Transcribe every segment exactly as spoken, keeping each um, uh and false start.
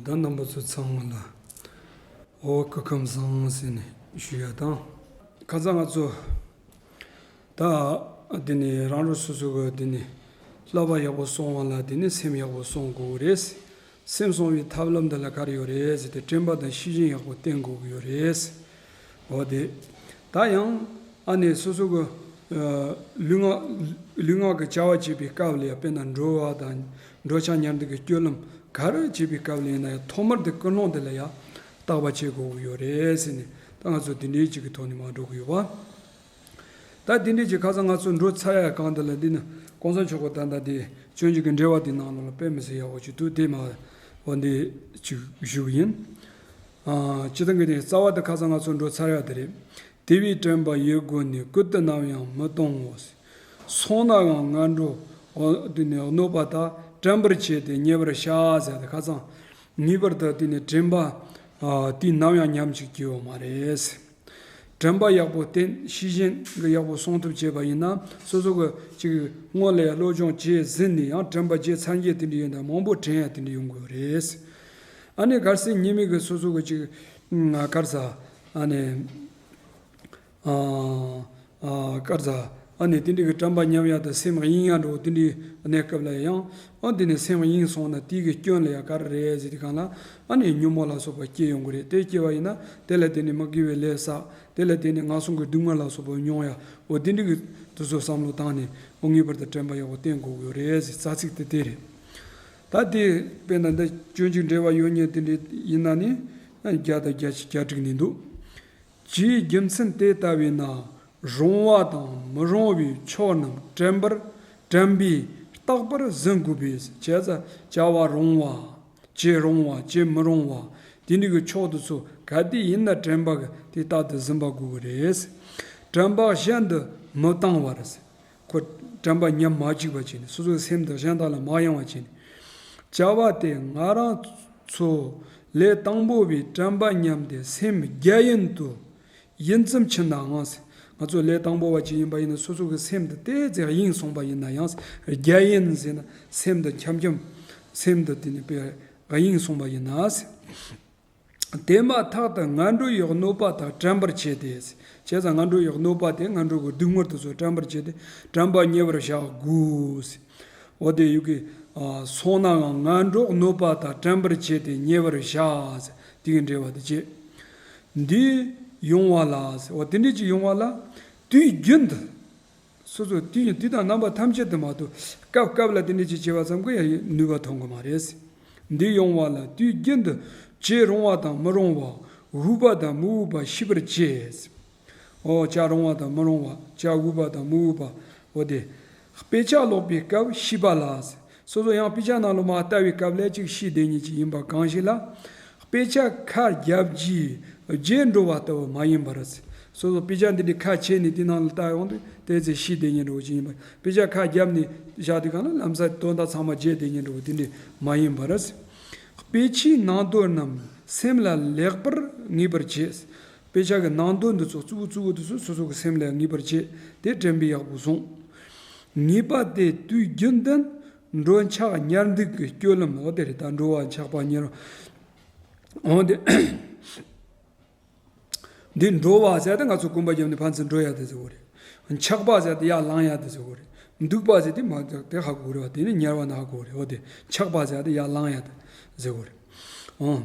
ད་རྣམ་པ་ཚོ་ཚང་མ་ལ་འོ་སྐུ་ཁམས་བཟང་ཟེར་ནས་ཞུ་ཡ་དང་། ཁ་སང་ང་ཚོ་ད་དེ་ནས་རང་རང་སོ་སོ་གི་དེ་ནས་བསླབ་པ་ཡག་པོ་སོང་བ་ལ་དེ་ནས་སེམས་ཡག་པོ་སོང་དགོས་རེད། སེམས་སོང་བའི་ཐབས་ལམ་འདི་ལ་ག་རེ་ཡོད་རེད་ཟེར་ཏེ་དྲན་པ་དང་ཤེས་བཞིན་ཡག་པོ་བསྟེན་དགོས་ཀྱི་ཡོད་རེད། འོ་དེ། ད་ཡང་ཨ་ནི་སོ་སོ་གི་ལུས་ངག་ལུས་ངག་གི་བྱ་བ་བྱེད་པའི་སྐབས་ལ་ཡང་དཔེར་ན་འགྲོ་བ་དང་འགྲོ་འཆག་ཉར་འདུག་གི་སྤྱོད་ལམ་ག་རེ་བྱེད་པའི་སྐབས་ལ་ཡིན་ན་ཡང་ཐོག་མར་དེ་ཀུན་སློང་དེ་ལ་ཡང་བརྟག་པ་བྱེད་དགོས་ཀྱི་ཡོད་རེད་ཟེར་ནས། ད་ང་ཚོ་དེ་འདྲའི་ཅིག་གི་ཐོག་ནས་མར་འགྲོ་གི་ཡོད་པ། ད་དེ་འདྲའི་ཅིག་ཁ་སང་ང་ཚོ་འགྲོ་ཚར་ཡ་གང་དེ་ལ་འདི་ནི་གོང་ས་མཆོག་གི་ད་ལྟ་དེ་སྤྱོད་འཇུག་གི་འགྲེལ་པ་དེ་ནང་ལོགས་ལ་དཔེ་མི་སྲིད་ཡག་པོ་ཅིག་འདུག་དེ་མར་འོ་འདི་ཅིག་ཞུ་གི་ཡིན། ཨ། སྤྱིར་བཏང་གི་དེ་རྩ་བ་དེ་ཁ་སང་ང་ཚོ་འགྲོ་ཚར་ཡ་དེ་རེད། དེ་བས་དྲན་པ་ཡིད་བསྒོམས་ནས། ཀུན་ཏུ་ནམ་ཡང་མི་གཏོང་ངོ་། སོང་ནའང་ངན་འགྲོ་འོ་དེ་ནས་གནོད་པ་དག་དྲན་པར་བྱས་ཏེ་ཉེ་བར་བཞག་ཟེར་ཏེ། ཁ་སང་ངེས་པར་དུ་དེ་ནས་དྲན་པ་ཨ་དེ་ནམ་ཡང་ཉམས་ཅིག་སྐྱེ་ཡོད་མ་རེད། དྲན་པ་ཡག་པོ་བསྟེན། ཤེས་བཞིན་གྱི་ཡག་པོ་སྲུང་ཐབས་བྱས་པ་ཡིན་ན་སོ་སོ་གི་ཅིག་སྔོན་ལ་ཡང་སློབ་སྦྱོང་བྱས་ཟིན་ནས་ཡང་དྲན་པ་བརྗེད་ཚར་མཁན་དེ་འདྲ་ཡོད་ན་མང་པོ་དྲན་ཡ་དེ་འདྲ་ཡོང་གི་ཡོད་རེད། ཨ་ནི་གལ་སྲིད་ཉེས་དམིགས་ཀྱི་སོ་སོ་གི་ཅིག་ཨ་གར་ས་ཨ་ནི། ཨ་ཨ་སྐར་ཚ། ཨ་ནི་དེ་འདྲའི་གི་དྲན་པ་ཉམས་ཡ་དང་སེམས་གཡེང་ཡ་འགྲོ་དེ་འདྲའི་གནས་སྐབས་ལ་ཡང་། ཨ་དེ་ནས་སེམས་གཡེང་སོང་ན་དེའི་གི་སྐྱོན་ལ་ཡ་ག་རེ་རེད་ཟེར་དུས་སྒང་ལ། ཨ་ནི་ཉོན་མོངས་ལ་སོགས་པ་སྐྱེ་ཡོང་གི་རེད། དེ་སྐྱེ་བ་ཡིན་ན་དེ་ལ་བརྟེན་ནས་མི་དགེ་བའི་ལས་བསགས། དེ་ལ་བརྟེན་ནས་ངན་སོང་གི་སྡུག་བསྔལ་ལ་སོགས་པ་མྱོང་ཡ། འོ་དེ་འདྲའི་གི་དེ་ཚོ་བསམ་བློ་བཏང་ནས་འོ་ངེས་པར་དུ་དྲན་པ་ཡག་པོ་བསྟེན་དགོས་ཀྱི་ཡོད་རེད་ཟེར། རྩ་ཚིག་དེ་དེ་རེད། ད་དེ་དཔེར་ན་འདི་སྤྱོད་འཇུག་འགྲེལ་པ་ཡོད་མཁན་དེ་འདྲའི་ཡིན་ན་ནི་བརྒྱ་དང་བརྒྱད་ཅུ་གྱ་དྲུག་ནས་འདུག་ཅིའི་རྒྱུ་མཚན་དེ་ལྟ་བས་ན། རུང་བ་དང་མི་རུང་བའི་ཕྱོགས་རྣམས་དྲན་པར་དྲན་པས་བརྟག་པར་ཟིན་དགོས་པས། བྱས་ཙང་བྱ་བ་རུང་བ། བྱེད་རུང་བ། བྱེད་མི་རུང་བ། དེ་འདྲ་གི་ཕྱོགས་དེ་ཚོ་ག་དེ་ཡིན་ན་དྲན་པ་གི་དེ་ལྟར་དུ་ཟིན་པ་དགོས་ཀྱི་རེད། དྲན་པ་གཞན་དུ་མི་བཏང་བར། ཁོ་དྲན་པ་ཉམས་མ་བཅུག་པ་བྱས་ནས། སོ་སོའི་སེམས་དང་གཞན་དག་ལ་མ་གཡེང་བ་བྱས་ནས། བྱ་བ་དེ་ང་རང་ཚོ་ལས་དང་པོ་བའི་དྲན་པ་ཉམས་ཏེ་སེམས་རྒྱ་ཡན་དུ་ཡིད་ཙམ་ཕྱིན་ནའང་། ང་ཚོ་ལས་དང་པོ་བ་ཅིག་ཡིན་པ་ཡིན་ན་སོ་སོ་གི་སེམས་དེ་ཏོག་ཙམ་གཡེང་སོང་པ་ཡིན་ན་ཡང་། རྒྱ་ཡན་ཟེར་ན་སེམས་དེ་འཁྱམ་འཁྱམ། སེམས་དེ་དེ་ནས་དཔེ་གཡེང་སོང་པ་ཡིན་ན། དེ་མ་ཐག་ཏུ་ངན་འགྲོ་ཡི་གནོད་པ་དག་དྲན་པར་བྱས་ཏེ། བྱས་ཙང་ངན་འགྲོ་ཡི་གནོད་པ་དེ་ངན་འགྲོ་གི་སྡུག་བསྔལ་དེ་ཚོ་དྲན་པར་བྱས་ཏེ་དྲན་པ་ཉེ་བར་བཞག་དགོས། འོ་དེ་ཡུལ་གྱི་ཨ་སོང་ནའང་ངན་འགྲོ་གནོད་པ་དག་དྲན་པར་བྱས་ཏེ་ཉེ་བར་བཞག་དེ་གི་འགྲེལ་བ་དེ་བྱས། འདི་ཡོང་བ་ལ། འོ་དེ་འདྲ་ཅིག་ཡོང་བ་ལ། དུས་རྒྱུན་དུ། སོ་སོ་དུས་ཡུན་དུས་དང་རྣམ་པ་ཐམས་ཅད་དུ་མ་གཏོགས་སྐབས་སྐབས་ལ་དེ་འདྲ་ཅིག་བྱེད་པ་ཙམ་གྱིས་ཡང་ནུས་པ་ཐོན་གྱི་མ་རེད། འདི་ཡོང་བ་ལ་དུས་རྒྱུན་དུ་བྱེད་རུང་བ་དང་མི་རུང་བ། འོས་པ་དང་མི་འོས་པ་ཤེས་པར་བྱེད། འོ་བྱ་རུང་བ་དང་མི་རུང་བ། བྱ་འོས་པ་དང་མི་འོས་པ། འོ་དེ། དཔེ་ཆ་ཀློག་པའི་སྐབས་ཤེས་པ་ལ། སོ་སོ་ཡང་དཔེ་ཆ་ནང་ལ་མར་ལྟ་བའི་སྐབས་ལ་ཅིག་ཤེས་བསྡད་མཁན་ཅིག་ཡིན་པ་གང་ཞིག་ལ། དཔེ་ཆ་ཁ་བརྒྱབ་རྗེས་བརྗེད་འགྲོ་བ་ལྟ་བུ་མ་ཡིན་པར། སོ་སོ་དཔེ་ཆ་འདི་འདྲའི་ཁ་ཕྱེ་ནས་དེ་ནང་ལ་ལྟ་ཡོང་དུས་དེ་ཚེ་ཤེས་བསྡད་མཁན་འདྲ་བོ་ཅིག་ཡིན་པ། དཔེ་ཆ་ཁ་བརྒྱབ་ནས་བཞག་དུས་གང་ལ་ལམ་སང་དོན་དག་ཚང་མ་བརྗེད་བསྡད་མཁན་འདྲ་བོ་དེ་འདྲ་མ་ཡིན་པར། དཔེ་ཆའི་ནང་དོན་རྣམས་སེམས་ལ་ལེགས་པར་ངེས་པར་བྱེད། དཔེ་ཆ་གི་ནང་དོན་འདི་ཚོ་གཙོ་བོ་གཙོ་བོ་དེ་ཚོ་སོ་སོ་གི་སེམས་ལ་ངེས་པར་བྱེད་དེ་དྲན་པས་ཡག་པོ་བཟུང་། ངེས་པ་དེ་དུས་རྒྱུན་དུ་འགྲོ་འཆག་ཉར་འདུག་གི་སྤྱོད་ལམ། འོ་དེ་རེད། ད་འགྲོ་བ་འཆག་པ་ཉར། འོ་དེ། འདི་འགྲོ་བ་ཟེར་ཏེ་ང་ཚོ་གོམ་པ་བརྒྱབ་ནས་ཕན་ཚུན་འགྲོ་ཡ་དེ་ཟེར་གོ་རེད། འཆག་པ་ཟེར་ཏེ་ཡར་ལངས་ཡ་དེ་ཟེར་གོ་རེད། འདུག་པ་ཟེར་ཏེ་མར་དེ་ཧ་གོ་རེད་བ། དེ་ནི་ཉར་བ་ན་ཧ་གོ་རེད། འོ་དེ་འཆག་པ་ཟེར་ཏེ་ཡར་ལངས་ཡ་དེ་ཟེར་གོ་རེད། འོ།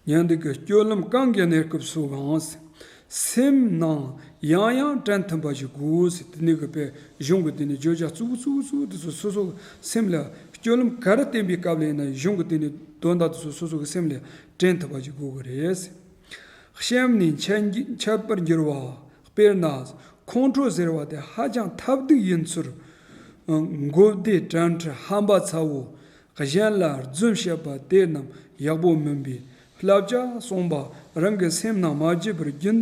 ཉན་འདུག་གི་སྤྱོད་ལམ་གང་གི་གནས་སྐབས་སུའང་། སེམས་ནང་ཡང་ཡང་དྲན་ཐུབ་པ་ཞིག་དགོས། དེ་ནས་གི་དཔེ་གཞུང་གི་དེ་ནས་བརྗོད་བྱ་གཙོ་བོ་གཙོ་བོ་གཙོ་བོ་དེ་ཚོ་སོ་སོ་གི་སེམས་ལ། སྤྱོད་ལམ་ག་རེ་བསྟེན་པའི་སྐབས་ལ་ཡིན་ན་གཞུང་གི་དེ་ནས་དོན་དག་དེ་ཚོ་སོ་སོ་གི་སེམས་ལ་དྲན་ཐུབ་པ་ཞིག་དགོས་གི་རེད། གཤམ་ནས་འཆད་འཆད་པར་འགྱུར་བ། དཔེར་ན། ཁོང་ཁྲོ་ཟེར་བ་དེ་ཧ་ཅང་ཐབས་སྡུག་ཡིན་ཚུལ། མགོ་བདེ་དྲན་འཕྲི་ཧམ་པ་ཚ་བོ། གཞན་ལ་རྫུན་བཤད་པ་དེ་རྣམས་ཡག་པོ་མིན་པས། བསླབ་བྱ་གསུངས་པ་རང་གི་སེམས་ནང་མ་བརྗེད་པར་རྒྱུན་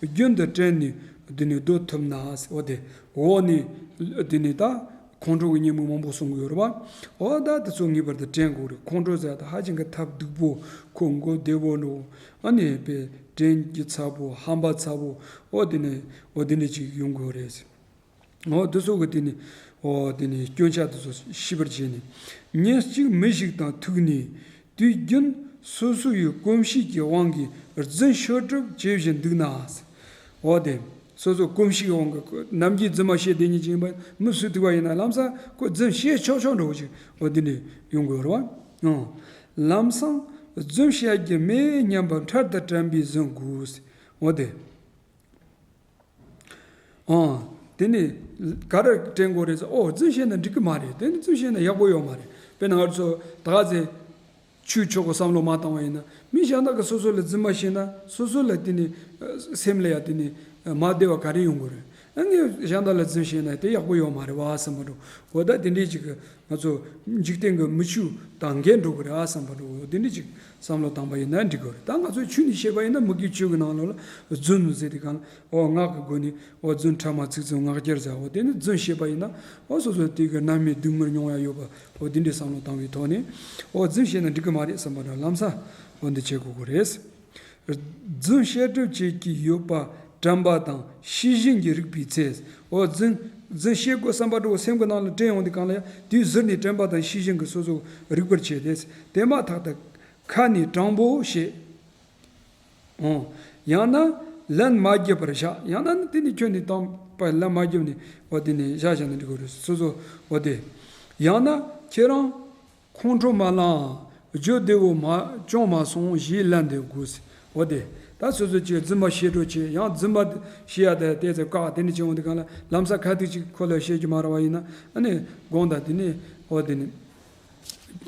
རྒྱུན་དུ་དྲན་ནས་འདི་ནས་སྡོད་ཐུབ་ན། འོ་དེ་འོག་ནས་འདི་ནས་ད་ཁོང་ཁྲོ་གི་ཉེས་དམིགས་མང་པོ་གསུང་གི་ཡོད་རེད་པ། འོ་ད་དེ་ཚོ་ངེས་པར་དུ་དྲན་དགོས་རེད། ཁོང་ཁྲོ་ཟེར་ད་ཧ་ཅང་གི་ཐབས་སྡུག་པོ། ཁོ་མགོ་བདེ་པོ་འགྲོ། ཨ་ནི་དཔེ་དྲན་རྒྱུ་ཚ་པོ། ཧམ་པ་ཚ་པོ། འོ་དེ་ནས་འོ་དེ་འདྲ་ཅིག་ཡོང་དགོས་རེད། འོ་དེ་ཚོ་གི་དེ་ནི། འོ་དེ་ནི་སྐྱོན་ཆ་དེ་ཚོ་ཤེས་པར་བྱས་ནས། ཉིན་གཅིག་མི་ཞིག་དང་ཐུག་ནས། དུས་རྒྱུན་སོ་སོ་ཡི་གོམས་གཤིས་ཀྱི་དབང་གིས་རྫུན་ཤོད་གྲབས་བྱེད་བཞིན་འདུག་ན། འོ་དེ། སོ་སོ་གོམས་གཤིས་ཀྱི་དབང་གིས་ནམ་རྒྱུན་རྫུན་མ་བཤད་བསྡད་མཁན་ཅིག་ཡིན་པ་མི་སུ་ཐུག་པ་ཡིན་ན་ལམ་སང་ཁོ་རྫུན་བཤད་ཆོག་ཆོག་འདྲ་བོ་ཅིག་འོ་དེ་འདྲ་ཡོང་དགོས་རེད་བ། ཨང་། ལམ་སང་རྫུན་བཤད་རྒྱུ་མེད་སྙམ་པ་འཕྲལ་དུ་དྲན་པས་བཟོད་དགོས། འོ་དེ། ཨང་། དེ་ནི་ག་རེ་དྲན་དགོས་རེད་ཟེར། ཨོ་རྫུན་བཤད་ན་འགྲིག་གི་མ་རེད། དེ་ནི་རྫུན་བཤད་ན་ཡག་པོ་ཡོད་མ་རེད། དཔེར་ན་ང་ཚོ་ད་ག་ཚེ་ཆོས་ཕྱོགས་ཀྱི་བསམ་བློ་མ་བཏང་བ་ཡིན་ན། མི་གཞན་དག་གིས་སོ་སོ་ལ་རྫུན་མ་བཤད་ན་སོ་སོ་ལ་དེ་ནི་སེམས་ལ་ཡང་དེ་ནི་མ་བདེ་བ་ག་རེ་ཡོང་དགོས་རེད། ཨ་ནི་གཞན་དག་ལ་རྫུན་བཤད་ན་དེ་ཡག་པོ་ཡོད་མ་རེད་བ་བསམ་པ་འདྲ། འོ་ད་དེ་འདྲའི་ཅིག་གི་ང་ཚོ་འཇིག་རྟེན་གྱི་མི་ཆོས་དང་འགལ་འགྲོ་གི་རེད་ཨ་བསམ་པ་འདྲ་བོ་དེ་འདྲ་ཅིག་བསམ་བློ་བཏང་པ་ཡིན་ན་འགྲིག་གི་རེད། ད་ང་ཚོའི་ཆོས་ནས་བཤད་པ་ཡིན་ན་མི་དགེ་བཅུ་གི་ནང་ལོགས་ལ་རྫུན་ཟེར་དེ་གང་ལ་འོ་ངག་གི་སྒོ་ནས་འོ་རྫུན་ཕྲ་མ་ཚིག་རྩུབ་ངག་འཁྱལ་ཟེར། འོ་དེ་ནི་རྫུན་བཤད་པ་ཡིན་ན་འོ་སོ་སོ་དེ་གི་རྣམ་སྨིན་སྡུག་བསྔལ་མྱོང་ཡ་ཡོད་པ་འོ་དེ་འདྲའི་བསམ་བློ་བཏང་བའི་ཐོག་ནས་འོ་རྫུན་བཤད་ན་འགྲིག་གི་མ་རེད་བསམ་པ་འདྲ་ལམ་སང་འོ་འདི་བྱེད་དགོས་ཀྱི་རེད། རྫུན་བཤད་གྲབས་བྱེད་ཀྱི་ཡོད་པ་དྲན་པ་དང་ཤེས་བཞིན་གྱི་རིག་པའི་ཚེ། འོ་རྫུན་རྫུན་བཤད་དགོས་བསམ་པ་འདྲ་བོ་སེམས་ཀྱི་ནང་ལ་དྲན་ཡོང་དུས་གང་ལ་ཡང་དུས་ཟུར་ནས་དྲན་པ་དང་ཤེས་བཞིན་གྱི་སོ་སོ་རིག་པར་བྱེད་དེ། དེ་མ་ཐག་ཏུ་ཁ་ནས་དྲང་པོ་བཤད། འོ། ཡང་ན་ལན་མ་རྒྱབ་པར་བཞག་ཡང་ན་ནི་དེ་ནི་ཁྱོད་ནི་དང་པ་ལན་མ་རྒྱབ་ནས་འོ་དེ་ནས་བཞག་བཞག་ན་འགྲིག་གི་རེད་སོ་སོ་འོ་དེ། ཡང་ན་ཁྱེད་རང་། ཁོང་ཁྲོ་མ་ལངས། བརྗོད་བདེ་བོ་མ་བྱུང་མ་སོང་ཞེས་ལན་འདེབས་དགོས། འོ་དེ། ད་སོ་སོ་ཅིག་རྫུན་མ་བཤད་འགྲོ་བྱེད་ཡང་རྫུན་མ་བཤད་ཡ་དེ་དེ་ཚེ་བཀག་དེ་ནི་བྱེད་འོང་དེ་གང་ལ་ལམ་སང་ཁ་ཐུག་ཅིག་ཁོ་ལ་བཤད་རྒྱུ་མ་རེད་བ་ཡིན་ན་ཨ་ནི་དགོངས་དག་དེ་ནི་འོ་དེ་ནི།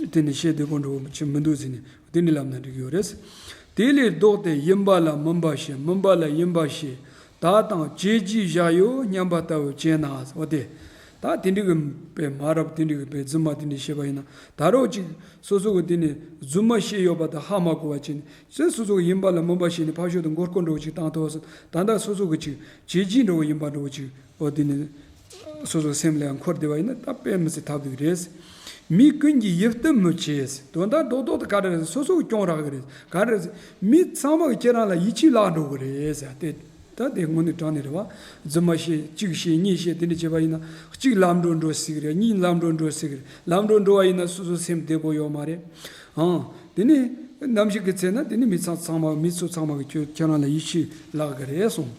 དེ་ནི་བཤད་དེ་དགོངས་འགྲོ་བྱེད་མི་འདུག་ཟེར་ནས་དེ་ནི་ལབ་ན་འགྲིག་ཡོད་རེད། དེ་ལས་ལྡོག་སྟེ་ཡིན་པ་ལ་མིན་པ་བཤད་མིན་པ་ལ་ཡིན་པ་བཤད། ད་དང་བྱས་རྗེས་བཞག་ཡོད་སྙམ་པ་ལྟ་བུ་བྱས་ན། འོ་དེ། ད་དེ་འདྲ་གི་དཔེ་མ་རབས་དེ་འདྲ་གི་དཔེ་རྫུན་མ་དེ་འདྲ་བཤད་པ་ཡིན་ན་ད་རོགས་ཅིག་སོ་སོ་གི་དེ་ནས་རྫུན་མ་བཤད་ཡོད་པ་དང་ཧ་མ་གོ་བ་བྱས་ནས་སོ་སོ་གི་ཡིན་པ་ལ་མིན་པ་བཤད་ནས་ཕར་ཕྱོགས་དུ་མགོ་སྐོར་འདྲ་བོ་ཅིག་བཏང་ཐུབ་སོང་ད་ལྟ་སོ་སོ་གི་ཅིག་བྱས་རྗེས་འདྲ་བོ་ཡིན་པ་འདྲ་བོ་ཅིག་འོ་དེ་ནས་སོ་སོ་སེམས་ལ་འཁོར་བསྡད་པ་ཡིན་ན་ད་དཔེ་མི་སྲིད་ཐབས་སྡུག་རེད། མི་ཀུན་གྱིས་ཡིད་བརྟན་མི་བྱེད། དོན་དག་རྡོག་རྡོག་ཏུ་ག་རེ་རེད་སོ་སོ་གི་སྐྱོན་རག་གི་རེད་ག་རེ་རེད། མི་ཚང་མ་གི་ཁྱེད་རང་ལ་ཡིད་ཆེས་བརླག་འགྲོ་གི་རེད་ཟེར་ཏེ། ད་དེ་དངོས་གནས་དྲང་གནས་རེད་བ། རྫུན་མ་བཤད་གཅིག་བཤད་གཉིས་བཤད་དེ་འདྲ་བྱས་པ་ཡིན་ན་གཅིག་ལམ་འགྲོ་འགྲོ་སྲིད་གི་རེད་གཉིས་ལམ་འགྲོ་འགྲོ་སྲིད་གི་རེད་ལམ་འགྲོ་འགྲོ་བ་ཡིན་ན་སོ་སོ་སེམས་བདེ་པོ་ཡོད་མ་རེད། ཨང་། དེ་ནི་ནམ་ཞིག་གི་ཚེ་ན་དེ་ནི་མི་ཚང་ཚང་མ་མི་ཚོ་ཚང་མ་གི་ཁྱོད་ཁྱེད་རང་ལ་ཡིད་ཆེས་བརླག་གི་རེད་གསུངས།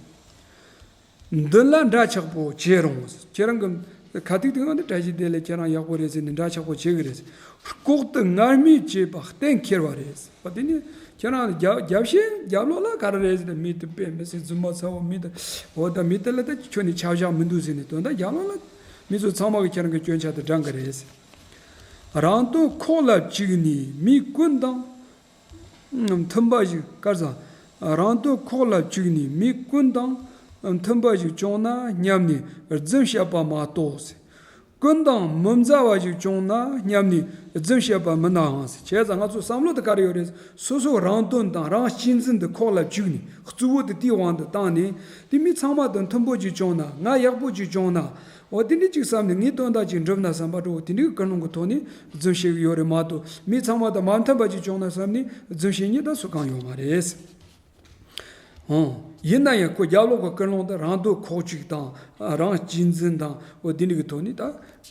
མདུན་ལ་འདྲ་ཆགས་པོ་བྱེད་རུང་། ཁྱེད་རང་གི་ཁ་ཐུག་དེ་གང་དུ་བཀྲ་ཤིས་བདེ་ལེགས་ཁྱེད་རང་ཡག་པོ་རེད་ཟེར་ནས་འདྲ་ཆགས་པོ་བྱེད་གི་རེད། ལྐོག་ཏུ་ངར་སྨྲས་བྱས་པ་གཏན་འཁེལ་བ་རེད། འོ་དེ་ནི་ཁྱེད་རང་རྒྱབ་རྒྱབ་བཤད་རྒྱབ་ལོགས་ལ་ག་རེ་རེད་ཟེར་ན་མི་དེ་དཔེ་མི་སྲིད་རྫུན་མ་ཚ་བོ་མི་དེ་འོ་ད་མི་དེ་ལ་ད་ཁྱོད་ནི་ཆ་བཞག་མི་འདུག་ཟེར་ནས་དོན་དག་རྒྱབ་ལོགས་ལ་མི་ཚོ་ཚང་མ་གི་ཁྱེད་རང་གི་སྐྱོན་ཆ་དེ་འདྲ་གི་རེད། རང་དོན་ཁོག་ལ་བཅུག་ནས་མི་ཀུན་དང་། མཐུན་པ་ཞིག་དཀར་ཟ། རང་དོན་ཁོག་ལ་བཅུག་ནས་མི་ཀུན་དང་མཐུན་པ་ཞིག་བྱུང་ན་སྙམ་ནས་རྫུན་བཤད་པ་མ་གཏོགས། ཀུན་དང་མི་མཛའ་བ་ཞིག་བྱུང་ན་སྙམ་ནས་རྫུན་བཤད་པ་མིན་ནའང་། བྱས་ཙང་ང་ཚོ་བསམ་བློ་དེ་ག་རེ་ཡོད་རེད། སོ་སོ་རང་དོན་དང་རང་གཅེས་འཛིན་དེ་ཁོག་ལ་བཅུག་ནས་གཙོ་བོ་དེ་དེའི་དབང་དུ་བཏང་ནས་དེ་མི་ཚང་མ་དང་མཐུན་པོ་ཅིག་བྱུང་ན་ང་ཡག་པོ་ཅིག་བྱུང་ན། འོ་དེ་འདྲ་ཅིག་བསམ་ནས་ངའི་དོན་དག་ཅིག་འགྲུབ་ན་བསམ་པ་འདྲ་བོ་དེ་འདྲའི་ཀུན་སློང་གི་ཐོག་ནས་རྫུན་བཤད་ཀྱི་ཡོད་རེད་མ་གཏོགས་མི་ཚང་མ་དང་མ་མཐུན་པ་ཅིག་བྱུང་ན་བསམ་ནས་རྫུན་བཤད་མཁན་ད་སུ་གང་ཡོད་མ་རེད། འོ། ཡིན་ན་ཡང་ཁོ་རྒྱབ་ལོགས་ཀྱི་ཀུན་སློང་དེ་རང་དོན་ཁོག་གཅིག་དང་རང་གཅེས་འཛིན་དང་འོ་དེ་འདྲ་གི་ཐོག་ནས་ད་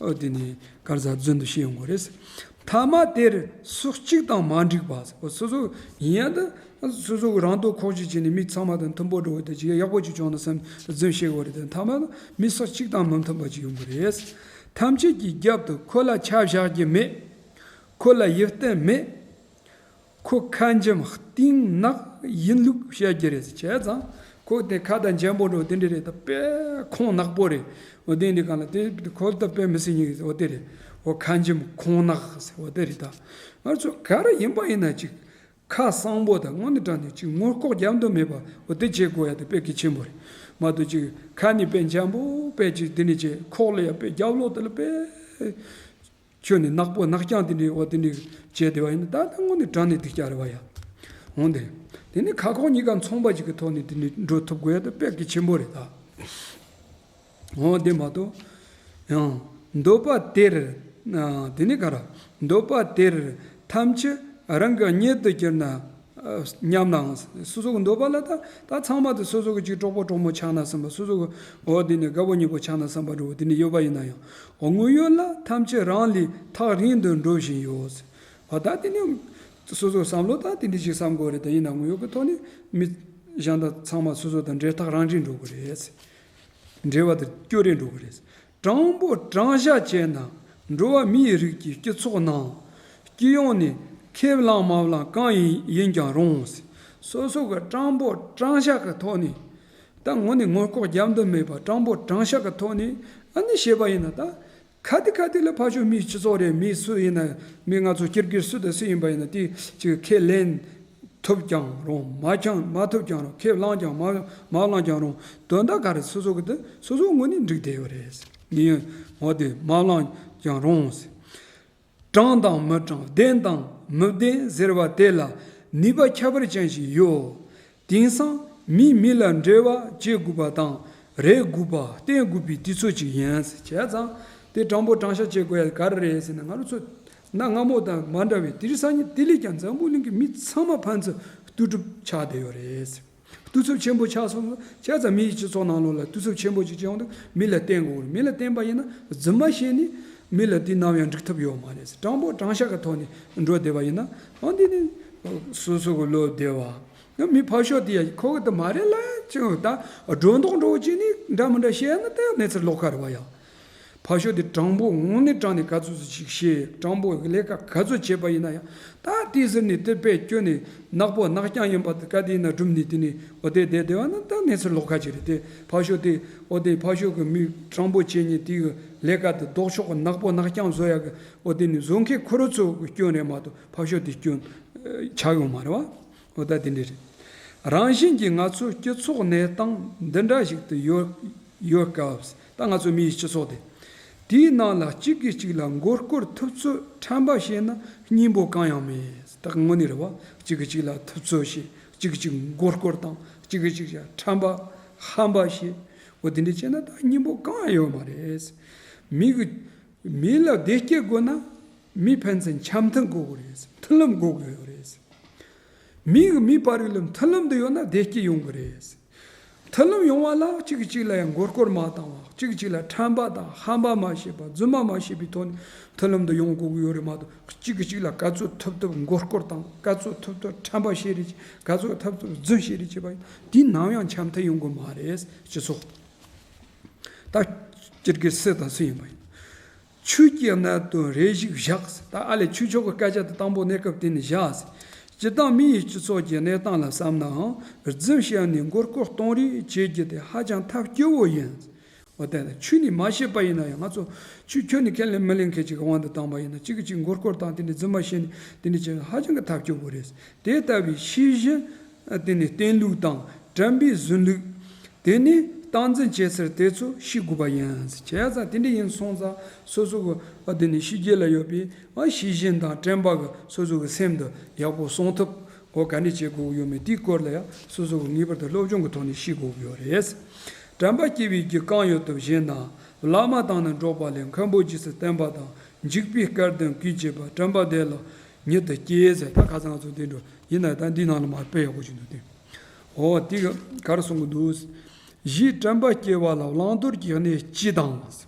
འོ་དེ་ནས་ག་རེ་ཟ་རྫུན་དུ་བཤད་ཡོང་གི་རེད། ཐ་མ་དེར་སུ་གཅིག་དང་མ་འགྲིག་པ། འོ་སོ་སོ་ཡིན་ཡང་ད། སོ་སོ་གི་རང་དོན་ཁོག་ཅིག་བྱས་ནས་མི་ཚང་མ་དང་མཐུན་པོ་འགྲོ་བ་དེ་ཅིག་ཡག་པོ་ཅིག་བྱུང་ན་བསམ་རྫུན་བཤད་དགོས་རེད་དེ་མཐའ་མ་ལ་མི་སོགས་གཅིག་དང་མི་མཐུན་པ་ཅིག་ཡོང་གི་རེད། ཐམས་ཅད་ཀྱི་རྒྱབ་ཏུ་ཁོ་ལ་ཆ་བཞག་རྒྱུ་མེད། ཁོ་ལ་ཡིད་བརྟན་མེད། ཁོ་ཁ་འཇམ་གཏིང་ནག་ཡིན་ལུགས་བཤད་རྒྱུ་རེད་བྱས་ཙང་ཁོ་དེ་ཁ་དང་འཇམ་པོ་འགྲོ་དེ་འདྲ་རེད་ད་དཔེ་ཁོང་ནག་པོ་རེད། འོ་དེ་འདི་གང་ལ་དེ་ཁོ་ད་དཔེ་མི་སྲིད་ཉིག་འོ་དེ་རེད། འོ་ཁ་འཇམ་ཁོང་ནག་ཟེར་འོ་དེ་རེད་ད། ང་ཚོ་ག་རེ་ཡིན་པ་ཡིན་ན་ཅིག་ཁ་གསང་པོ་དང་དངོས་གནས་དྲང་གནས་ཅིག་ངོ་ལྐོག་རྒྱབ་མདོག་མེད་པ་འོ་དེ་བྱེད་དགོས་ཡ་དེ་དཔེ་གལ་ཆེན་པོ་རེད། མ་གཏོགས་ཅིག་ཁ་ནས་དཔེ་འཇམ་པོ་དཔེ་ཅིག་དེ་ནས་བྱེད་ཁོག་ལ་ཡ་དཔེ་རྒྱབ་ལོགས་དེ་ལ་དཔེ་ཁྱོད་ནས་ནག་པོ་ནག་རྐྱང་དེ་འདྲའི་འོ་དེ་འདྲའི་བྱས་བསྡད་པ་ཡིན་ན་ད་ལྟ་དངོས་གནས་དྲང་གནས་སྡུག་ཅག་རེད་བ་ཡ། འོང་དེ། དེ་ནས་ཁ་ཁོག་གཉིས་ཀ་མཚུངས་པ་ཅིག་གི་ཐོག་ནས་དེ་འདྲའི་འགྲོ་ཐུབ་དགོས་ཡ་དེ་དཔེ་གལ་ཆེན་པོ་རེད་ད། འོ་དེ་མ་གཏོགས། ཡང་། འདོད་པ་དེར། ཨ། དེ་ནི་ག་ར། འདོད་པ་དེར་ཐམས་ཅད་རང་གི་གཉེན་དུ་གྱུར་ན། ཨ། སྙམ་ནའང་། སོ་སོ་གི་འདོད་པ་ལ་ད་ད་ཚང་མ་དེ་སོ་སོ་གི་ཅིག་གྲོགས་པོ་གྲོགས་མོ་ཆགས་ན་བསམ་པ་སོ་སོ་གི་འོ་དེ་ནི་དགའ་པོ་ཉེ་པོ་ཆགས་ན་བསམ་པ་འདྲ་བོ་དེ་ནི་ཡོད་པ་ཡིན་ན་ཡང་། འོ་དངོས་ཡོད་ལ་ཐམས་ཅད་རང་ལས་ཐག་རིང་དུ་འགྲོ་བཞིན་ཡོད། འོ་ད་དེ་ནི། སོ་སོའི་བསམ་བློ་དང་དེ་འདྲ་ཞིག་བསམ་དགོས་རེད། དེ་ཡིན་ན་དངོས་ཡོད་ཀྱི་ཐོག་ནས་མི་གཞན་དང་ཚང་མ་སོ་སོ་དང་འབྲེལ་ཐག་རང་རིང་འགྲོ་གི་རེད། འབྲེལ་བ་དེ་སྐྱོ་རེ་འགྲོ་གི་རེད། དྲང་པོ་དྲང་བཞག་བྱས་ན་འགྲོ་བ་མིའི་རིགས་ཀྱི་སྤྱི་ཚོགས་ནང་སྤྱི་ཡོངས་ནས་ཁས་བླངས་མ་བླངས་གང་ཡིན་ཡིན་ཀྱང་རུང་། སོ་སོ་གི་དྲང་པོ་དྲང་བཞག་གི་ཐོག་ནས། ད་དངོས་ནས་ངོ་ལྐོག་རྒྱབ་འདུམ་མེད་པར་དྲང་པོ་དྲང་བཞག་གི་ཐོག་ནས་ཨ་ནི་བཤད་པ་ཡིན་ན། ད་ཁ་ཏི་ཁ་ཏི་ལ་ཕར་ཕྱོགས་མིའི་སྤྱི་ཚོགས་རེད། མི་སུ་ཡིན་ན། མི་ང་ཚོ་སྤྱི་སྒེར་སུ་དང་སུ་ཡིན་པ་ཡིན་ན་དེ་ཅིག་ཁས་ལེན་ཐུབ་ཀྱང་རུང་། མ་ཀྱང་མ་ཐུབ་ཀྱང་རུང་། ཁས་བླངས་ཀྱང་མ་མ་བླངས་ཀྱང་རུང་། དོན་དག་ག་རེ་སོ་སོ་གི་དེ་སོ་སོ་ངོས་ནས་འགྲིག་བསྡད་ཡོད་རེད། ངས་འོ་དེ་མ་བླངས་ཀྱང་རུང་། དྲང་དང་མི་དྲང་བདེན་དང་མི་བདེན་ཟེར་བ་དེ་ལ་ནུས་པ་ཁྱད་པར་ཅན་ཞིག་ཡོད། དེང་སང་མིས་མི་ལ་འབྲེལ་བ་བྱེད་དགོས་པ་དང་རེ་དགོས་པ་བསྟེན་དགོས་པའི་དུས་ཚོད་ཅིག་ཡིན། བྱས་ཙང་དེ་དྲང་པོ་དྲང་བཞག་བྱེད་དགོས་ཡ་ག་རེ་རེད་ཟེར་ན། ང་རང་ཚོ་གནའ་སྔ་མོ་དང་མ་འདྲ་བའི་དེང་སང་ཉིན་དེ་ལས་ཀྱང་འཛམ་བུ་གླིང་གི་མི་ཚང་མ་ཕན་ཚུན་ལྟོས་གྲུབ་ཆགས་བསྡད་ཡོད་རེད། གཏུག་ཚབ་ཆེན་པོ་ཆགས་སོང་། བྱས་ཙང་མིའི་སྤྱི་ཚོགས་ནང་ལོགས་ལ་གཏུག་ཚབ་ཆེན་པོ་ཅིག་བྱུང་དུས་མི་ལ་བརྟེན་དགོས། མི་ལ་བརྟེན་པ་ཡིན་ན་རྫུན་མ་བཤད་ནས་མི་ལ་དུས་ནམ་ཡང་འགྲིག་ཐབས་ཡོད་མ་རེད། དྲང་པོ་དྲང་བཞག་གི་ཐོག་ནས་འགྲོ་བསྡད་པ་ཡིན་ན། འོ་འདི་ནི་སོ་སོ་གི་བློ་བདེ་བ། ཡང་མི་ཕར་ཕྱོགས་དེ་ཡ་ཁོ་གི་དེ་མ་རེད་ལ་ཅིག་ད་སྒྲོ་འདོགས་འགྲོ་བྱས་ནས་འདྲ་མི་འདྲ་བཤད་ན་ད་ཡང་གནས་ཚུལ་ལོགས་ཀ་རེད་བ་ཡ། ཕར་ཕྱོགས་དེ་དྲང་པོ་དངོས་གནས་དྲང་ནས་ག་ཚོད་ཅིག་བཤད། དྲང་པོ་ལས་ཀ་ག་ཚོད་བྱས་པ་ཡིན་ན་ཡང་། ད་དེ་ཟེར་ནས་དེ་དཔེ་སྐྱོན་ནས་ནག་པོ་ནག་རྐྱང་ཡིན་པ་དེ་ག་དེ་ཡིན་ན་སྒྲུབ་ནས་དེ་ནས་འོ་དེ་བསྡད་བསྡད་པ་ན་ད་གནས་ཚུལ་ལོགས་ཀ་ཅིག་རེད། དེ་ཕར་ཕྱོགས་དེ་འོ་དེ་ཕར་ཕྱོགས་ཀྱི་མི་དྲང་པོ་བྱེད་མཁན་དེ་གི་ལས་ཀ་དེ་ལྡོག་ཕྱོགས་ཀྱི་ནག་པོ་ནག་རྐྱང་བཟོ་ཡ་གི་འོ་དེ་ནས་བཟོ་མཁན་ཁོ་རང་ཚོ་གི་སྐྱོན་རེད་མ་གཏོགས་ཕར་ཕྱོགས་དེ་སྐྱོན་ཆགས་ཡོད་མ་རེད་བ། འོ་ད་དེ་འདྲ་རེད། རང་བཞིན་གྱིས་ང་ཚོའི་སྤྱི་ཚོགས་གནས་སྟངས་འདི་འདྲ་ཞིག་ཏུ་ཡོད་ཡོད་སྐབས། ད་ང་ཚོ་མིའི་སྤྱི་ཚོགས་དེ། དེའི་ནང་ལ་གཅིག་གིས་གཅིག་ལ་མགོ་སྐོར་ཐུབ་ཚོད་ཕྲན་བུ་བྱས་ན་སྙིང་པོ་གང་ཡང་མེད། ད་དངོས་གནས་རེད་བ། གཅིག་གིས་གཅིག་ལ་ཐུབ་ཚོད་བྱེད། གཅིག་གིས་གཅིག་མགོ་སྐོར་བཏང་། གཅིག་གིས་གཅིག་ཕྲན་བུ་ཧམ་པ་བྱེད། འོ་དེ་འདྲ་བྱས་ན་ད་སྙིང་པོ་གང་ཡང་ཡོད་མ་རེད། མི་གི་མི་ལ་བདེ་སྐྱིད་དགོས་ན་མི་ཕན་ཚུན་འཆམ་མཐུན་དགོས་ཀྱི་རེད། མཐུན་ལམ་དགོས་ཀྱི་ཡོད་རེད། མི་གི་མི་བར་ལ་མཐུན་ལམ་དུ་ཡོད་ན་བདེ་སྐྱིད་ཡོང་གི་རེད། མཐུན་ལམ་ཡོང་བ་ལ་གཅིག་གིས་གཅིག་ལ་ཡང་མགོ་སྐོར་མ་བཏང་བ། གཅིག་གིས་གཅིག་ལ་ཕྲན་བུ་དང་ཧམ་པ་མ་བྱེད་པ། རྫུན་མ་མ་བྱེད་པའི་ཐོག་ནས་མཐུན་ལམ་དུ་ཡོང་དགོས་ཀྱི་ཡོད་རེད་མ་གཏོགས། གཅིག་གིས་གཅིག་ལ་ག་ཚོད་ཐུབ་ཐུབ་མགོ་སྐོར་དང་། ག་ཚོད་ཐུབ་ཐུབ་ཕྲན་བུ་བཤད་རེས་བྱེད། ག་ཚོད་ཐུབ་ཐུབ་རྫུན་བཤད་རེས་བྱེད་པ་ཡིན་དུས་ནམ་ཡང་འཆམ་མཐུན་ཡོང་གི་མ་རེད། སྤྱི་ཚོགས་ད་སྤྱིར་གི་སུ་དང་སུ་ཡིན་པ་ཡིན། ཆོས་ཀྱི་གནད་དོན་རེ་ཞིག་བཞག། ད་ཨ་ལས་ཆོས་ཕྱོགས་ཀྱི་སྐད་ཆ་དེ་དང་པོ་གནས་སྐབས་དེ་ནས་བཞག། སྤྱིར་བཏང་མི་ཡི་སྤྱི་ཚོགས་ཀྱི་གནས་སྟངས་ལ་བསམ་ནའང་རྫུན་བཤད་ནས་མགོ་སྐོར་གཏོང་རེས་བྱེད་རྒྱུ་དེ་ཧ་ཅང་ཐབས་སྐྱོ་བོ་ཡིན། འོ་དེ་ལ་ཆོས་ནས་མ་བཤད་པ་ཡིན་ན་ཡང་། ང་ཚོ་ཆོས་ཁྱོན་ནས་ཁས་ལེན་མི་ལེན་མཁན་ཅིག་གི་དབང་དུ་བཏང་པ་ཡིན་ན། གཅིག་གིས་གཅིག་མགོ་སྐོར་དང་དེ་འདྲའི་རྫུན་མ་བཤད་ནས་དེ་འདྲ་བྱས་ན་ཧ་ཅང་གི་ཐབས་སྐྱོ་བོ་རེད། དེ་ལྟ་བུའི་ཤེས་བཞིན་དེ་ནས་བསྟེན་ལུགས་དང་དྲན་པའི་བཟོད་ལུགས། དེ་ནས་སྟངས་འཛིན་བྱེད་ཚུལ་དེ་ཚོ་ཤེས་དགོས་པ་ཡིན། བྱས་ཙང་དེ་འདྲ་ཡིན་སོང་ཙང་སོ་སོ་གི་ཨ་དེ་ནས་ཕྱི་རྒྱལ་ལ་ཡོད་པའི་ཨ་ཤེས་བཞིན་དང་དྲན་པ་གི་སོ་སོ་གི་སེམས་དེ་ཡག་པོ་སྲུང་ཐུབ་གོ་ག་འདྲ་བྱེད་དགོས་ཀྱི་ཡོད་མེད། དེའི་སྐོར་ལ་ཡང་སོ་སོ་གི་ངེས་པར་དུ་སློབ་སྦྱོང་གི་ཐོག་ནས་ཤེས་དགོས་ཀྱི་ཡོད་རེད། དྲན་པ་སྐྱེ་བའི་རྒྱུ་གང་ཡོད་དུ་བྱས་ན། བླ་མ་དང་ནི་འགྲོགས་པ་ལས། མཁན་པོ་རྗེས་སུ་བསྟེན་པ་དང་། འཇིགས་པའི་སྐལ་ལྡན་གུས་བྱེད་པ། དྲན་པ་དེ་ལ་ཉིད་དུ་སྐྱེས་ཟེར། ད་ཁ་སང་ང་ཚོ་འདི་འགྲོ་ཡིན་ན་ད་འདི་ནང་ལ་མ་དཔེ་ཡག་པོ་ཞིག་འདུག་སྟེ། འོ་དེ་ག་ག་རེ་གསུང་གི་འདུག། གཞི་དྲན་པ་སྐྱེ་བ་ལ་བླང་དོར་གྱི་གནས་སྤྱི་དང་།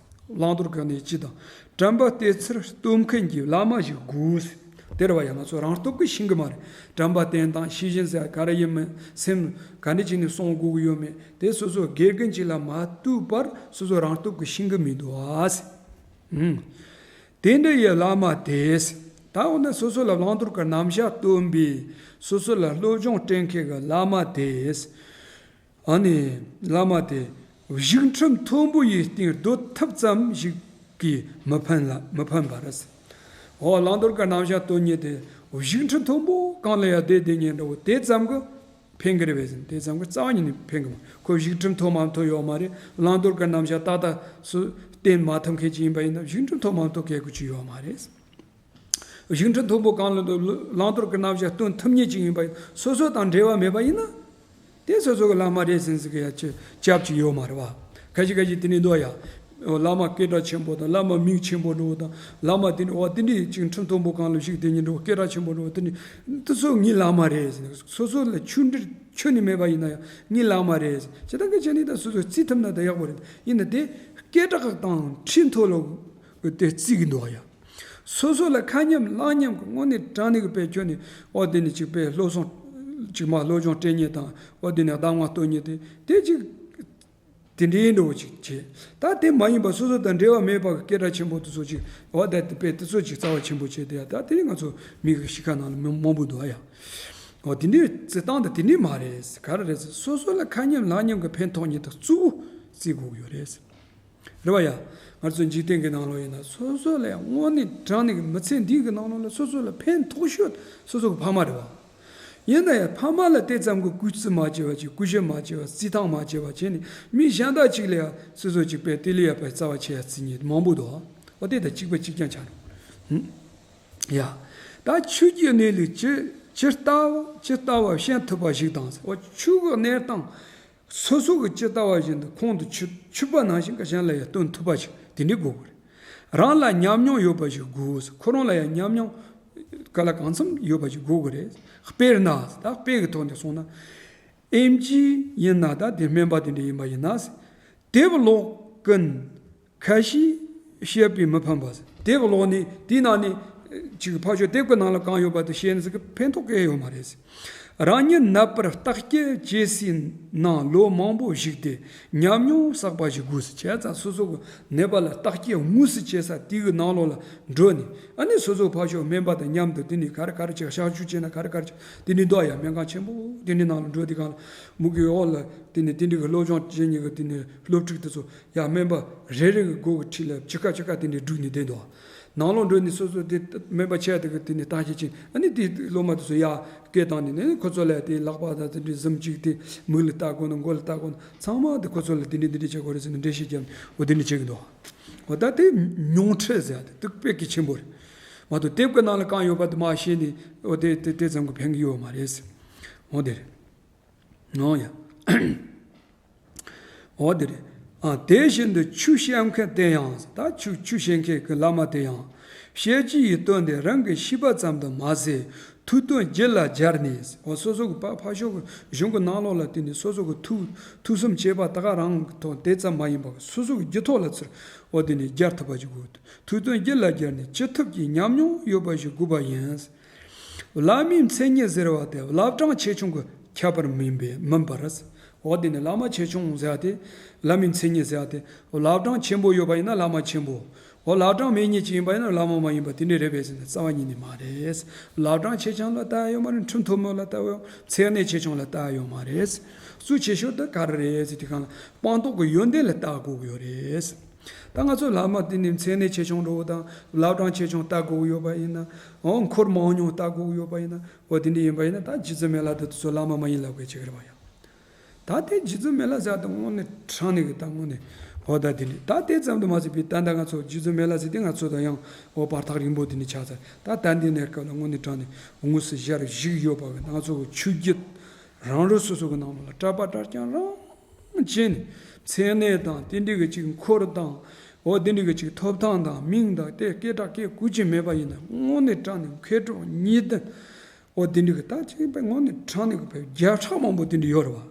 བླང་དོར་གྱི་གནས་སྤྱི་དང་། དྲན་པ་བསྟེན་ཚུལ་སྟོན་མཁན་གྱི་བླ་མ་ཞིག་དགོས། དེ་རེད་བ་ཡ། ང་ཚོ་རང་སྟོབས་ཀྱིས་ཤེས་གི་མ་རེད། དྲན་པ་བསྟེན་སྟངས་ཤེས་བཞིན་ཟེར་ག་རེ་ཡིན་མིན། སེམས་ག་འདྲ་བྱས་ནས་སྲུང་དགོས་ཀྱི་ཡོད་མེད་དེ་སོ་སོ་དགེ་རྒན་ཅིག་ལ་མ་ལྟོས་པར་སོ་སོ་རང་སྟོབས་ཀྱིས་ཤེས་གི་མི་འདུག་ཨ། ཨང་། དེ་འདྲ་ཡི་བླ་མ་དེས། ད་འོ་ན་སོ་སོ་ལ་བླང་དོར་གྱི་རྣམ་གཞག་སྟོན་པའི་སོ་སོ་ལ་སློབ་སྦྱོང་སྤྲད་མཁན་གྱི་བླ་མ་དེས། ཨ་ནི་བླ་མ་དེ་བཞུགས་ཁྲིམས་མཐོན་པོ་ཡི་སྟེང་སྡོད་ཐབས་ཙམ་ཞིག་གིས་མི་ཕན་ལ་མི་ཕན་པ་རེད། འོ་བླང་དོར་གྱི་རྣམ་གཞག་སྟོན་མཁན་དེ་བཞུགས་ཁྲིམས་མཐོན་པོ་གང་ལ་ཡང་བསྡད་བསྡད་མཁན་འདྲ་བོ་དེ་ཙམ་གྱིས་ཕན་གི་རེད་པས་ཟེར། དེ་ཙམ་གྱིས་རྩ་བ་ཉིད་ནས་ཕན་གི་མ། ཁོ་བཞུགས་ཁྲིམས་མཐོ་མ་མཐོ་ཡོད་མ་རེད། བླང་དོར་གྱི་རྣམ་གཞག་ཏག་ཏག་སུ་བསྟེན་མ་ཐུབ་མཁན་ཅིག་ཡིན་པ་ཡིན་ན་བཞུགས་ཁྲིམས་མཐོ་མ་མཐོ་གལ་དགོས་ཅིག་ཡོད་མ་རེད། བཞུགས་ཁྲིམས་མཐོན་པོ་གང་ལ་འདུག། བླང་དོར་གྱི་རྣམ་གཞག་སྟོན་ཐུབ་མཁན་ཅིག་ཡིན་པ་ཡིན། སོ་སོ་དང་འབྲེལ་བ་མེད་པ་ཡིན་ན། དེ་སོ་སོ་གི་བླ་མ་རེད་ཟེར་ཟེར་གི་ཡ་ཆེ་སྐྱབས་ཅིག་ཡོད་མ་རེད་བ། ཁ་ཤས་ཁ་ཤས་དེ་ནས་འདུག་ཡ། བླ་མ་སྐད་གྲགས་ཆེན་པོ་དང་། བླ་མ་མིང་ཆེན་པོ་འདྲ་བོ་དང་། བླ་མ་དེ་འདྲ་བ་དེ་འདྲའི་ཅིག་ཁྲིམས་མཐོན་པོ་གང་ལ་བཞུགས་དེ་ཉིད་འདྲ་བོ་སྐད་གྲགས་ཆེན་པོ་འདྲ་བོ་དེ་འདྲའི་དེ་ཚོ་ངའི་བླ་མ་རེད་ཟེར། སོ་སོ་ལ་ཆོས་འབྲེལ་ཁྱོན་ནས་མེད་པ་ཡིན་ན་ཡང་ངའི་བླ་མ་རེད་ཟེར། ཇི་ལྟར་གི་བྱས་ནས་ད་སོ་སོ་བརྩི་ཐུབ་ན་ད་ཡག་པོ་རེད། ཡིན་ན་དེ་སྐད་གྲགས་དང་ཁྲིམས་ཐོག་ལ་དེ་བརྩི་གི་འདུག་ཡ། སོ་སོ་ལ་ཁ་ཉམས་ལག་ཉམས་ཀྱི་དངོས་གནས་དྲང་གནས་ཀྱི་དཔེ་ཁྱོན་ནས་འོ་དེ་ནི་ཅིག་དཔེ་སློབ་སྦྱོང་ཅིག་མ་སློབ་སྦྱོང་སྤྲད་མཁན་དང་འོ་དེ་ནི་གདམས་ངག་སྟོན་མཁན་དེ་དེ་ཅིག་དེ་འདྲའི་འདྲ་བོ་ཅིག་བྱེད། ད་དེ་མ་ཡིན་པ་སོ་སོ་དང་འབྲེལ་བ་མེད་པ་གི་སྐད་གྲགས་ཆེན་པོ་དེ་ཚོ་ཅིག་འོ་ད་དེ་དཔེ་དེ་ཚོ་ཅིག་རྩ་བ་ཆེན་པོ་བྱེད་དེ་ཡ། ད་དེ་ང་ཚོ་མི་གི་གཤིས་ཀ་ནང་ལ་མང་མང་པོ་འདུག་ཨ་ཡ། འོ་དེ་འདྲའི་བརྩི་སྟངས་དེ་དེ་འདྲའི་མ་རེད། ག་རེ་རེད་ཟེར། སོ་སོ་ལ་ཁ་ཉམས་ལག་ཉམས་ཀྱི་ཕན་ཐོགས་མཁན་དེ་གཙོ་བོ་བརྩི་དགོས་ཀྱི་ཡོད་རེད། རེད་བ་ཡ། ང་ཚོ་འཇིག་རྟེན་གྱི་ནང་ལོགས་ཡིན་ན་སོ་སོ་ལ་ཡང་དངོས་གནས་དྲང་གནས་ཀྱི་མི་ཚེ་འདིའི་གི་ནང་ལོགས་ལ་སོ་སོ་ལ་ཕན་ཐོགས་ཤོས་སོ་སོ་གི་ཕ་མ་རེད་བ། ཡིན་ན་ཡང་ཕ་མ་ལ་དེ་ཙམ་གྱི་གུས་བརྩི་མ་བྱས་པ་བྱས། གུས་ཞབས་མ་བྱས་པ། བརྩི་མཐོང་མ་བྱས་པ་བྱས་ནས་མི་གཞན་དག་ཅིག་ལ་ཡང་སོ་སོ་ཅིག་པས་དེ་ལས་ཡག་པའི་རྩ་བ་ཆེ་ཡ་བརྩི་མཁན་མང་པོ་འདུག་འོ་དེ་དང་གཅིག་པ་གཅིག་རྐྱང་ཆགས་འགྲོ། ཡ། ད་ཆོས་ཀྱི་གནས་ལུགས་ཇི་ཇི་ལྟ་བ་ཇི་ལྟ་བ་བཤད་ཐུབ་པ་ཞིག་དང་། འོ་ཆོས་ཀྱི་གནས་སྟངས་སོ་སོ་གི་ཇི་ལྟ་བ་བཞིན་དུ་ཁོང་དུ་ཆུད་ཆུད་པ་ནང་བཞིན་གྱི་གཞན་ལ་ཡང་སྟོན་ཐུབ་པ་ཞིག་དེ་འདྲའི་དགོས་དགོས་རེད། རང་ལ་ཉམས་མྱོང་ཡོད་པ་ཞིག་དགོས། ཁོ་རང་ལ་ཡང་ཉམས་མྱོང་ག་ལ་གང་འཚམ་ཡོད་པ་ཞིག་དགོས་དགོས་རེད། དཔེར་ན་ད་དཔེ་གི་ཐོག་ནས་སོང་ན། ཨེམ་ཆི་ཡིན་ན་ད་དེ་སྨན་པ་དེ་འདྲ་ཡིན་པ་ཡིན་ན། དེབ་ཀློག་གིན་ཁ་ཤས་བཤད་པས་མི་ཕན་པ། དེབ་ཀློག་ནས་དེའི་ནང་ནས་ཅིག་ཕར་ཕྱོགས་དེབ་ཀྱི་ནང་ལ་གང་ཡོད་པ་དེ་བཤད་ནས་ཟིག་གི་ཕན་ཐོགས་གང་ཡང་ཡོད་མ་རེད། རང་ཉིད་ནད་པར་བརྟག་དཔྱད་བྱེད་སའི་ནང་ལོ་མང་པོ་བཞུགས་ཏེ་ཉམས་མྱོང་བསགས་པ་ཞིག་དགོས་སུ། བྱས་ཙང་སོ་སོ་གི་ནད་པ་ལ་བརྟག་དཔྱད་དངོས་སུ་བྱེད་ས་དེའི་གི་ནང་ལོགས་ལ་འགྲོ་ནས། ཨ་ནི་སོ་སོ་ཕར་ཕྱོགས་སྨན་པ་དང་མཉམ་དུ་དེ་ནས་ག་རེ་ག་རེ་བྱེད། གཤག་བཅོས་བྱས་ན་ག་རེ་ག་རེ་བྱེད། དེ་ནས་འདུག་ཡ། སྨན་ཁང་ཆེན་པོ་དེ་འདྲའི་ནང་ལ་འགྲོ་དུས་སྒང་ལ་མུ་གེའི་འོག་ལ་དེ་ནས་དེ་འདྲའི་གི་སློབ་སྦྱོང་བྱེད་མཁན་གི་དེ་ནས་སློབ་ཕྲུག་དེ་ཚོ་ཡ་སྨན་པ་རེ་རེ་གི་མགོ་གི་འཁྲིས་ལ་ཕྱི་ཁ་ཕྱི་ཁ་དེ་འདྲའི་བསྒྲིགས་ནས་བསྡད་འདུག། ནང་ལོགས་འགྲོ་ནས་སོ་སོ་དེ་སྨན་པ་ཆེ་དེ་གི་དེ་ནས་བརྟག་དཔྱད་བྱས། ཨ་ནི་དེ་སློབ་མ་དེ་ཚོ་ཡ་སྐད་བཏང་ནས་ནི་ཁོ་ཚོ་ལ་དེ་ལག་པ་དང་དེ་འདྲའི་ཟུམ་གཅིག་དེ་མིག་ལ་ལྟ་དགོས་ན་མགོ་ལ་ལྟ་དགོས་ན་ཚང་མ་དེ་ཁོ་ཚོ་ལ་དེ་འདྲའི་དེ་འདྲའི་བྱེད་དགོས་རེད་ཟེར་ནས་འགྲེལ་བཤད་བརྒྱབ་ནས་འོ་དེ་འདྲ་བྱེད་ཀྱི་འདུག། འོ་ད་དེ་མྱོང་འཕྲོད་ཟེར་ཡ་དེ་དེ་དཔེ་གལ་ཆེན་པོ་རེད། མ་གཏོགས་དེབ་ཀྱི་ནང་ལ་གང་ཡོད་པ་དེ་མར་བཤད་ནས་འོ་དེ་དེ་དེ་ཙམ་གྱི་ཕན་གྱི་ཡོད་མ་རེད། འོ་དེ་རེད། འོ་ཡ། འོ་དེ་རེད། ཨ་དེ་བཞིན་དུ་ཆོས་བཤད་མཁན་དེ་ཡང་། ད་ཆོས་ཆོས་བཤད་མཁན་གྱི་བླ་མ་དེ་ཡང་། བཤད་རྒྱུ་ཡི་དོན་དེ་རང་གིས་ཤེས་པ་ཙམ་དུ་མ་ཟད་ཐོས་དོན་རྒྱུད་ལ་སྦྱར་ནས། འོ་སོ་སོ་གི་ཕ་ཕ་ཤོག་གི་གཞུང་གི་ནང་ལོགས་ལ་དེ་ནས་སོ་སོ་གི་ཐུགས་ཐུགས་བསམ་བྱས་པ་ད་ག་རང་གི་ཐོག་དེ་ཙམ་མ་ཡིན་པར་སོ་སོ་གི་རྒྱུད་ཐོག་ལ་ཚུར་འོ་དེ་ནས་སྦྱར་ཐུབ་པ་ཅིག་དགོས། ཐོས་དོན་རྒྱུད་ལ་སྦྱར་ནས་ཅི་ཐུབ་ཀྱིས་ཉམས་མྱོང་ཡོད་པ་ཞིག་དགོས་པ་ཡིན། བླ་མའི་མཚན་ཉིད་ཟེར་བ་དེ་བླ་བྲང་ཆེ་ཆུང་གི་ཁྱད་པར་མིན་པས་མིན་པར། འོ་དེ་ནི་བླ་མ་ཆེ་ཆུང་ཟེར་བ་དེ་བླ་མའི་མཚན་ཉིད་ཟེར་བ་དེ་བླ་བྲང་ཆེན་པོ་ཡོད་པ་ཡིན་ན་བླ་མ་ཆེན་པོ། འོ་བླ་བྲང་མེད་མཁན་ཅིག་ཡིན་པ་ཡིན་ན་བླ་མ་མ་ཡིན་པ་དེ་འདྲ་རེད་པས་ཟེར་ན་རྩ་བ་ཉིད་ནས་མ་རེད། བླ་བྲང་ཆེ་ཆུང་ལ་ལྟ་ཡ་ཡོད་མ་རེད། ཁྲིམས་ཐོབ་མོ་ལ་ལྟ་ཡ། མཚན་གནས་ཆེ་ཆུང་ལ་ལྟ་ཡ་ཡོད་མ་རེད། གཙོ་ཆེ་ཤོས་དེ་ག་རེ་རེད་ཟེར་དུས་སྒང་ལ་སྤངས་རྟོགས་ཀྱི་ཡོན་ཏན་ལ་ལྟ་དགོས་ཀྱི་ཡོད་རེད། ད་ང་ཚོ་བླ་མ་དེ་ནི་མཚན་གནས་ཆེ་ཆུང་འདྲ་བོ་དང་བླ་བྲང་ཆེ་ཆུང་ལྟ་དགོས་ཀྱི་ཡོད་པ་ཡིན་ན། འོ་འཁོར་མང་ཉུང་ལྟ་དགོས་ཀྱི་ཡོད་པ་ཡིན་ན། འོ་དེ་འདྲ་ཡིན་པ་ཡིན་ན་ད་རྗེ་བཙུན་མི་ལ་དེ་ཚོ་བླ་མ་མ་ཡིན་ལབ་དགོས་ཅིག་རེད་པ་ཡ། ད་དེ་རྗེ་བཙུན་མི་ལ་ཟེར་དེ་དངོས་གནས་དྲང་གནས་ཀྱི་ད་དངོས་གནས་འོ་ད་དེ་འདྲ་ད་དེ་ཙམ་དུ་མ་ཟད་པའི་ད་ལྟ་ང་ཚོ་རྗེ་བཙུན་མི་ལ་ཟེར་དེ་ང་ཚོ་དང་ཡང་འོ་བར་ཐག་རིང་པོ་དེ་འདྲ་ཆགས་ཚར། ད་ད་འདི་གནས་སྐབས་ལ་དངོས་གནས་དྲང་གནས་དངོས་སུ་ཞལ་བཞུགས་ཡོད་པ་གི་ང་ཚོ་གི་ཆོས་བརྒྱུད་རང་རང་སོ་སོ་གི་ནང་ལ་གྲྭ་པ་གྲྭ་རྐྱང་རང་བྱས་ནས་མཚན་གནས་དང་དེ་འདྲ་གི་ཅིག་འཁོར་དང་འོ་དེ་འདྲ་གི་ཅིག་ཐོབ་ཐང་དང་མིང་དང་དེ་སྐད་གྲགས་སྐད་གུ་ཅི་མེད་པ་ཡིན་ན་དངོས་གནས་དྲང་གནས་མཁས་གྲུབ་གཉིས་ལྡན། འོ་དེ་འདྲ་གི་ད་ཅིག་དཔེ་དངོས་གནས་དྲང་གནས་གི་དཔེ་བརྒྱ་ཕྲག་མང་པོ་དེ་འདྲ་ཡོད་རེད་བ།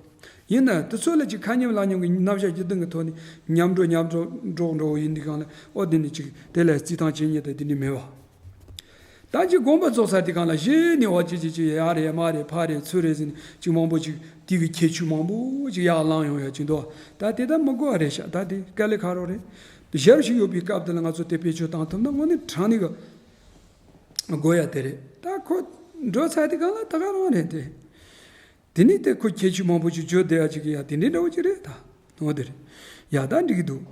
ཡིན་ན་དེ་ཚོ་ལ་ཅིག་ཁ་ཉམས་ལག་ཉམས་ཀྱི་རྣམ་གཞག་བརྒྱུད་འདུན་གི་ཐོག་ནས་མཉམ་འགྲོ་མཉམ་འགྲོ་འགྲོ་འགྲོ་ཡིན་དུས་སྒང་ལ་འོ་དེ་འདྲ་ཅིག་དེ་ལ་རྩིས་ཐང་བྱེད་མཁན་དེ་དེ་འདྲ་མེད་བ། ད་ཅིག་དགོངས་པ་རྫོགས་ཚར་དུས་སྒང་ལ་གཞི་ནས་འོ་ཅི་ཅི་ཅི་ཡ་རེད་མ་རེད་ཕ་རེད་ཚུར་རེད་ཟེར་ནས་ཅིག་མང་པོ་ཅིག་དེ་གི་ཁྱད་ཆོས་མང་པོ་ཅིག་ཡར་ལངས་ཡོང་ཡ་ཅིག་འདུག། ད་དེ་ད་མི་དགོས་པ་རེད་ཤག། ད་དེ་དཀའ་ལས་ཁག་རོགས་རེད། ཞབས་ཞུ་ཡོད་པའི་སྐབས་དེ་ལ་ང་ཚོ་དེ་བེད་སྤྱོད་བཏང་ཐུབ་ན་དངོས་གནས་དྲང་གནས་གི་དགོས་ཡ་དེ་རེད། ད་ཁོ་འགྲོ་ཚར་དུས་སྒང་ལ་ད་ག་རང་རེད་དེ། དེ་ནི་དེ་ཁོ་ཁྱད་ཆོས་མང་པོ་ཅིག་བརྗོད་བསྡད་ཡ་ཅིག་ཡ་དེ་འདྲའི་འདྲ་བོ་ཅིག་རེད་ད། འོ་དེ་རེད། ཡ་ད་འགྲིག་གི་འདུག།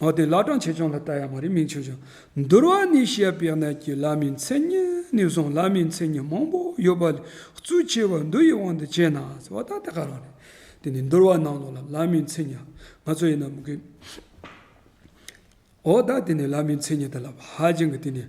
འོ་དེ་བླ་བྲང་ཆེ་ཆུང་ལ་ལྟ་ཡ་མ་རེད། མིང་ཆུང་ཆུང་། འདུལ་བ་ནས་བཤད་པའི་གནད་ཀྱིས་བླ་མའི་མཚན་ཉིད་ནས་བཟུང་བླ་མའི་མཚན་ཉིད་མང་པོ་ཡོད་པ་ལས་གཙོ་ཆེ་བ་འདུལ་བའི་དབང་དུ་བྱས་ན་ཟེར་བ་ད་དེ་ག་རང་རེད། དེ་ནི་འདུལ་བ་ནང་ལོགས་ལ་བླ་མའི་མཚན་ཉིད་ང་ཚོ་ཡིན་ན་མི་དགོས། འོ་ད་དེ་ནས་བླ་མའི་མཚན་ཉིད་དེ་ལ་ཧ་ཅང་གི་དེ་ནས་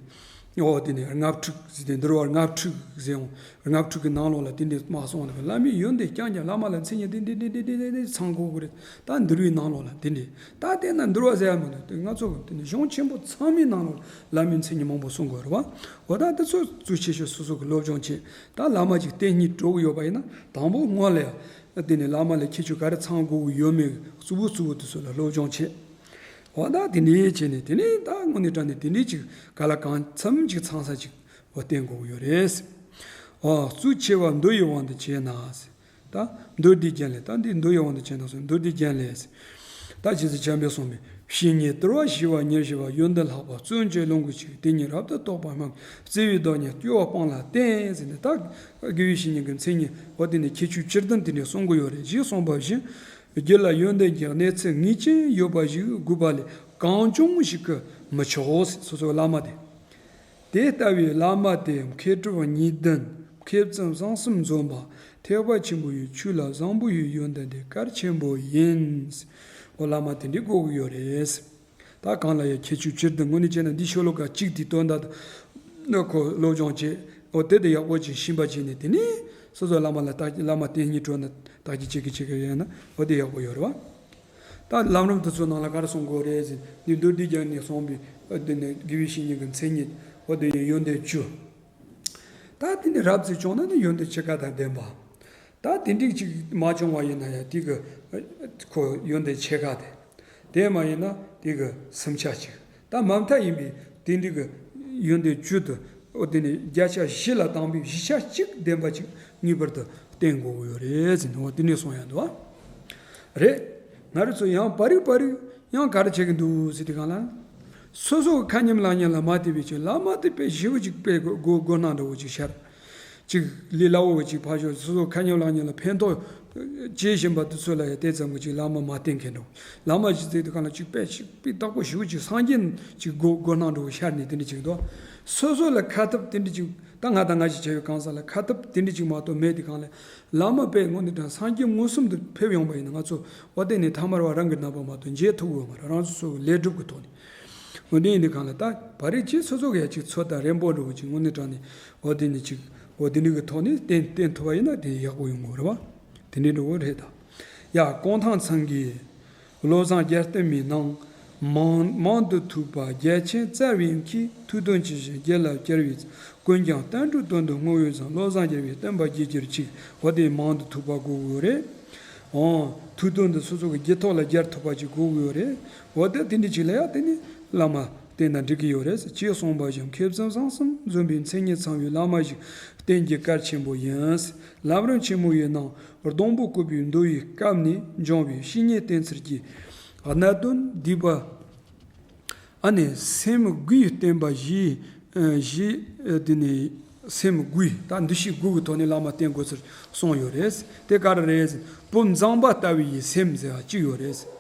འོ་དེ་ནས་ལྔ་ཕྲུགས་ཟེར་ཏེ་འདུལ་བ་ལྔ་ཕྲུགས་ཟེར་འོང་། ལྔ་ཕྲུགས་ཀྱི་ནང་ལོགས་ལ་དེ་འདྲས་མ་གསུངས་ནས་བླ་མའི་ཡོན་ཏན་རྐྱང་རྐྱང་བླ་མ་ལ་མཚན་ཉིད་དེ་འདྲས་འདྲས་འདྲས་འདྲས་འདྲས་ཚང་དགོས་ཀྱི་རེད། ད་འདུལ་བའི་ནང་ལོགས་ལ་དེ་འདྲས་ད་དེ་ན་འདུལ་བ་ཟེར་ཡ་མ་ནི་དེ་ང་ཚོ་གི་དེ་ནས་གཞུང་ཆེན་པོ་ཚང་མའི་ནང་ལོགས་ལ་བླ་མའི་མཚན་ཉིད་མང་པོ་གསུང་དགོས་རེད་བ། འོ་ད་དེ་ཚོ་གཙོ་ཆེ་ཤོས་སོ་སོ་གི་སློབ་སྦྱོང་བྱེད། ད་བླ་མ་ཅིག་བསྟེན་སྙིང་བྲོ་གི་ཡོད་པ་ཡིན་ན་དང་པོ་སྔོན་ལ་ཡ་དེ་ནས་བླ་མ་ལ་ཁྱད་ཆོས་ག་རེ་ཚང་དགོས་ཀྱི་ཡོད་མེད་གཙོ་བོ་གཙོ་བོ་དེ་ཚོ་ལ་སློབ་སྦྱོང་བྱེད། འོ་ད་དེ་འདྲའི་བྱས་ནས་དེ་ནས་ད་དངོས་གནས་དྲང་གནས་དེ་འདྲའི་ཅིག་ག་ལ་གང་འཚམ་ཅིག་ཚང་ས་ཅིག་འོ་བསྟན་དགོས་ཀྱི་ཡོད་རེད། འོ་གཙོ་ཆེ་བ་མདོ་ཡི་དབང་དུ་བྱས་ན། ད་མདོ་སྡེའི་རྒྱན་ལས། ད་འདི་མདོ་ཡི་དབང་དུ་བྱས་ན་སོགས་མདོ་སྡེའི་རྒྱན་ལས། ད་རྗེ་བཙུན་བྱམས་པས་གསུངས་པའི་བཤེས་གཉེན་དུལ་བ་ཞི་བ་ཉེར་ཞི་བ་ཡོན་ཏན་ལྷག་པ་བརྩོན་བཅས་ལོངས་སྐུ་གཅིག་དེ་ཉིད་རབ་ཏུ་རྟོགས་པ་སྨྲ་བརྩེ་བའི་བདག་ཉིད་སྐྱོ་བ་སྤངས་ལ་བརྟེན་ཟེར་ནས། ད་དགེ་བའི་བཤེས་གཉེན་གྱི་མཚན་ཉིད་འོ་དེ་ནས་ཁྱད་ཆོས་བཅུ་བདུན་དེ་འདྲ་གསུང་གི་ཡོད་རེད། ཞེས་གསུངས་པ་བཞིན་རྒྱུད་ལ་ཡོན་ཏན་གྱི་གནས་ཚད་ངེས་ཅན་ཡོད་པ་ཞིག་དགོས་པ་ལས་གང་བྱུང་ཞིག་གིས་མི་ཆོག་ཟེར། སོ་སོའི་བླ་མ་དེ། དེ་ལྟ་བུའི་བླ་མ་དེ་མཁས་གྲུབ་གཉིས་ལྡན་མཁས་བཙུན་གསང་གསུམ་འཛོམས་པ་ཐེག་པ་ཆེན་པོ་ཡི་ཆོས་ལ་བཟང་པོ་ཡི་ཡོན་ཏན་དེ་གལ་ཆེན་པོ་ཡིན། འོ་བླ་མ་དེ་འདྲའི་དགོས་ཀྱི་ཡོད་རེད། ད་གང་ལ་ཡང་ཁྱད་ཆོས་བཅུ་བདུན། དངོས་གནས་བྱས་ན་འདི་ཤོ་ལོ་ཀ་གཅིག་དེའི་དོན་དག་ནི་ཁོ་སློབ་སྦྱོང་བྱེད། འོ་དེ་དེ་ཡག་པོ་ཅིག་ཤེས་པ་བྱས་ནས་དེ་ནས་སོ་སོའི་བླ་མ་ལ་བརྟག་བླ་མ་བསྟེན་སྙིང་བྲོ་ན་བརྟག་དཔྱད་བྱེད་ཀྱི་བྱེད་ཀྱི་ཡོད་ན་འོ་དེ་ཡག་པོ་ཡོད་རེད་བ། ད་ལམ་རིམ་དེ་ཚོའི་ནང་ལ་ག་རེ་གསུང་དགོས་རེད་ཟེར་ན། འདི་མདོ་སྡེའི་རྒྱན་ནས་གསུངས་པའི་འོ་དེ་ནས་དགེ་བའི་བཤེས་གཉེན་གྱི་མཚན་ཉིད་འོ་དེ་ཡི་ཡོན་ཏན་བཅུ། ད་དེ་ནས་རབ་ཙམ་བྱུང་ན་ནི་ཡོན་ཏན་ཕྱེད་ཀ་དང་ལྡན་པ། ད་དེ་འགྲིག་ཅིག་མ་བྱུང་བ་ཡིན་ན་ཡང་དེ་གི་ཁོ་ཡོན་ཏན་ཕྱེད་ཀ་དེ། དེ་མ་ཡིན་ན་དེ་གི་སུམ་ཆ་གཅིག་ད་མ་མཐའ་ཡིན་པའི་དེ་འགྲིག་གི་ཡོན་ཏན་བཅུ་དུ་འོ་དེ་ནས་བརྒྱ་ཆ་བཞི་ལ་བཏང་པའི་བཞི་ཆ་གཅིག་ལྡན་པ་ཅིག་ངེས་པར་དུ་བསྟེན་དགོས་ཀྱི་ཡོད་རེད་ཟེར་ནས་འོ་དེ་ནས་གསུངས་ཡོད་འདུག་བ། རེད། ང་རང་ཚོ་ཡང་པ་རིག་པ་རིག་ཡང་ག་རེ་བྱེད་ཀྱི་འདུག་ཟེར་དུས་སྒང་ལ། སོ་སོ་གི་ཁ་ཉམས་ལག་ཉམས་ལ་མ་བལྟས་པའི་ཕྱིར་བླ་མ་དེ་དཔེ་ཞེ་པོ་ཅིག་དཔེ་མགོ་མགོ་སྣང་འདྲ་བོ་ཅིག་ཤར། ཅིག་ལས་སླ་བོ་བ་ཅིག་ཕར་ཞོག་སོ་སོ་ཁ་ཉམས་ལག་ཉམས་ལ་ཕན་ཐོགས་བྱེད་བཞིན་པ་དེ་ཚོ་ལ་ཡང་དེ་ཙམ་གྱི་ཅིག་བླ་མ་མ་བསྟེན་མཁན་འདྲ་བོ། བླ་མ་ཅིག་བལྟས་དུས་སྒང་ལ་ཅིག་དཔེ་ཞིག་དཔེ་བདག་པོ་ཞེ་པོ་ཅིག་སངས་རྒྱས་ཅིག་མགོ་མགོ་སྣང་འདྲ་བོ་ཤར་ནས་དེ་འདྲ་ཅིག་འདུག་སོ་སོ་ལ་ཁ་ཐུབ་དེ་འདྲ་ཅིག་ད་ང་དང་ང་ཞིག་བྱ་བའི་གང་ཟག་ལ་ཁ་ཐུབ་དེ་འདྲ་ཅིག་མ་གཏོགས་མེད་དུས་སྒང་ལ། བླ་མ་དཔེ་དངོས་གནས་དྲང་སངས་རྒྱས་མངོན་སུམ་དུ་ཕེབས་ཡོང་བ་ཡིན་ན་ང་ཚོ་འོ་དེ་ནས་ཐ་མལ་པ་རང་གི་རྣམ་པ་མ་གཏོགས་མཇལ་ཐུབ་ཀྱི་ཡོད་མ་རེད། རང་སོ་སོ་གི་ལས་སྒྲུབ་ཀྱི་ཐོག་ནས། འོ་དེ་ཡིན་དུས་སྒང་ལ་ད་བ་རེ་ཅིག་སོ་སོ་གི་ཡ་ཅིག་ཚོད་དང་རན་པོ་འདྲ་བོ་ཅིག་དངོས་གནས་དྲང་ནས་འོ་དེ་ནས་ཅིག་འོ་དེ་འདྲ་གི་ཐོག་ནས་བསྟེན་བསྟེན་ཐུབ་པ་ཡིན་ན་དེ་ཡག་པོ་ཡོང་གི་རེད་བ། དེ་འདྲ་འདྲ་བོ་རེད་ད། ཡ་གུང་ཐང་ཚང་གིས། བློ་བཟང་རྒྱལ་བསྟན་མའི་ནང་། མང་མང་དུ་ཐོས་པ་རྒྱལ་ཆེན་རྩ་བའི་མཁས། ཐོས་དོན་ཇི་བཞིན་རྒྱུད་ལ་སྐྱེར་བའི་ཚེ། ཀུན་ཀྱང་བསྟན་འགྲོའི་དོན་དུ་བསྔོ་བས་བཟང་། བློ་བཟང་རྒྱལ་བའི་བསྟན་པ་རྒྱས་གྱུར་ཅིག་འོ་དེ་མང་དུ་ཐོས་པ་དགོས་ཀྱི་ཡོད་རེད། འོ། ཐོས་དོན་དུ་སོ་སོ་གི་རྒྱུད་ཐོག་ལ་སྦྱར་ཐུབ་པ་ཅིག་དགོས་ཀྱི་ཡོད་རེད། འོ་དེ་དེ་འདྲ་ཅིག་ལ་ཡང་དེ་ནི་བླ་མ་བསྟེན་ན་འགྲིག་གི་ཡོད་རེད། ཅེས་གསུངས་པ་བཞིན་མཁས་བཙུན་གསང་གསུམ་འཛོམས་པའི་མཚན་ཉིད་ཚང་བའི་བླ་མ་ཞིག་བསྟེན་རྒྱུ་གལ་ཆེན་པོ་ཡིན། ལམ་རིམ་ཆེན་མོ་ཡི་ནང་སྡོང་པོ་བཀོད་པའི་མདོ་ཡི་སྐབས་ནས་འབྱུང་བའི་བཤེས་གཉེན་བསྟེན་ཚུལ་གྱི་གནད་དོན་བསྡུས་པ། ཨ་ནི་སེམས་དགུས་བསྟེན་པ་བཞི། ཨ་བཞི། ཨ་དེ་ནས་སེམས་དགུས་ད་འདུ་ཤེས་དགུ་གི་ཐོག་ནས་བླ་མ་བསྟེན་དགོས་ཚུལ་གསུངས་ཡོད་རེད། དེ་ག་རེ་རེད། བུམ་མཛངས་པ་ལྟ་བུའི་སེམས་ཟེར་བ་གཅིག་ཡོད་རེད།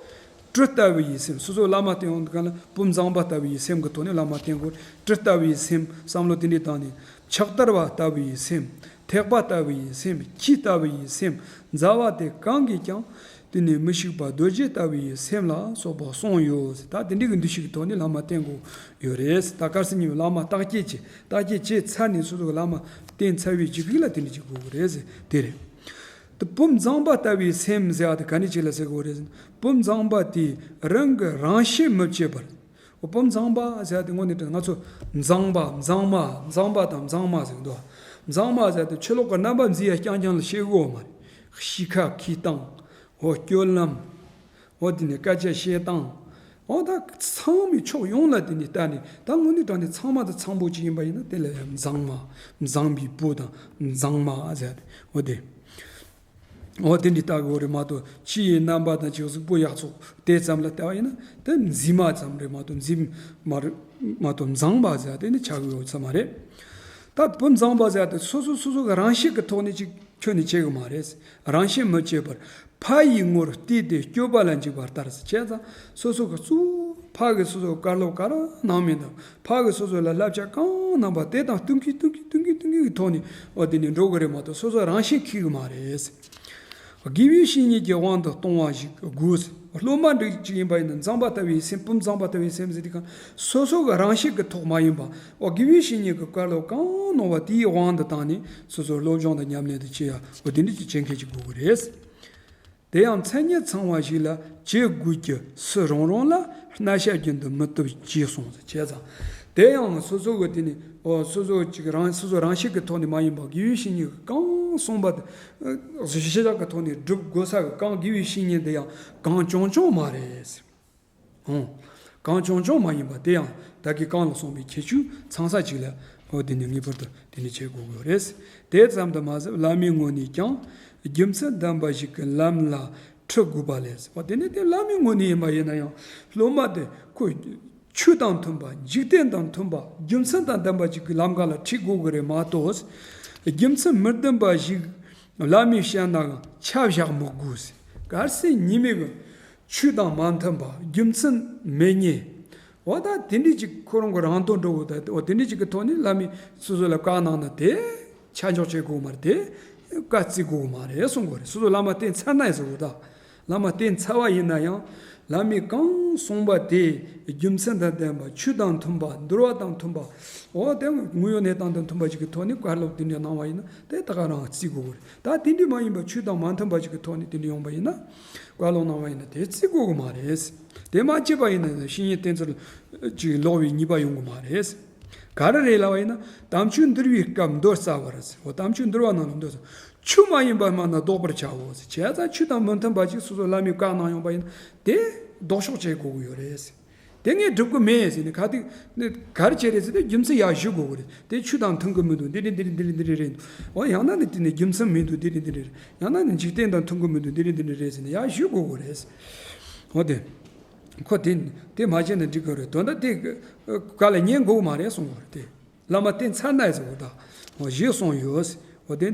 གྲུ་ལྟ་བུ་ཡི་སེམས། སོ་སོ་བླ་མ་བསྟེན་ཡོང་དུས་སྒང་ལ་བུམ་མཛངས་པ་ལྟ་བུ་ཡི་སེམས་ཀྱི་ཐོག་ནས་བླ་མ་བསྟེན་དགོས། གྲུ་ལྟ་བུ་ཡི་སེམས་བསམ་བློ་དེ་འདྲ་བཏང་ནས། ཕྱག་དར་བ་ལྟ་བུ་ཡི་སེམས། ཐེག་པ་ལྟ་བུ་ཡི་སེམས། ཁྱི་ལྟ་བུ་ཡི་སེམས། མཛའ་བ་དེ་གང་གིས་ཀྱང་དེ་ནི་མི་ཤིགས་པ་རྡོ་རྗེ་ལྟ་བུ་ཡི་སེམས་ལ་སོགས་པ་གསུངས་ཡོད། ད་དེ་འདྲའི་གི་འདུ་ཤེས་ཀྱི་ཐོག་ནས་བླ་མ་བསྟེན་དགོས་ཡོད་རེད། ད་དཀར་སེར་གཉིས་པོ་བླ་མ་བརྟག་དཔྱད་བྱས། བརྟག་དཔྱད་བྱས་ཚར་ནས་སོ་སོ་གི་བླ་མ་བསྟེན་ཚར་བའི་རྗེས་ཀྱི་ལ་དེ་འདྲ་ཅིག་དགོས་ཀྱི་རེད་ཟེར་དེ་རེད། དེ་བུམ་མཛངས་པ་ལྟ་བུའི་སེམས་ཟེར་བ་དེ་ག་ནས་ཅིག་ལ་ཟེར་དགོས་རེད་ཟེར་ན། བུམ་མཛངས་པ་དེ་རང་གི་རང་བཞིན་མི་བརྗེད་པར། འོ་བུམ་མཛངས་པ་ཟེར་བ་དེ་དངོས་གནས་དྲང་ང་ཚོ་མཛངས་པ་མཛངས་མ་མཛངས་པ་དང་མཛངས་མ་ཟེར་གི་འདུག་མཛངས་མ་ཟེར་བ་དེ་ཕྱི་ལོགས་ཀྱི་རྣམ་པ་མཛེས་ཡ་རྐྱང་རྐྱང་ལ་བཤད་གི་ཡོད་མ་རེད། གཤིས་ཀ་འཁྱེར་སྟངས། འོ་སྤྱོད་ལམ། འོ་དེ་ནས་སྐད་ཆ་བཤད་སྟངས། འོ་ད་ཚང་མའི་ཕྱོགས་ཡོངས་ལ་དེ་ནས་ལྟ་ནས་ད་དངོས་གནས་དྲང་གནས་ཚང་མ་དང་ཚང་པོ་ཅིག་ཡིན་པ་ཡིན་ན་དེ་ལ་ཡང་མཛངས་མ། མཛངས་པའི་བུ་དང་མཛངས་མ་ཟེར་ཏེ་འོ་དེ། འོ་དེ་འདྲའི་ལྟ་དགོས་རེད་མ་གཏོགས་ཕྱི་ཡི་རྣམ་པ་དང་ཅིག་གཟུགས་པོ་ཡག་བཙོག་དེ་ཙམ་ལ་ལྟ་བ་ཡིན་ན་དེ་མཛེས་མ་ཙམ་རེད་མ་གཏོགས་མཛེས་མ་རེད་མ་གཏོགས་མཛངས་པ་ཟེར་དེ་ནི་ཆགས་ཀྱི་ཡོད་ས་མ་རེད། ད་བུ་མཛངས་པ་ཟེར་དེ་སོ་སོ་སོ་སོ་གི་རང་བཞིན་གྱི་ཐོག་ནས་ཅིག་ཁྱོན་ནས་བྱེད་གི་མ་རེད། རང་བཞིན་མི་བརྗེད་པར་ཕ་ཡི་ངོར་བལྟས་ཏེ་སྐྱོ་བ་ལ་འཇུག་པ་ལྟར་ཟེར་བྱས་ཙང་སོ་སོ་གི་གཙོ་བོ་ཕ་གི་སོ་སོ་གི་བཀའ་སློབ་ག་རེ་གནང་མིན་དང་ཕ་གི་སོ་སོ་ལ་བསླབ་བྱ་གང་གནང་པ་དེ་དང་བསྟུན་གྱིན་བསྟུན་གྱིན་བསྟུན་གྱིན་བསྟུན་གྱིན་གྱི་ཐོག་ནས་འོ་དེ་ནས་འགྲོ་གི་རེད་མ་གཏོགས་སོ་སོ་རང་བཞིན་འཁྱེར་གི་མ་རེད། དགེ་བའི་བཤེས་གཉེན་གྱི་དབང་དུ་གཏོང་བ་ཞིག་དགོས། སློབ་མ་འདྲ་ཅིག་ཡིན་པ་ཡིན་ན་མཛངས་པ་ལྟ་བུའི་སེམས་བུ་མཛངས་པ་ལྟ་བུའི་སེམས་ཟེར་དུས་སྒང་སོ་སོ་གི་རང་བཞིན་གྱི་ཐོག་མ་ཡིན་པ་འོ་དགེ་བའི་བཤེས་གཉེན་གྱི་བཀའ་སློབ་གང་གནང་བ་དེའི་དབང་དུ་བཏང་ནས་སོ་སོའི་སློབ་སྦྱོང་དང་ཉམས་ལེན་དུ་བྱེད་ཡ་འོ་དེ་འདྲ་ཅིག་བྱེད་མཁན་ཅིག་དགོས་ཀྱི་རེད། དེ་ཡང་མཚན་ཉིད་ཚང་བ་ཞིག་ལ་བྱེད་དགོས་ཀྱི་སུ་རང་རང་ལ་སྣ་ཞབས་རྒྱུན་དུ་མི་བཏུབ་ཅེས་གསུངས་སོ་བྱས་ཙང་། དེ་ཡང་སོ་སོ་གི་དེ་ནི་འོ་སོ་སོ་ཅིག་རང་སོ་སོ་རང་བཞིན་གྱི་ཐོག་ནས་མ་ཡིན་པ་དགེ་བའི་བཤེས་གཉེན་གྱིས་གང་གསུངས་པ་དེ་གཞི་བཞག་གི་ཐོག་ནས་སྒྲུབ་དགོས་ས་གི་གང་དགེ་བའི་བཤེས་གཉེན་དེ་ཡང་གང་བྱུང་བྱུང་མ་རེད། འོང་། གང་བྱུང་བྱུང་མ་ཡིན་པ་དེ་ཡང་བདག་གིས་གང་ལ་གསུངས་པའི་ཁྱད་ཆོས་ཚང་ས་ཅིག་ལ་འོ་དེ་ནི་ངེས་པར་དུ་དེ་ནི་བྱེད་དགོས་ཀྱི་རེད། དེ་ཙམ་དུ་མ་ཟད་བླ་མའི་ངོས་ནས་ཀྱང་རྒྱུ་མཚན་ལྡན་པ་ཞིག་གི་ལམ་ལ་ཁྲིད་དགོས་པ་ལས། འོ་དེ་ནི་དེ་བླ་མའི་ངོས་ནས་ཡིན་པ་ཡིན་ན་ཡང་སློབ་མ་དེ་ཁོ་ཆོས་དང་མཐུན་པ་འཇིག་རྟེན་དང་མཐུན་པ་རྒྱུ་མཚན་དང་ལྡན་པ་ཅིག་གི་ལམ་ཁ་ལ་ཁྲིད་དགོས་ཀྱི་རེད་མ་གཏོགས། རྒྱུ་མཚན་མི་ལྡན་པ་ཞིག་བླ་མས་བཤད་ནའང་ཆ་བཞག་མི་དགོས། གལ་སྲིད་ཉེས་མེད་ཀྱི་ཆོས་དང་མ་མཐུན་པ་རྒྱུ་མཚན་མེད་ཉེས། འོ་ད་དེ་འདྲས་ཅིག་ཁོ་རང་གི་རང་དོན་འགྲོ་འོ་ད་འོ་དེ་འདྲས་ཅིག་གི་ཐོག་ནས་བླ་མས་སོ་སོ་ལ་བཀའ་གནང་ན་དེ་ཆ་འཇོག་བྱེད་དགོས་མ་རེད། དེ་བཀའ་བརྩི་དགོས་མ་རེད་གསུང་གི་རེད། སོ་སོ་བླ་མ་བསྟེན་ཚར་ན་ཡང་ཟེར་གོ་ད། བླ་མ་བསྟེན་ཚར་བ་ཡིན་ན་ཡང་བླ་མས་གང་གསུངས་པ་དེ་རྒྱུ་མཚན་དང་ལྡན་པ་ཆོས་དང་མཐུན་པ་འདུལ་བ་དང་མཐུན་པ། འོ་དེ་དངོས་ཡོད་གནས་སྟངས་དང་མཐུན་པ་ཞིག་གི་ཐོག་ནས་བཀའ་སློབ་དེ་འདྲ་གནང་བ་ཡིན་ན་དེ་ད་ག་རང་བརྩི་དགོས་གི་རེད། ད་དེ་འདྲ་མ་ཡིན་པ་ཆོས་དང་མ་མཐུན་པ་ཞིག་གི་ཐོག་ནས་དེ་འདྲ་ཡོང་བ་ཡིན་ན་བཀའ་སློབ་གནང་བ་ཡིན་ན་དེ་བརྩི་དགོས་གི་མ་རེད། དེ་མ་བྱས་པ་ཡིན་ན་བཤེས་གཉེན་བསྟེན་ཚུལ་ཅིག་ལོག་པའི་ཉེས་པ་ཡོང་གི་མ་རེད། ག་རེ་རེད་ལབ་པ་ཡིན་ན་དམ་ཆོས་འདུལ་བའི་སྐབས་མདོར་བསྡུ་བར་ཟེར། འོ་དམ་ཆོས་འདུལ་བ་ནང་ལ་མདོར་བསྡུ། ཆོས་མ་ཡིན་པ་སྨྲ་ན་བཟློག་པར་བྱའོ་ཟེར། བྱས་ཙང་ཆོས་དང་མི་མཐུན་པ་ཅིག་སོ་སོ་བླ་མས་བཀའ་གནང་ཡོང་པ་ཡིན་ན་དེ་ལྡོག་ཕྱོགས་བྱེད་དགོས་ཀྱི་ཡོད་རེད། དེ་ངས་སྒྲུབ་ཀྱི་མེད་ཟེར་ནས་ག་དུས་ནི་ག་རེ་བྱས་རེད་ཟེར་ཏེ་རྒྱུ་མཚན་ཡར་ཞུ་དགོས་ཀྱི་རེད། དེ་ཆོས་དང་མཐུན་གྱི་མི་འདུག་འདི་རེད་འདི་རེད་འདི་རེད་འདི་རེད་འདི་རེད། འོ་ཡང་ན་ནི་དེ་ནི་རྒྱུ་མཚན་མི་འདུག་འདི་རེད་འདི་རེད་རེད། ཡང་ན་ནི་འཇིག་རྟེན་དང་མཐུན་གྱི་མི་འདུག་འདི་རེད་འདི་རེད་རེད་ཟེར་ནས་ཡར་ཞུ་དགོས་ཀྱི་རེད། འོ་དེ། ཁོ་དེ་དེ་མ་བྱས་ན་འགྲིག་གི་རེད། དོན་དག་དེ་ག་ལ་ཉན་དགོས་མ་རེད་གསུང་གི་རེད་དེ། བླ་མ་བསྟེན་ཚར་ན་ཟེར་བ་དང་། འོ་ཞེས་གསུངས་ཡོད། འོ་དེ།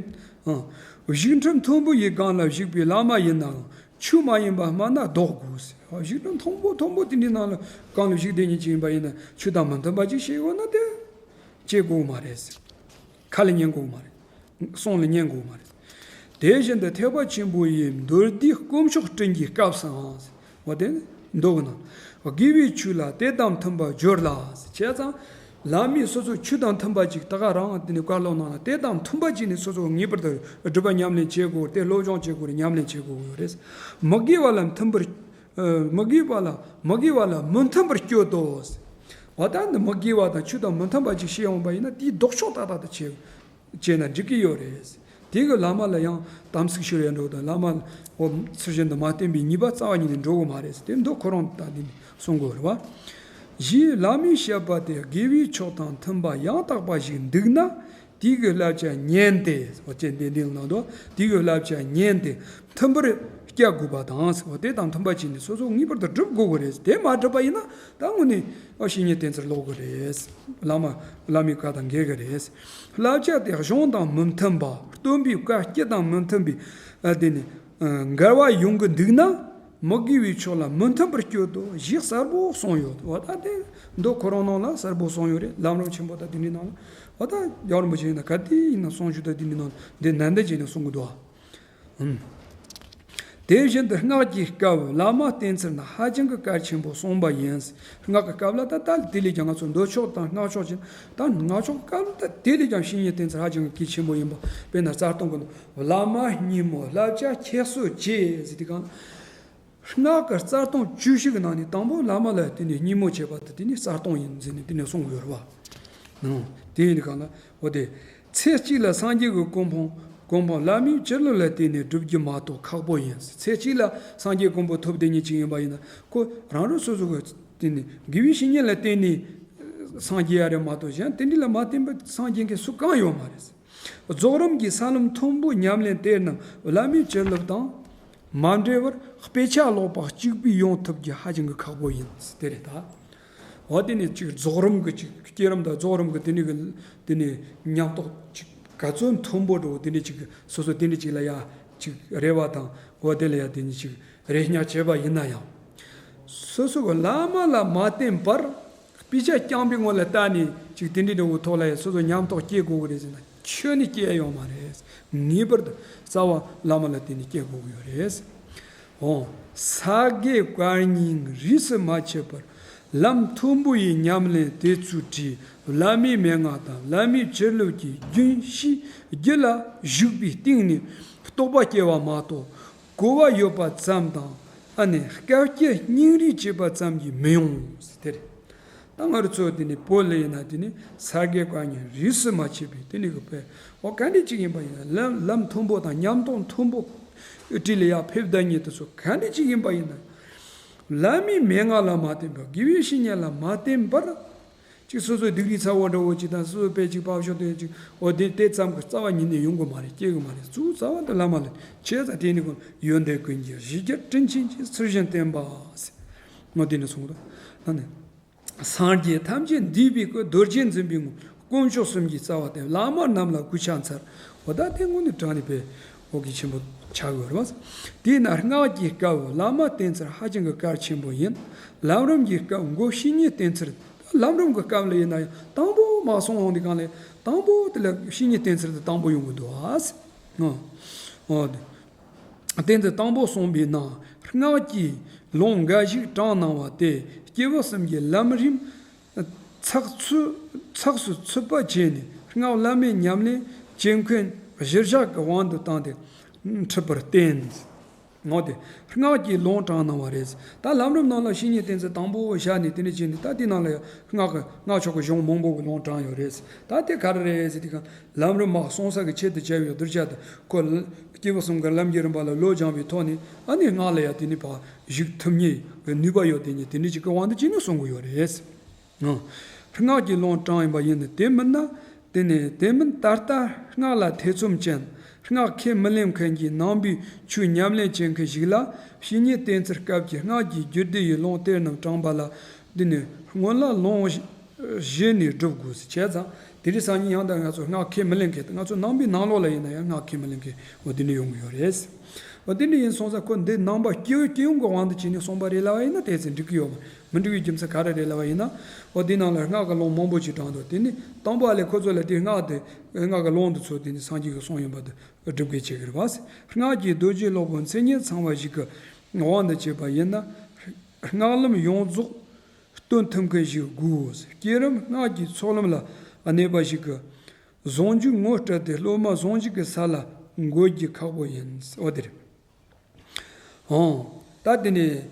ཨང་། བཞུགས་ཁྲིམས་མཐོན་པོ་ཡི་སྒང་ལ་བཞུགས་པའི་བླ་མ་ཡིན་ནའང་ཆོས་མ་ཡིན་པ་སྨྲ་ན་བཟློག་དགོས་ཟེར། འོ་བཞུགས་ཁྲིམས་མཐོན་པོ་མཐོན་པོ་དེ་འདྲའི་ནང་ལ་སྒང་ལ་བཞུགས་བསྡད་མཁན་ཅིག་ཡིན་པ་ཡིན་ན་ཆོས་དང་མི་མཐུན་པ་ཅིག་བྱེད་ཡོད་ན་དེ་བྱེད་དགོས་མ་རེད་ཟེར། ཁ་ལ་ཉན་དགོས་མ་རེད། གསུང་ལ་ཉན་དགོས་མ་རེད། དེ་བཞིན་དུ་ཐེག་པ་ཆེན་པོ་ཡི་མདོར་བསྡུས་དཀོན་མཆོག་སྤྲིན་གྱི་སྐབས་སུའང་། འོ་དེ་མདོ་གི་ནང་། དགེ་བའི་ཆོས་ལ་དེ་དང་མཐུན་པར་སྦྱོར་ལ། བྱས་ཙང་། བླ་མས་སོ་སོའི་ཆོས་དང་མཐུན་པ་ཅིག་ད་ག་རང་དེ་ནས་བཀའ་སློབ་གནང་ན་དེ་དང་མཐུན་པ་ཅིག་ནས་སོ་སོ་ངེས་པར་དུ་སྒྲུབ་པ་ཉམས་ལེན་བྱེད་དགོས་དེ་སློབ་སྦྱོང་བྱེད་དགོས་རེད། ཉམས་ལེན་བྱེད་དགོས་ཡོད་རེད། མི་དགེ་བ་ལ་མཐུན་པར། མི་དགེ་བ་ལ་མི་དགེ་བ་ལ་མི་མཐུན་པར་སྤྱོད་དོ། འོ་ད་འདི་མི་དགེ་བ་དང་ཆོས་དང་མི་མཐུན་པ་ཅིག་བྱེད་འོང་པ་ཡིན་ན་དེའི་ལྡོག་ཕྱོགས་ཏག་ཏག་ཏུ་བྱེད་བྱས་ན་འགྲིག་གི་ཡོད་རེད། དེ་གི་བླ་མ་ལ་ཡང་དམ་ཚིག་ཤོར་ཡ་འགྲོ་དང་བླ་མ་འོ་ཚུལ་བཞིན་དུ་མ་བསྟེན་པའི་ཉེས་པ་རྩ་བ་ཉིད་ནས་འགྲོ་གི་མ་རེད་ཟེར་དེ་མདོ་ཁོ་རང་ད་འདི་ནས་གསུང་དགོས་རེད་བ། ཞེས་བླ་མའི་བཤད་པ་དེ་དགེ་བའི་ཕྱོགས་དང་མཐུན་པ་ཡང་དག་པ་ཞིག་འདུག་ན། དེ་གི་བསླབ་བྱ་ཉན་ཏེ། འོ་ཅེ་འདི་འདི་ནང་དུ་དེ་གི་བསླབ་བྱ་ཉན་ཏེ་མཐུན་པར་སྐྱེ་དགོས་པ་དང་། འོ་དེ་དང་མཐུན་པ་བྱས་ནས་སོ་སོ་ངེས་པར་དུ་སྒྲུབ་དགོས་ཀྱི་རེད། དེ་མ་སྒྲུབ་པ་ཡིན་ན་ད་དངོས་གནས་འོ་བཤེས་གཉེན་བསྟེན་ཚུལ་ལོག་གི་རེད། བླ་མ་བླ་མའི་བཀའ་དང་འགལ་གི་རེད། བསླབ་བྱ་དེ་གཞུང་དང་མི་མཐུན་པ། སྟོན་པའི་བཀའ་དཀྱིལ་དང་མི་མཐུན་པའི་ཨ་དེ་ནི་འགལ་བ་ཡོང་གི་འདུག་ན། མི་དགེ་བའི་ཕྱོགས་ལ་མི་མཐུན་པར་སྤྱོད་དོ་ཞེས་གསལ་པོ་གསུངས་ཡོད། འོ་ད་དེ་མདོ་ཁོ་རང་ནང་ལ་གསལ་པོ་གསུངས་ཡོད་རེད། ལམ་རིམ་ཆེན་པོ་དང་དེ་འདྲའི་ནང་ལ་འོ་ད་རྒྱལ་བ་རིན་པོ་ཆེ་ཡིན་ན་ག་དུས་ཡིན་ན་གསུང་ཆོས་དང་དེ་འདྲའི་ནང་འདི་ནན་ཏན་བྱས་ནས་གསུང་གི་འདུག་ཨ། ཨུམ། དེ་བཞིན་དུ་སྔགས་ཀྱི་སྐབས་བླ་མ་བསྟེན་ཚུལ་ནི་ཧ་ཅང་གི་གལ་ཆེན་པོ་གསུངས་པ་ཡིན། སྔགས་ཀྱི་སྐབས་ལ་ད་ལྟ་དེ་ལས་ཀྱང་ང་ཚོ་མདོ་ཕྱོགས་དང་སྔགས་ཕྱོགས་ཀྱི་ད་སྔགས་ཕྱོགས་སྐབས་ལ་ད་དེ་ལས་ཀྱང་བཤེས་གཉེན་བསྟེན་ཚུལ་ཧ་ཅང་གི་གལ་ཆེན་པོ་ཡིན་པ། དཔེར་ན་རྩ་ལྟུང་གི་ནང་བླ་མ་སྙིང་མོ་བསླབ་བྱ་ཁྱད་གསོད་བྱེད་ཟེར་དུས་གང་། སྔགས་ཀྱི་རྩ་ལྟུང་བཅུ་བཞི་གི་ནང་ནས་དང་པོ་བླ་མ་ལ་བརྟེན་ནས་སྙིང་མོ་བྱེད་པ་དེ་དེ་ནི་རྩ་ལྟུང་ཡིན་ཟེར་ནས་དེ་ནས་གསུང་གི་ཡོད་རེད་བ། ཨང་། དེ་ཡིན་གང་ལ་འོ་དེ། ཚེ་གཅིག་ལ་སངས་རྒྱས་ཀྱི་གོ་འཕང་གོ་འཕང་བླ་མའི་བྱིན་རླབས་ལ་བརྟེན་ནས་སྒྲུབ་རྒྱུ་མ་གཏོགས་ཁག་པོ་ཡིན། ཚེ་གཅིག་ལ་སངས་རྒྱས་གོ་འཕང་ཐོབ་བསྡད་མཁན་ཅིག་ཡིན་པ་ཡིན་ན་ཁོ་རང་རང་སོ་སོ་གི་དེ་ནི་དགེ་བའི་བཤེས་གཉེན་ལ་བརྟེན་ནས་སངས་རྒྱས་ཡ་རེད་མ་གཏོགས་གཞན་དེ་འདྲ་ལ་མ་བརྟེན་པར་སངས་རྒྱས་མཁན་སུ་གང་ཡོད་མ་རེད། རྫོགས་རིམ་གྱི་ས་ལམ་མཐོན་པོ་ཉམས་ལེན་དེ་རྣམས་བླ་མའི་བྱིན་རླབས་དང་མ་འབྲེལ་བར་དཔེ་ཆ་ལོག་པ་གཅིག་པུས་ཡོང་ཐུབ་རྒྱུ་ཧ་ཅང་གི་ཁག་པོ་ཡིན། དེ་རེད་ད། འོ་དེ་ནི་ཅིག་རྫོགས་རིམ་གྱི་ཅིག་བསྐྱེད་རིམ་དང་རྫོགས་རིམ་གྱི་དེ་ནི་གི་དེ་ནི་ཉམས་རྟོགས་ཅིག་ག་ཚོད་མཐོན་པོ་འགྲོ་དེ་ནི་ཅིག་སོ་སོ་དེ་ནི་ཅིག་ལ་ཡ་ཅིག་རེ་བ་དང་འོ་དེ་ལ་ཡ་དེ་ནི་ཅིག་རེ་བ་བྱས་པ་ཡིན་ན་ཡང་། སོ་སོ་གི་བླ་མ་ལ་མ་བརྟེན་པར། དཔེ་ཆ་རྐྱང་པའི་ངོ་ལ་ལྟ་ནས་ཅིག་དེ་འདྲའི་འདྲ་བོ་ཐོག་ལ་ཡང་སོ་སོ་ཉམས་རྟོགས་སྐྱེ་དགོས་ཀྱི་རེད་ཟེར་ན་ཁྱོན་ནས་སྐྱེ་ཡོང་མ་རེད། ངེས་པར་དུ་རྩ་བ་བླ་མ་ལ་བརྟེན་ནས་སྐྱེ་དགོས་ཀྱི་ཡོད་རེད། འོ། ས་དགེ་བཀའ་རྙིང་རིས་སུ་མ་ཆད་པར་ལམ་མཐོན་པོ་ཡི་ཉམས་ལེན་དེ་ཚུལ་ཁྲིམས་བླ་མའི་མན་ངག་དང་བླ་མའི་བྱིན་རླབས་ཀྱི་རྒྱུན་ཤེས་རྒྱུད་ལ་ཞུགས་པའི་སྟེང་ནས་རྟོགས་པ་སྐྱེ་བ་མ་གཏོགས། གོ་བ་ཡོད་པ་ཙམ་དང་ཨ་ནི་སྐད་ཅིག་སྙིང་རུས་བྱེད་པ་ཙམ་གྱིས་མི་ཡོང་། དེ་རེད། ད་ང་རང་ཚོ་དེ་ནི་བོད་ལ་ཡིན་ན་དེ་ནི་ས་དགེ་བཀའ་རྙིང་རིས་སུ་མ་ཆད་པའི་དེ་ནི་གི་དཔེ་འོ་ག་འདྲ་ཅིག་ཡིན་པ་ཡིན་ན་ལམ་ལམ་མཐོན་པོ་དང་ཉམས་རྟོགས་མཐོན་པོ་བྲིས་ལ་ཡ་ཕེབས་བསྡད་མཁན་དེ་ཚོ་ག་འདྲ་ཅིག་ཡིན་པ་ཡིན་ན། བླ་མའི་མན་ངག་ལ་མ་བརྟེན་པར། དགེ་བའི་བཤེས་གཉེན་ལ་མ་བརྟེན་པར། ཅིག་སོ་སོའི་སྡིག་རིགས་ཚ་བོ་འདྲ་བོ་ཅིག་དང་། སོ་སོའི་དཔེ་ཅིག་ཕབ་ཤོག་དེ་ཅིག་འོ་དེ་དེ་ཙམ་གྱི་རྩ་བ་ཉིད་ནས་ཡོང་གི་མ་རེད། སྐྱེ་གི་མ་རེད། གཙོ་བོ་རྩ་བ་དེ་བླ་མ་ལ་བྱས་ཙང་། དེ་ནི་ཀུན་ཡོན་ཏན་ཀུན་གྱི་གཞི་རྒྱུད་དྲིན་ཅན་གྱི། ཚུལ་བཞིན་བསྟེན་པ་ཟེར། འོ་དེ་ནས་གསུངས་འདུག་ད་ནི། སངས་རྒྱས་ཐམས་ཅད་འདུས་པའི་སྐུ། རྡོ་རྗེ་འཛིན་པའི་ངོ་། དཀོན་མཆོག་གསུམ་གྱི་རྩ་བ་སྟེ། བླ་མ་རྣམས་ལ་གུས་ཕྱག་འཚལ། འོ་ད་དེ་དངོས་གནས་དྲང་གནས་དཔེ་འོ་གལ་ཆེན་པོ་ཆགས་ཡོད་རེད་བ། དེས་ན་སྔགས་ཀྱི་སྐབས་བླ་མ་བསྟེན་ཚུལ་ཧ་ཅང་གི་གལ་ཆེན་པོ་ཡིན། ལམ་རིམ་གྱི་སྐབས་མགོ་བཤེས་གཉེན་བསྟེན་ཚུལ། ལམ་རིམ་གྱི་སྐབས་ལ་ཡིན་ན་ཡང་དང་པོ་མ་སོང་འོང་དུས་སྒང་ལ་དང་པོ་དེ་ལ་བཤེས་གཉེན་བསྟེན་ཚུལ་དེ་དང་པོ་ཡོང་གི་འདུག་ཨ། འོ། དེ་ཚོ་དང་པོ་གསུངས་པའི་ནང་། སྔགས་ཀྱི་ལུང་འགའ་ཞིག་དྲངས་གནང་བ་སྟེ། སྐྱེས་བུ་གསུམ་གྱི་ལམ་རིམ་ཚགས་ཚུད་ཚགས་སུ་ཚུད་པ་བྱས་ནས། སྔགས་བླ་མེད་ཉམས་ལེན་བྱེད་མཁན་གཞིར་བཞག་གི་དབང་དུ་བཏང་སྟེ་འཁྲིད་པར་བསྟན། འོ་དེ་སྔགས་ཀྱི་ལུང་དྲངས་གནང་བ་རེད། ད་ལམ་རིམ་ནང་ལ་བཤེས་གཉེན་བསྟེན་ཚུལ་དང་པོ་བཞག་ནས། དེ་ནས་བྱས་ནས་ད་དེ་ནང་ལ་ཡང་སྔགས་ཀྱི་སྔགས་ཕྱོགས་ཀྱི་གཞུང་མང་པོ་གི་ལུང་དྲངས་ཡོད་རེད། ད་དེ་ག་རེ་རེད་ཟེར་དུས་སྒང་། ལམ་རིམ་མ་སོང་ས་གི་ཆེད་དུ་བྱས་པའི་གདུལ་བྱ་དེ་ཁོ་སྐྱེས་བུ་གསུམ་གྱི་ལམ་གྱི་རིམ་པ་ལ་བློ་སྦྱངས་པའི་ཐོག་ནས། ཨ་ནི་སྔགས་ལ་ཡང་དེ་ནི་ཕར་ཞུགས་ཐུབ་ནི་གི་ནུས་པ་ཡོད། དེ་ནི་དེ་འདྲ་ཅིག་གི་དབང་དུ་བྱས་ནས་གསུང་གི་ཡོད་རེད། ཨང་། སྔགས་ཀྱི་ལུང་དྲངས་ཡིན་པ་ཡིན་ན། དེ་མིན་ན། དེ་ནི་དེ་མིན་ད་ལྟ་སྔགས་ལ་ཐེ་ཚོམ་ཅན། སྔགས་ཁས་མི་ལེན་མཁན་གྱི་ནང་པའི་ཆོས་ཉམས་ལེན་བྱེད་མཁན་ཞིག་ལ། བཤེས་གཉེན་བསྟེན་ཚུལ་སྐབས་ཀྱི་སྔགས་ཀྱི་རྒྱུད་སྡེ་ཡི་ལུང་དེ་རྣམས་དྲངས་པ་ལ། འདི་ནི་སྔོན་ལ་ལུང་བཞེས་ནས་སྒྲུབ་དགོས་ཟེར། བྱས་ཙང་དེ་རིང་སང་ཉིན་ཡང་ད་ང་ཚོ་སྔགས་ཁས་མི་ལེན་མཁན། ང་ཚོ་ནང་པའི་ནང་ལོགས་ལ་ཡིན་ན་ཡང་སྔགས་ཁས་མི་ལེན་མཁན་འོ་དེ་འདྲ་ཡོང་གི་ཡོད་རེད། འོ་དེ་འདྲ་ཡིན་སོང་ཙང་ཁོ་འདི་ནང་པ་སྐྱེ་བོ་སྐྱེ་ཡོང་གི་དབང་དུ་བྱས་ནས་གསུངས་པ་རེད་ལབ་པ་ཡིན་ན། དེ་ཚོ་འགྲིག་གི་ཡོད་མ། མི་འགྲིག་པའི་རྒྱུ་མཚན་ག་རེ་རེད་ལབ་པ་ཡིན་ན། འོ་དེ་ནང་ལ་སྔགས་ཀྱི་ལུང་མང་པོ་ཅིག་དྲངས་འདུག་དེ་ནི་དང་པོ་ཨ་ལས་ཁོ་ཚོ་ལ་དེ་སྔགས་དེ་སྔགས་ཀྱི་ལུང་དེ་ཚོ་དེ་ནི་སངས་རྒྱས་ཀྱིས་གསུངས་ཡིན་པ་དེ་སྒྲུབ་དགོས་བྱེད་ཀྱི་རེད་པ། སྔགས་ཀྱི་རྡོ་རྗེ་སློབ་དཔོན་མཚན་ཉིད་ཚང་བ་ཞིག་གི་དབང་དུ་བྱས་པ་ཡིན་ན། སྔགས་ལམ་ཡོངས་རྫོགས་སྟོན་ཐུབ་མཁན་ཞིག་དགོས། བསྐྱེད་རིམ་སྔགས་ཀྱི་ཚོགས་ལམ་ལ་གནས་པ་ཞིག་གིས་ཟུང་འཇུག་ངོ་སྤྲད་དེ། སློབ་མ་ཟུང་འཇུག་གི་ས་ལ་འགོད་རྒྱུ་ཁག་པོ་ཡིན། འོ་དེ་རེད། འོང་། ད་དེ་ནས་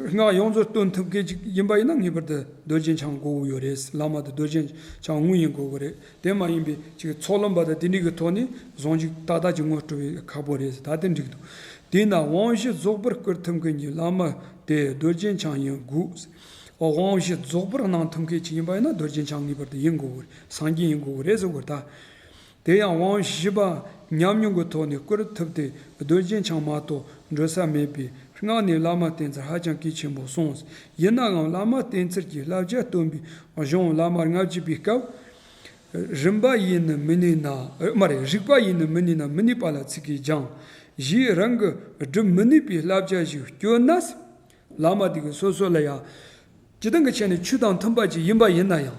སྔགས་ཡོངས་རྫོགས་སྟོན་ཐུབ་མཁན་ཅིག་ཡིན་པ་ཡིན་ན། ངེས་པར་དུ་རྡོ་རྗེ་འཆང་དགོས་ཀྱི་ཡོད་རེད། བླ་མ་དེ་རྡོ་རྗེ་འཆང་དངོས་ཡིན་དགོས་ཀྱི་རེད། དེ་མ་ཡིན་པའི་ཅིག་ཚོགས་ལམ་པ་དང་དེ་འདྲ་གི་ཐོག་ནས་ཟུང་འཇུག་ཏག་ཏག་ཅིག་ངོ་སྤྲོད་པའི་ཁག་པོ་རེད། ད་དེ་འགྲིག་འདུག་དེས་ན་དབང་བཞི་རྫོགས་པར་བསྐུར་ཐུབ་མཁན་གྱི་བླ་མ་དེ་རྡོ་རྗེ་འཆང་ཡིན་དགོས། དབང་བཞི་རྫོགས་པར་གནང་ཐུབ་མཁན་ཅིག་ཡིན་པ་ཡིན་ན། རྡོ་རྗེ་འཆང་ངེས་པར་དུ་ཡིན་དགོས་ཀྱི་རེད། སངས་རྒྱས་ཡིན་དགོས་ཀྱི་རེད་ཟེར་དགོས་ད། དེ་ཡང་དབང་བཞི་པ་ཉམས་མྱོང་གི་ཐོག་ནས་བསྐུར་ཐུབ་སྟེ། རྡོ་རྗེ་འཆང་མ་གཏོགས་འགྲོ་ས་མེད་པས། སྔགས་ནས་བླ་མ་བསྟེན་ཚུལ་ཧ་ཅང་གལ་ཆེན་པོ་གསུངས། ཡིན་ནའང་བླ་མ་བསྟེན་ཚུལ་གྱི་བསླབ་བྱ་སྟོན་པའི་གཞུང་བླ་མ་ལྔ་བཅུ་པའི་སྐབས། རིམ་པ་ཡིས་ནི་མི་ནུས་ན། མ་རེད། རིག་པ་ཡིས་ནི་མི་ནུས་ན། མི་ནུས་པ་ལ་ཚིག་གིས་སྦྱང་། ཞེས་རང་གིས་སྒྲུབ་མི་ནུས་པའི་བསླབ་བྱ་ཞིག་སྐྱོན་ན། བླ་མ་དེ་གིས་སོ་སོ་ལ་ཡང་། སྤྱིར་བཏང་གི་ཆ་ནས་ཆོས་དང་མཐུན་པ་ཅིག་ཡིན་པ་ཡིན་ན་ཡང་།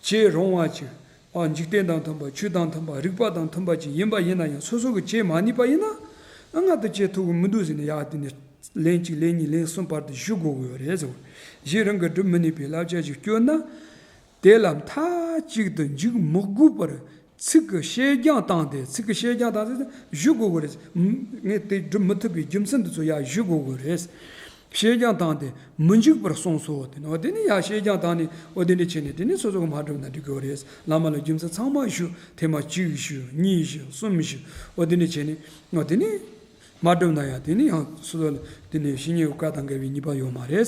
བྱེད་རུང་བ་ཅིག་ཨ། འཇིག་རྟེན་དང་མཐུན་པ། ཆོས་དང་མཐུན་པ། རིག་པ་དང་མཐུན་པ་ཅིག་ཡིན་པ་ཡིན་ན་ཡང་། སོ་སོ་གིས་བྱེད་མ་ནུས་པ་ཡིན་ན། ཨ། ང་དེ་བྱེད་ཐུབ་ཀྱི་མི་འདུག་ཟེར་ནས། ཡ་དེ་ནས་ལན་གཅིག་ལན་གཉིས་ལན་གསུམ་བར་དུ་ཞུ་དགོས་ཀྱི་ཡོད་རེད་ཟེར། ཞེས་རང་གིས་སྒྲུབ་མི་ནུས་པའི་བསླབ་བྱ་ཞིག་སྐྱོན་ན། དེ་ལ་མཐའ་གཅིག་ཏུ་འཇུག་མི་དགོས་པར། ཚིག་གི་བཤད་རྐྱང་བཏང་སྟེ། ཚིག་གི་བཤད་རྐྱང་བཏང་སྟེ་ཞུ་དགོས་ཀྱི་རེད། ངས་དེ་སྒྲུབ་མི་ཐུབ་པའི་རྒྱུ་མཚན་འདི་ཚོ་ཡར་ཞུ་དགོས་ཀྱི་རེད། བཤད་རྐྱང་བཏང་སྟེ་མི་འཇུག་པར་གསུངས་སོ། དེ་ནི་འོ་དེ་ནི་ཡར་བཤད་རྐྱང་བཏང་ནས། འོ་དེ་འདྲ་བྱས་ནས་དེ་ནི་སོ་སོ་གིས་མ་སྒྲུབ་ན་འགྲིག་གི་རེད། བླ་མ་ལ་རྒྱུ་མཚན་ཚང་མ་ཞུ། ཐེངས་མ་གཅིག་ཞུ། གཉིས་ཞུ། གསུམ་ཞུ། འོ་དེ་འདྲ་བྱས་ནས། འོ་དེ་ནི་མ་སྒྲུབ་ན་ཡང་དེ་ནི་ཡང་སོ་སོ་ལ་དེ་ནི་བཤེས་གཉེན་གྱི་བཀའ་དང་འགལ་བའི་ཉེས་པ་ཡོད་མ་རེད།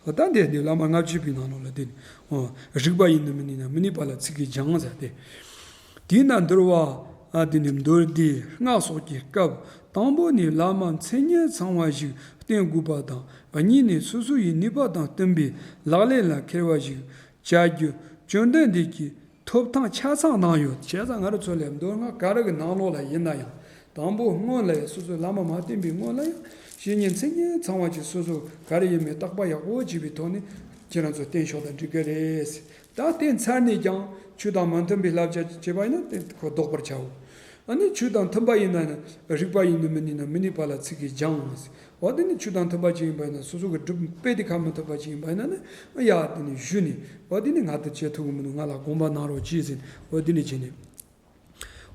འོ་ད་འདི་འདི་བླ་མ་ལྔ་བཅུ་པའི་ནང་ལོགས་ལ་དེ་ནི། འོ་རིག་པ་ཡིས་ནི་མི་ནུས་ན། མི་ནུས་པ་ལ་ཚིག་གིས་སྦྱང་ཟེར་ཏེ། དེས་ན་འདུལ་བ། ཨ། དེ་ནི་མདོ་སྡེ་སྔགས་སོགས་ཀྱི་སྐབས། དང་པོ་ནས་བླ་མ་མཚན་ཉིད་ཚང་བ་ཞིག་བསྟེན་དགོས་པ་དང་། གཉིས་ནས་སོ་སོ་ཡི་ནུས་པ་དང་བསྟུན་པའི་ལག་ལེན་ལ་འཁེལ་བ་ཞིག་བྱ་རྒྱུ་བཅོམ་ལྡན་འདས་ཀྱིས་ཐོབ་ཐང་ཆ་ཚང་གནང་ཡོད། བྱས་ཙང་ང་རང་ཚོ་ལ་མདོ་སྔགས་ག་རེ་གི་ནང་ལོགས་ལ་ཡིན་ན་ཡང་། དང་པོ་སྔོན་ལ་ཡང་། སོ་སོའི་བླ་མ་མ་བསྟེན་པའི་སྔོན་ལ་ཡང་། བཤེས་གཉེན་མཚན་ཉིད་ཚང་བ་ཅིག་སོ་སོ་ག་རེ་ཡིན་མིན་བརྟག་པ་ཡག་པོ་བྱས་པའི་ཐོག་ནས་ཁྱེད་རང་ཚོ་བསྟེན་ཆོག་དང་འགྲིག་གི་རེད། ད་བསྟེན་ཚར་ནས་ཀྱང་ཆོས་དང་མ་མཐུན་པའི་བསླབ་བྱ་བྱས་པ་ཡིན་ན་དེ་ཁོ་ལྡོག་པར་བྱའོ། ཨ་ནི་ཆོས་དང་མཐུན་པ་ཡིན་ན་ནི། རིག་པ་ཡིས་ནི་མི་ནུས་ན། མི་ནུས་པ་ལ་ཚིག་གིས་སྦྱང་། འོ་དེ་ནི་ཆོས་དང་མཐུན་པ་ཅིག་ཡིན་པ་ཡིན་ན། སོ་སོ་གི་སྒྲུབ་དཔེ་དེ་ཁ་མི་ཐུབ་པ་ཅིག་ཡིན་པ་ཡིན་ན་ནི། ཡ་དེ་ནི་ཞུས་ནས། འོ་དེ་ནི་ང་དེ་བྱེད་ཐུབ་ཀྱི་མི་འདུག་ང་ལ་དགོངས་པ་གནང་རོགས་གྱིས་ཟེར། འོ་དེ་ནི་བྱས་ནས།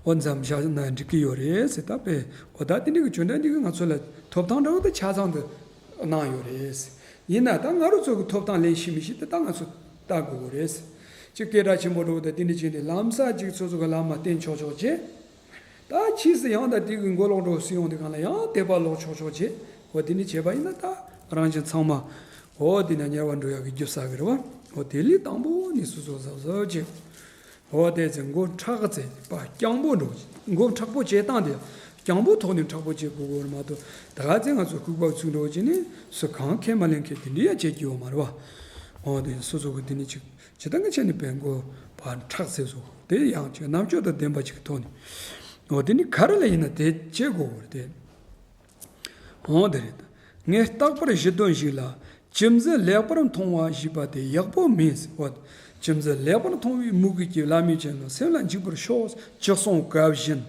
འོ་མཚམས་བཞག་ན་འགྲིག་གི་ཡོད་རེད་ཟེར། ད་དཔེ། འོ་ད་དེ་འདྲ་གི་བཅོམ་ལྡན་འདས་ཀྱིས་ང་ཚོ་ལ་ཐོབ་ཐང་འདྲ་བོ་དེ་ཆ་ཚང་དུ་གནང་ཡོད་རེད། ཡིན་ན་ད་ང་རང་ཚོ་གི་ཐོབ་ཐང་ལེན་ཤེས་མི་ཤེས་དེ་ད་ང་ཚོ་ལྟ་དགོས་ཀྱི་རེད། ཅིག་སྐད་གྲགས་ཆེན་པོ་འདྲ་བོ་དང་དེ་འདྲ་བྱས་ནས་ལམ་སང་ཅིག་སོ་སོ་གི་བླ་མ་བསྟེན་ཆོག་ཆོག་བྱས། ད་ཕྱིས་སུ་ཡང་ད་དེ་གི་མགོ་ལོག་འགྲོ་སྲིད་ཡོང་དུས་སྒང་ལ་ཡང་དད་པ་ལོག་ཆོག་ཆོག་བྱས། འོ་དེ་འདྲ་བྱས་པ་ཡིན་ན་ད་ རང་བཞིན་ཚང་མ། འོ་དེ་ནས་དམྱལ་བ་འགྲོ་ཡག་གི་རྒྱུ་བསགས་གི་རེད་བ། འོ་དེ་ལས་དང་པོ་ནས་སོ་སོ་གཟབ་གཟབ་བྱེད། འོ་དེ་ཚེ་མགོ་མཁྲེགས་ཚེ་པ་རྐྱང་པོ་འགྲོ། མགོ་མཁྲེགས་པོ་བྱེད་སྟངས་དེ་རྐྱང་པོ་ཐོག་ནས་མཁྲེགས་པོ་བྱེད་དགོས་གོ་རེད་མ་གཏོགས། ད་ག་ཚེ་ང་ཚོ་ལྐུགས་པ་ཚུགས་འགྲོ་བྱས་ནས་སུ་གང་ཁས་མ་ལེན་མཁན་དེ་འདྲ་ཡ་བྱེད་ཀྱི་ཡོད་མ་རེད་བ། འོ་དེ་སོ་སོ་གི་དེ་ནས་ཅིག་ཇི་ལྟར་གི་བྱས་ནས་པའི་མགོ་པ་མཁྲེགས་ཚེ་སོ་དེ་ཡང་ཅིག་རྣམ་དཔྱོད་དང་ལྡན་པ་ཅིག་གི་ཐོག་ནས། འོ་དེ་ནི་ག་རེ་ལ་ཡིན་ན་དེ་བྱེད་དགོས་གོ་རེད་དེ། འོ་དེ་རེད། ངས་རྟག་པར་ཞུ་དོན་ཞིག་ལ། ཁྱིམ་འཛིན་ལེགས་པར་མཐོང་བ་ཞེས་པ་དེ་ཡག་པོ་མིན། འོ། ཁྱིམ་འཛིན་ལེགས་པར་མཐོང་བའི་དམིགས་ཡུལ་གྱིས་བླ་མའི་ཆོས་ནི་སེམས་ལ་འཇུག་པར་ཤོག་ཅེས་གསུངས་སྐབས་བཞིན།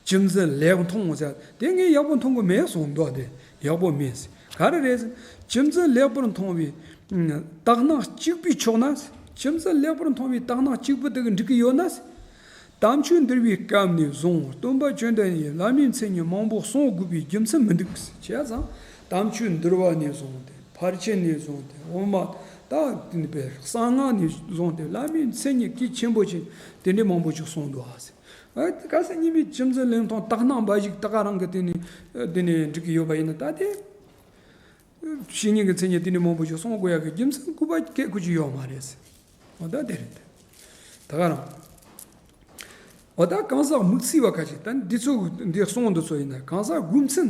ཁྱིམ་འཛིན་ལེགས་མཐོང་ཟེར་དེ་ངས་ཡག་པོ་མཐོང་གི་མེད་གསུངས་འདུག་དེ་ཡག་པོ་མིན། ག་རེ་རེད། ཁྱིམ་འཛིན་ལེགས་པར་མཐོང་བའི་ཨ་དག་སྣང་གཅིག་པུས་ཆོག་ན། ཁྱིམ་འཛིན་ལེགས་པར་མཐོང་བའི་དག་སྣང་གཅིག་པུ་དེ་གིས་འགྲིག་གི་ཡོད་ན། དམ་ཆོས་འདུལ་བའི་སྐབས་ནས་བཟུང་སྟོན་པ་བཅོམ་ལྡན་འདས་ཀྱིས་བླ་མའི་མཚན་ཉིད་མང་པོ་གསུང་དགོས་པའི་རྒྱུ་མཚན་མི་འདུག་བྱས་ཙང་། དམ་ཆོས་འདུལ་བ་ནས་བཟུང་སྟེ་ཕར་ཕྱིན་ནས་བཟུང་སྟེ་འོ་མ་ད་དེ་ནི་པའི་གསང་སྔགས་ནས་བཟུང་སྟེ་བླ་མའི་མཚན་ཉིད་གལ་ཆེན་པོ་ཅིག་དེ་འདྲའི་མང་པོ་ཅིག་གསུངས་འདུག་ཨ་ཟེར། ཨ་ག་ཟེར་ཉི་མའི་ཁྱིམ་འཛིན་ལེགས་མཐོང་དག་སྣང་འབའ་ཞིག་ད་ག་རང་གི་དེ་ནི་དེ་ནི་འགྲིག་གི་ཡོད་པ་ཡིན་ན། ད་དེ་བཤེས་གཉེན་གྱི་མཚན་ཉིད་དེ་འདྲའི་མང་པོ་ཅིག་གསུང་དགོས་ཡག་གི་རྒྱུ་མཚན་སྐུ་པ་སྐད་ཁུ་ཅིག་ཡོད་མ་རེད་ཟེར། འོ་ད་དེ་རེད། ད་ག་རང་། འོ་ད་གང་ཟག་དམིགས་བསལ་བ་ཁ་ཅིག་ད་འདི་ཚོ་འདི་གསུང་འདི་ཚོ་ཡིན་ན་གང་ཟག་དགོས་མཚན་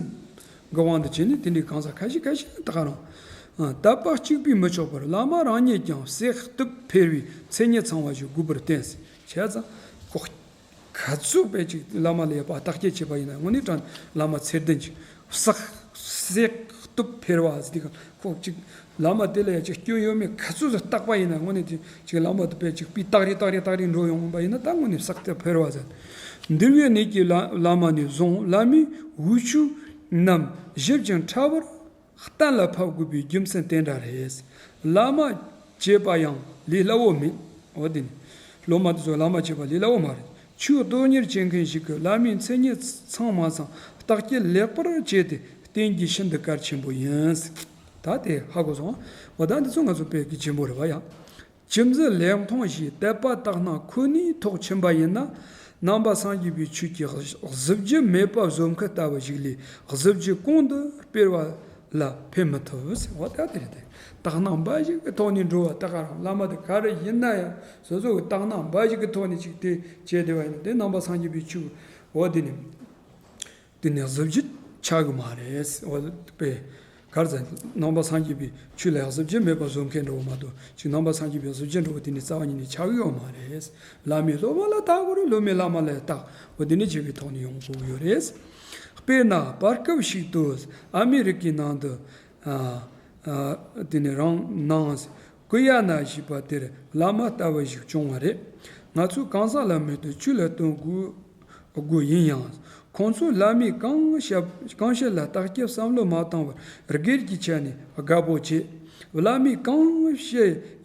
གི་དབང་དུ་བྱས་ནས་དེ་འདྲའི་གང་ཟག་ཁ་ཤས་ཁ་ཤས་ད་ག་རང་། ཨ་དད་པ་གཅིག་པུས་མི་ཆོག་པར་བླ་མ་རང་ཉིད་ཀྱང་བསྲེག་གཏུབ་ཕེར་བའི་མཚན་ཉིད་ཚང་བ་ཞིག་དགོས་པར་བསྟན་ཟེར། བྱས་ཙང་ཁོ། ག་ཚོད་པའི་ཅིག་བླ་མ་ལ་ཡ་པ་བརྟག་དཔྱད་བྱས་པ་ཡིན་ན་དངོས་གནས་དྲང་བླ་མ་ཚད་ལྡན་ཅིག་བསྲེག་བསྲེག་གཏུབ་ཕེར་བ་ཟེར་དུས་ཁོ་ཅིག་བླ་མ་དེ་ལ་ཡ་ཅིག་སྐྱོན་ཡོད་མེད་ག་ཚོད་ཙམ་བརྟག་པ་ཡིན་ན་དངོས་གནས་དེ་ཅིག་བླ་མ་དེ་པས་ཅིག་པའི་རྟག་རི་རྟག་རི་རྟག་རི་འགྲོ་ཡོང་པ་ཡིན་ན་ད་དངོས་གནས་བསྲེག་གཏུབ་ཕེར་བ་ཟེར། འདུལ་བའི་གནས་ཀྱི་བླ་བླ་མ་ནས་བཟུང་བླ་མའི་འོས་ཆོས་རྣམས་ཞིབ་ཅིང་ཕྲ་བར་གཏན་ལ་ཕབ་དགོས་པའི་རྒྱུ་མཚན་དེ་འདྲ་རེད། བླ་མ་བྱེད་པ་ཡང་ལས་སླ་བོ་མིན། འོ་དེ་ནི། སློབ་མ་དེ་ཚོ་བླ་མ་བྱེད་པ་ལས་སླ་བོ་མ་རེད། ཆོས་སྟོབས་གཉེར་བྱེད་མཁན་ཞིག་གིས་བླ་མའི་མཚན་ཉིད་ཚང་མ་ཚང་བརྟག་དཔྱད་ལེགས་པར་བྱས་ཏེ་བསྟེན་རྒྱུ་ཤིན་ཏུ་གལ་ཆེན་པོ་ཡིན། ད་དེ་ཧ་གོ་སོང་། འོ་ད་འདི་ཚོ་ང་ཚོ་དཔེ་གལ་ཆེན་པོ་རེད་བ་ཡ། ཁྱིམ་འཛིན་ལེགས་མཐོང་ཞེས་དད་པ་དག་སྣང་ཁོ་ནའི་ཐོག་ཕྱིན་པ་ཡིན་ན། ནང་པ་སངས་རྒྱས་པའི་ཆོས་ཀྱི་གཟི་བརྗིད་མེད་པ་བཟོ་མཁན་ལྟ་བུ་ཞིག་ལས་གཟི་བརྗིད་གོང་དུ་སྤེལ་བ་ལ་ཕན་མི་ཐུབ་ཟེར། འོ་ད་དེ་རེད་དེ། དག་སྣང་འབའ་ཞིག་གི་ཐོག་ནས་འགྲོ་བ་ད་ག་རང་བླ་མ་དེ་ག་རེ་ཡིན་ན་ཡང་སོ་སོ་གི་དག་སྣང་འབའ་ཞིག་གི་ཐོག་ནས་ཅིག་དེ་བྱས་བསྡད་པ་ཡིན་ན་དེ་ནང་པ་སངས་རྒྱས་པའི་ཆོས་འོ་དེ་ནི། དེ་ནི་གཟི་བརྗིད་ཆགས་གི་མ་རེད། འོ་དཔེ་གར་ཟ་ནང་པ་སངས་རྒྱས་པའི་ཆོས་ལ་གཟི་བརྗིད་མེད་པ་བཟོ་མཁན་འདྲ་བོ་མ་གཏོགས་ཅིག་ནང་པ་སངས་རྒྱས་པའི་གཟི་བརྗིད་འདྲ་བོ་དེ་ནི་རྩ་བ་ཉིད་ནས་ཆགས་ཡོད་མ་རེད། བླ་མས་སློབ་མ་ལ་བརྟག་དགོས་རེད། སློབ་མས་བླ་མ་ལ་བརྟག་འོ་དེ་ནི་བྱེད་པའི་ཐོག་ནས་ཡོང་དགོས་ཡོད་རེད། དཔེར་ན་བར་སྐབས་ཤིག་ཏུ་ཨ་མི་རི་ཀའི་ནང་དུ་ཨ་ཨ་དེ་ནི་རང་ནང་ཀུ་ཡ་ན་ཞེས་པ་དེར་བླ་མ་ལྟ་བུ་ཞིག་བྱུང་བ་རེད། ང་ཚོས་གང་ཟག་ལ་མི་ལྟོས་ཆོས་ལ་ལྟོས་དགོས་དགོས་ཡིན་ཡང་། ཁོང་ཚོས་བླ་མས་གང་བཤད་གང་བཤད་ལ་བརྟག་དཔྱད་བསམ་བློ་མ་བཏང་བར་སྒེར་གྱི་ཆ་ནས་དགའ་པོ་བྱེད། བླ་མས་གང་བཤད་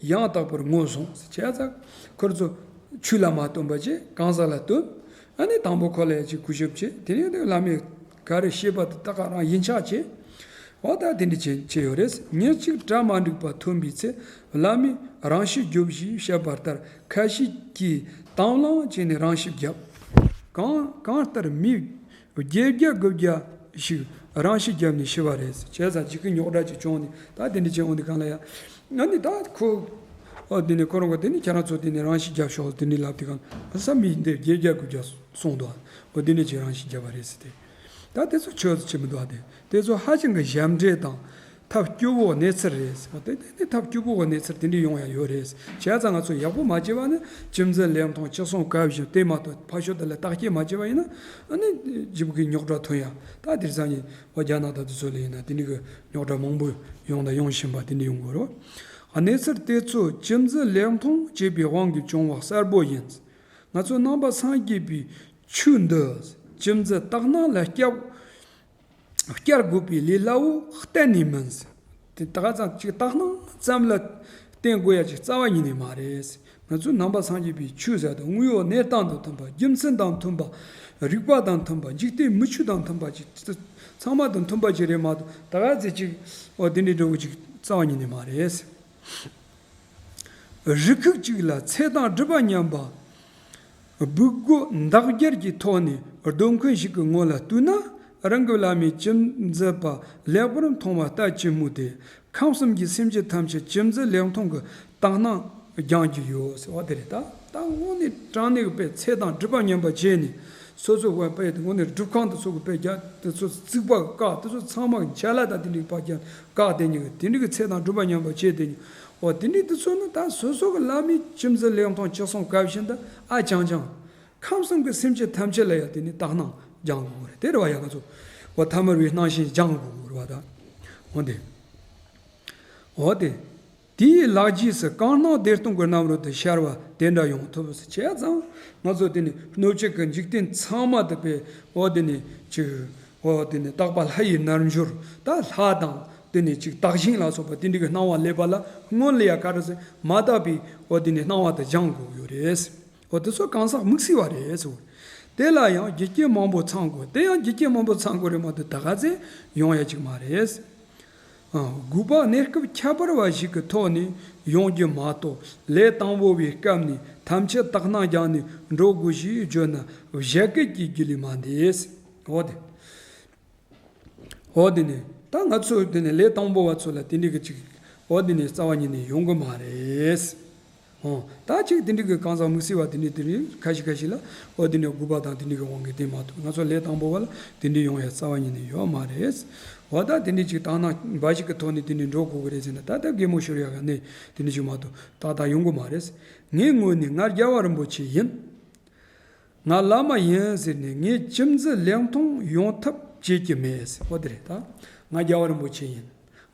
ཡང་དག་པར་ངོ་བཟུང་བྱས་ཙང་ཁོ་ཚོ་ཆོས་ལ་མ་ལྟོས་པ་བྱེད། གང་ཟག་ལ་ལྟོས། ཨ་ནི་དང་པོ་ཁོ་ལ་ཡ་ཅིག་གུས་ཞབས་བྱེད། དེ་ནས་བླ་མས་ག་རེ་བཤད་པ་དེ་ད་ག་རང་ཡིད་ཆེས་བྱེད། འོ་ད་དེ་འདྲ་བྱེད་བྱེད་ཡོད་རེད། ཉིན་གཅིག་གྲ་མ་འགྲིག་པ་ཐོན་པའི་ཚེ་བླ་མས་རང་ཤི་རྒྱོབ་ཞེས་བཤད་པ་ལྟར་ཁ་ཤས་ཀྱིས་དང་བླངས་བྱས་ནས་རང་ཤི་བརྒྱབ། གང་གང་ལྟར་མི་བརྒྱད་བརྒྱ་དགུ་བརྒྱ་ཞིག་རང་ཤི་བརྒྱབ་ནས་ཤི་བ་རེད། བྱས་ཙང་འཇིགས་སྐུལ་རྙོག་དྲ་ཅིག་བྱུང་ནས་ད་དེ་འདྲ་བྱེད་འོང་དུས་གང་ལ་ཡ། ང་ནི་ད་ཁོ། ཨོ་དེ་ནས་ཁོ་རང་གིས་དེ་ནས་ཁྱེད་རང་ཚོ་དེ་ནས་རང་ཤི་བརྒྱབ་ཤོག་དེ་ནས་ལབ་དུས་གང་ས་མི་འདི་བརྒྱད་བརྒྱ་དགུ་བརྒྱ་སོང་འདུག་འོ་དེ་ནས་ཅིག་རང་ཤི་བརྒྱབ་པ་རེད་ཟེར་ཏེ། ད་དེ་ཚོ་ཆོས་ཚོ་ཆེ་མི་འདུག་ཨ། དེ་དེ་ཚོ་ཧ་ཅང་གི་ཞབས་འདྲེན་དང་ཐབས་སྐྱོ་བོ་གནས་ཚུལ་རེད་ཟེར་བ་དེ་དེ་ནི་ཐབས་སྐྱོ་བོ་གི་གནས་ཚུལ་དེ་འདྲ་ཡོང་ཡ་ཡོད་རེད། བྱས་ཙང་ང་ཚོ་ཡག་པོ་མ་བྱས་པ་ནི་ཁྱིམ་འཛིན་ལེགས་མཐོང་ཅི་གསུང་གབ་བཞིན་དེ་མ་གཏོགས་ཕ་ཤོད་དེ་ལ་བརྟག་དཔྱད་མ་བྱས་པ་ཡིན་ན་ཨ་ནི་ལྗིད་པོ་གི་རྙོག་དྲ་ཐོན་ཡ། ད་དེར་སང་ཉིན་བ་རྒྱ་ནག་དང་དེ་ཚོ་ལ་ཡིན་ན་དེ་འདྲ་གི་རྙོག་དྲ་མང་པོ་ཡོང་དང་ཡོང་བཞིན་པ་དེ་འདྲ་ཡོང་གི་རེད། གནས་ཚུལ་དེ་ཚོ་ཁྱིམ་འཛིན་ལེགས་མཐོང་བྱས་པའི་དབང་གིས་བྱུང་བ་གསལ་པོ་ཡིན། ང་ཚོ་ནང་པ་སངས་རྒྱས་པའི་ཆོས་འདི་ཁྱིམ་འཛིན་དག་སྣང་ལ་བསྐྱར་བསྐྱར་དགོས་པའི་ལས་སླ་བོ་གཏན་ནས་མིན། དེ་ད་ག་ཙམ་ཅིག་དག་སྣང་ཙམ་ལ་བརྟེན་དགོས་ཡ་ཅིག་རྩ་བ་ཉིད་ནས་མ་རེད། ང་ཚོའི་ནང་པ་སངས་རྒྱས་པའི་ཆོས་ཟེར་དུས་དངོས་ཡོད་གནས་སྟངས་དང་མཐུན་པ། རྒྱུ་མཚན་དང་མཐུན་པ། རིགས་པ་དང་མཐུན་པ། འཇིག་རྟེན་མི་ཆོས་དང་མཐུན་པ་ཅིག་ཚང་མ་དང་མཐུན་པ་ཅིག་རེད་མ་གཏོགས་ད་ག་ཚོད་ཅིག་འོ་དེ་འདྲའི་འདྲ་བོ་ཅིག་རྩ་བ་ཉིད་ནས་མ་རེད། རིགས་ཁུངས་གཅིག་ལ་ཚད་དང་སྒྲིབ་པ་མཉམ་པ། སྦུག་སྒོ་འདག་རྒྱར་གྱི་ཐོག་ནས་སྡོད་མཁན་ཞིག་གི་ངོ་ལ་ལྟོས་ན། རང་གི་བླ་མའི་ཅིམ་འཛི་པ་ལེགས་པར་མཐོང་བ་ལྟ་ཅི་སྨོས་ཏེ། ཁམས་གསུམ་གྱི་སེམས་ཅན་ཐམས་ཅད་ཅིམ་འཛི་ལེགས་མཐོང་གི་དག་སྣང་སྦྱང་རྒྱུ་ཡོད་ཟེར་བ་དེ་རེད་ད། ད་དངོས་གནས་དྲང་གནས་ཀྱི་དཔེ་ཚེ་དང་སྒྲིབ་པ་ཉམས་པ་བྱས་ནས་སོ་སོ་བ་དཔེ་དངོས་གནས་སྒྲུབ་ཁང་དུ་སོ་གི་དཔེ་རྒྱ་དེ་ཚོ་རྩིག་པ་བཀག་དེ་ཚོ་ཚང་མ་གི་འཆལ་ལ་ད་དེ་འདྲའི་ཕ་རྒྱ་བཀག་དེ་ཉིད་ཀྱི་དེ་འདྲའི་གི་ཚེ་དང་སྒྲིབ་པ་ཉམས་པ་བྱས་དེ་ཉིད་འོ་དེ་འདྲའི་དེ་ཚོ་ནི་ད་སོ་སོ་གི་བླ་མའི་ཅིམ་འཛི་ལེགས་མཐོང་ཅི་གསུང་སྐབས་བཞིན་དུ་ཨ་ཅང་ཅང་། ཁམས་གསུམ་གྱི་སེམས་ཅན་ཐམས་ཅད་ལ་ཡང་དེ་ནི་དག་སྣང་སྦྱང་དགོས་རེད་དེ་རེད་བ་ཡ་ང་ཚོ། འོ་ཐ་མལ་པའི་སྣང་ཞེན་སྦྱང་དགོས་རེད་བ་ད། འོ་དེ། འོ་དེ། དེའི་ལག་རྗེས་སུ་གང་སྣང་བདེ་སྟོང་གི་རྣམ་རོལ་དུ་ཤར་བ་དེ་འདྲ་ཡོང་ཐུབ་ཟེར་བྱས་ཙང་ང་ཚོ་དེ་ནི་སྣོད་བཅུད་ཀྱི་འཇིག་རྟེན་ཚང་མ་དུ་པའི་འོ་དེ་ནི་ཅིག་འོ་དེ་ནི་རྟག་པ་ལྷ་ཡི་རྣལ་འབྱོར་ད་ལྷ་དང་དེ་ནི་ཅིག་བདག་གཞན་ལ་སོགས་པ་དེ་འདྲ་གི་སྣང་བ་སླེབས་པ་ལ་སྔོན་ལ་ཡ་ག་རེ་ཟེར་མ་དག་པའི་འོ་དེ་ནི་སྣང་བ་དུ་སྦྱང་དགོས་ཡོད་རེད། འོ་དེ་ཚོ་གང་ཟག་དམིགས་བསལ་བ་རེད་ཟེར། དེ་ལ་ཡང་རྒྱུ་རྐྱེན་མང་པོ་ཚང་དགོས། དེ་ཡང་རྒྱུ་རྐྱེན་མང་པོ་ཚང་དགོས་རེད་མ་གཏོགས་ད་ག་ཚད་ཡོང་ཡ་ཅིག་མ་རེད། ཨ། དགོས་པ་གནས་སྐབས་ཁྱད་པར་བ་ཞིག་གི་ཐོག་ནས་ཡོང་རྒྱུ་མ་གཏོགས་ལས་དང་པོ་བའི་སྐབས་ནས་ཐམས་ཅད་དག་སྣང་སྦྱངས་ནས་འགྲོ་དགོས་ཞེས་བརྗོད་ན་བཞད་གད་ཀྱི་རྒྱུ་ལས་མ་འདས། འོ་དེ། འོ་དེ་ནས་ད་ང་ཚོ་དེ་ནས་ལས་དང་པོ་བ་ཚོ་ལ་དེ་འདྲའི་གི་ཅིག་འོ་དེ་ནས་རྩ་བ་ཉིད་ནས་ཡོང་གི་མ་རེད། འོ་ད་ཅིག་དེ་འདྲའི་གི་གང་ཟག་དམིགས་བསལ་བ་དེ་འདྲའི་དེ་འདྲའི་ཁ་ཤས་ཁ་ཤས་ལ་འོ་དེ་ནས་དགོས་པ་དང་དེ་འདྲའི་གི་དབང་གིས་དེ་མ་གཏོགས་ང་ཚོ་ལས་དང་པོ་བ་ལ་དེ་འདྲའི་ཡོང་ཡ་རྩ་བ་ཉིད་ནས་ཡོད་མ་རེད། འོ་ད་དེ་འདྲའི་ཅིག་དག་སྣང་འབའ་ཞིག་གི་ཐོག་ནས་དེ་འདྲའི་འགྲོ་དགོས་གི་རེད་ཟེར་ན་ད་ལྟ་གད་མོ་ཤོར་ཡ་ག་ནས་དེ་འདྲའི་ཅིག་མ་གཏོགས་ཏག་ཏག་ཡོང་གི་མ་རེད། ངའི་ངོས་ནས་ང་རྒྱལ་བ་རིན་པོ་ཆེ་ཡིན། ང་བླ་མ་ཡིན་ཟེར་ནས་ངས་ཅིམ་འཛི་ལེགས་མཐོང་ཡོང་ཐབས་བྱེད་ཀྱི་མེད་ཟེར། འོ་དེ་རེད་ད། ང་རྒྱལ་བ་རིན་པོ་ཆེ་ཡིན།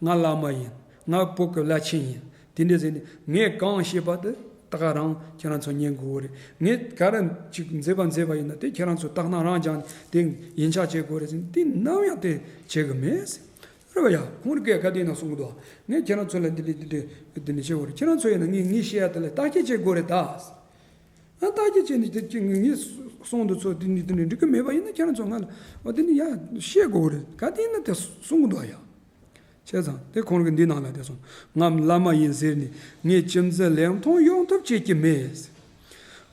ང་བླ་མ་ཡིན། ང་བོད་ཀྱི་བླ་ཆེན་ཡིན། དེ་འདྲ་ཟེར་ནས་ངས་གང་བཤད་པ་དེ་ད་ག་རང་ཁྱེད་རང་ཚོ་ཉན་དགོས་རེད། ངས་ག་རེ་ཅིག་མཛད་པ་མཛད་པ་ཡིན་ན་དེ་ཁྱེད་རང་ཚོ་དག་སྣང་རང་སྦྱངས་དེ་ཡིད་ཆེས་བྱེད་དགོས་རེད་ཟེར་ནས་དེ་ནམ་ཡང་དེ་བྱེད་གི་མེད་ཟེར། རེད་བ་ཡ། ཁོང་རི་སྐད་ག་དེ་ཡིན་ན་གསུང་གི་འདུག་ངས་ཁྱེད་རང་ཚོ་ལ་འདི་འདྲ་འདི་འདྲ་འདི་འདྲ་བྱེད་དགོས་རེད། ཁྱེད་རང་ཚོ་ཡིན་ན་ངས་ངས་བཤད་ཡ་དེ་ལ་བརྟག་དཔྱད་བྱེད་དགོས་རེད་ད། ཨ་བརྟག་དཔྱད་བྱས་ནས་དེ་ཅི་ངས་གསུང་འདི་ཚོ་འདི་འདི་འདི་འདྲ་འགྲིག་གི་མེད་པ་ཡིན་ན་ཁྱེད་རང་ཚོ་ང་ལ་འོ་དེ་ནི་ཡ་བཤད་དགོས་རེད། ག་དེ་ཡིན་ན་དེ་གསུང་གི་འདུག་ཡ། བྱས་ཙང་དེ་ཁོང་གིས་འདི་ནང་ལ་དེ་གསུངས། ང་བླ་མ་ཡིན་ཟེར་ནས་ངས་ཅིམ་འཛི་ལེགས་མཐོང་ཡོང་ཐབས་བྱེད་ཀྱི་མེད།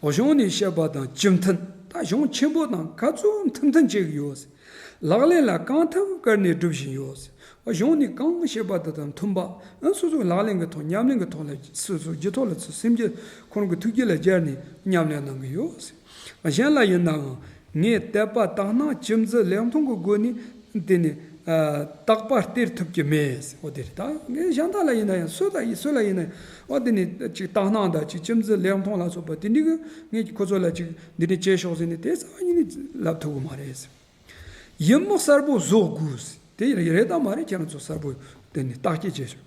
འོ་གཞུང་ནས་བཤད་པ་དང་ཅི་མཐུན། ད་གཞུང་ཆེན་པོ་དང་ག་ཚོད་མཐུན་མཐུན་བྱེད་ཀྱི་ཡོད། ལག་ལེན་ལ་གང་ཐུབ་བཀར་ནས་སྒྲུབ་བཞིན་ཡོད། གཞུང་ནས་གང་བཤད་པ་དེ་དང་མཐུན་པ། སོ་སོའི་ལག་ལེན་གྱི་ཐོག་ཉམས་ལེན་གྱི་ཐོག་ལ་སོ་སོའི་རྒྱུད་ཐོག་ལ་སེམས་རྒྱུད་ཁོ་རང་གི་ཐུགས་རྒྱུད་ལ་སྦྱར་ནས་ཉམས་ལེན་གནང་གི་ཡོད། གཞན་ལ་ཡིན་ནའང་ངས་དད་པ་དག་སྣང་ཅིམ་འཛི་ལེགས་མཐོང་གི་སྒོ་ནས་དེ་ནི་ཨ་དག་པ་སྟེར་ཐུབ་ཀྱི་མེད། འོ་དེ་རེད་ད། ངས་གཞན་དག་ལ་ཡིན་ན་ཡང་སུ་ལ་ཡིན་སུ་ལ་ཡིན་ན་ཡང་འོ་དེ་ནི་ཅིག་དག་སྣང་དང་ཅིག་ཅིམ་འཛི་ལེགས་མཐོང་ལ་སོགས་པ་དེ་འདྲ་གི་ངས་ཁོ་ཚོ་ལ་ཅིག་འདི་འདྲ་བྱས་ཤོག་ཟེར་ནས་དེ་རྩ་བ་ཉིད་ནས་ལབ་ཐུབ་ཀྱི་མ་རེད། ཡིད་མོག་གསལ་པོ་བཟོ་དགོས། དེ་རེད་དམ་མ་རེད་ཁྱེད་རང་ཚོ་གསལ་པོ་དེ་ནི་བརྟག་དཔྱད་བྱེད་ཤོག་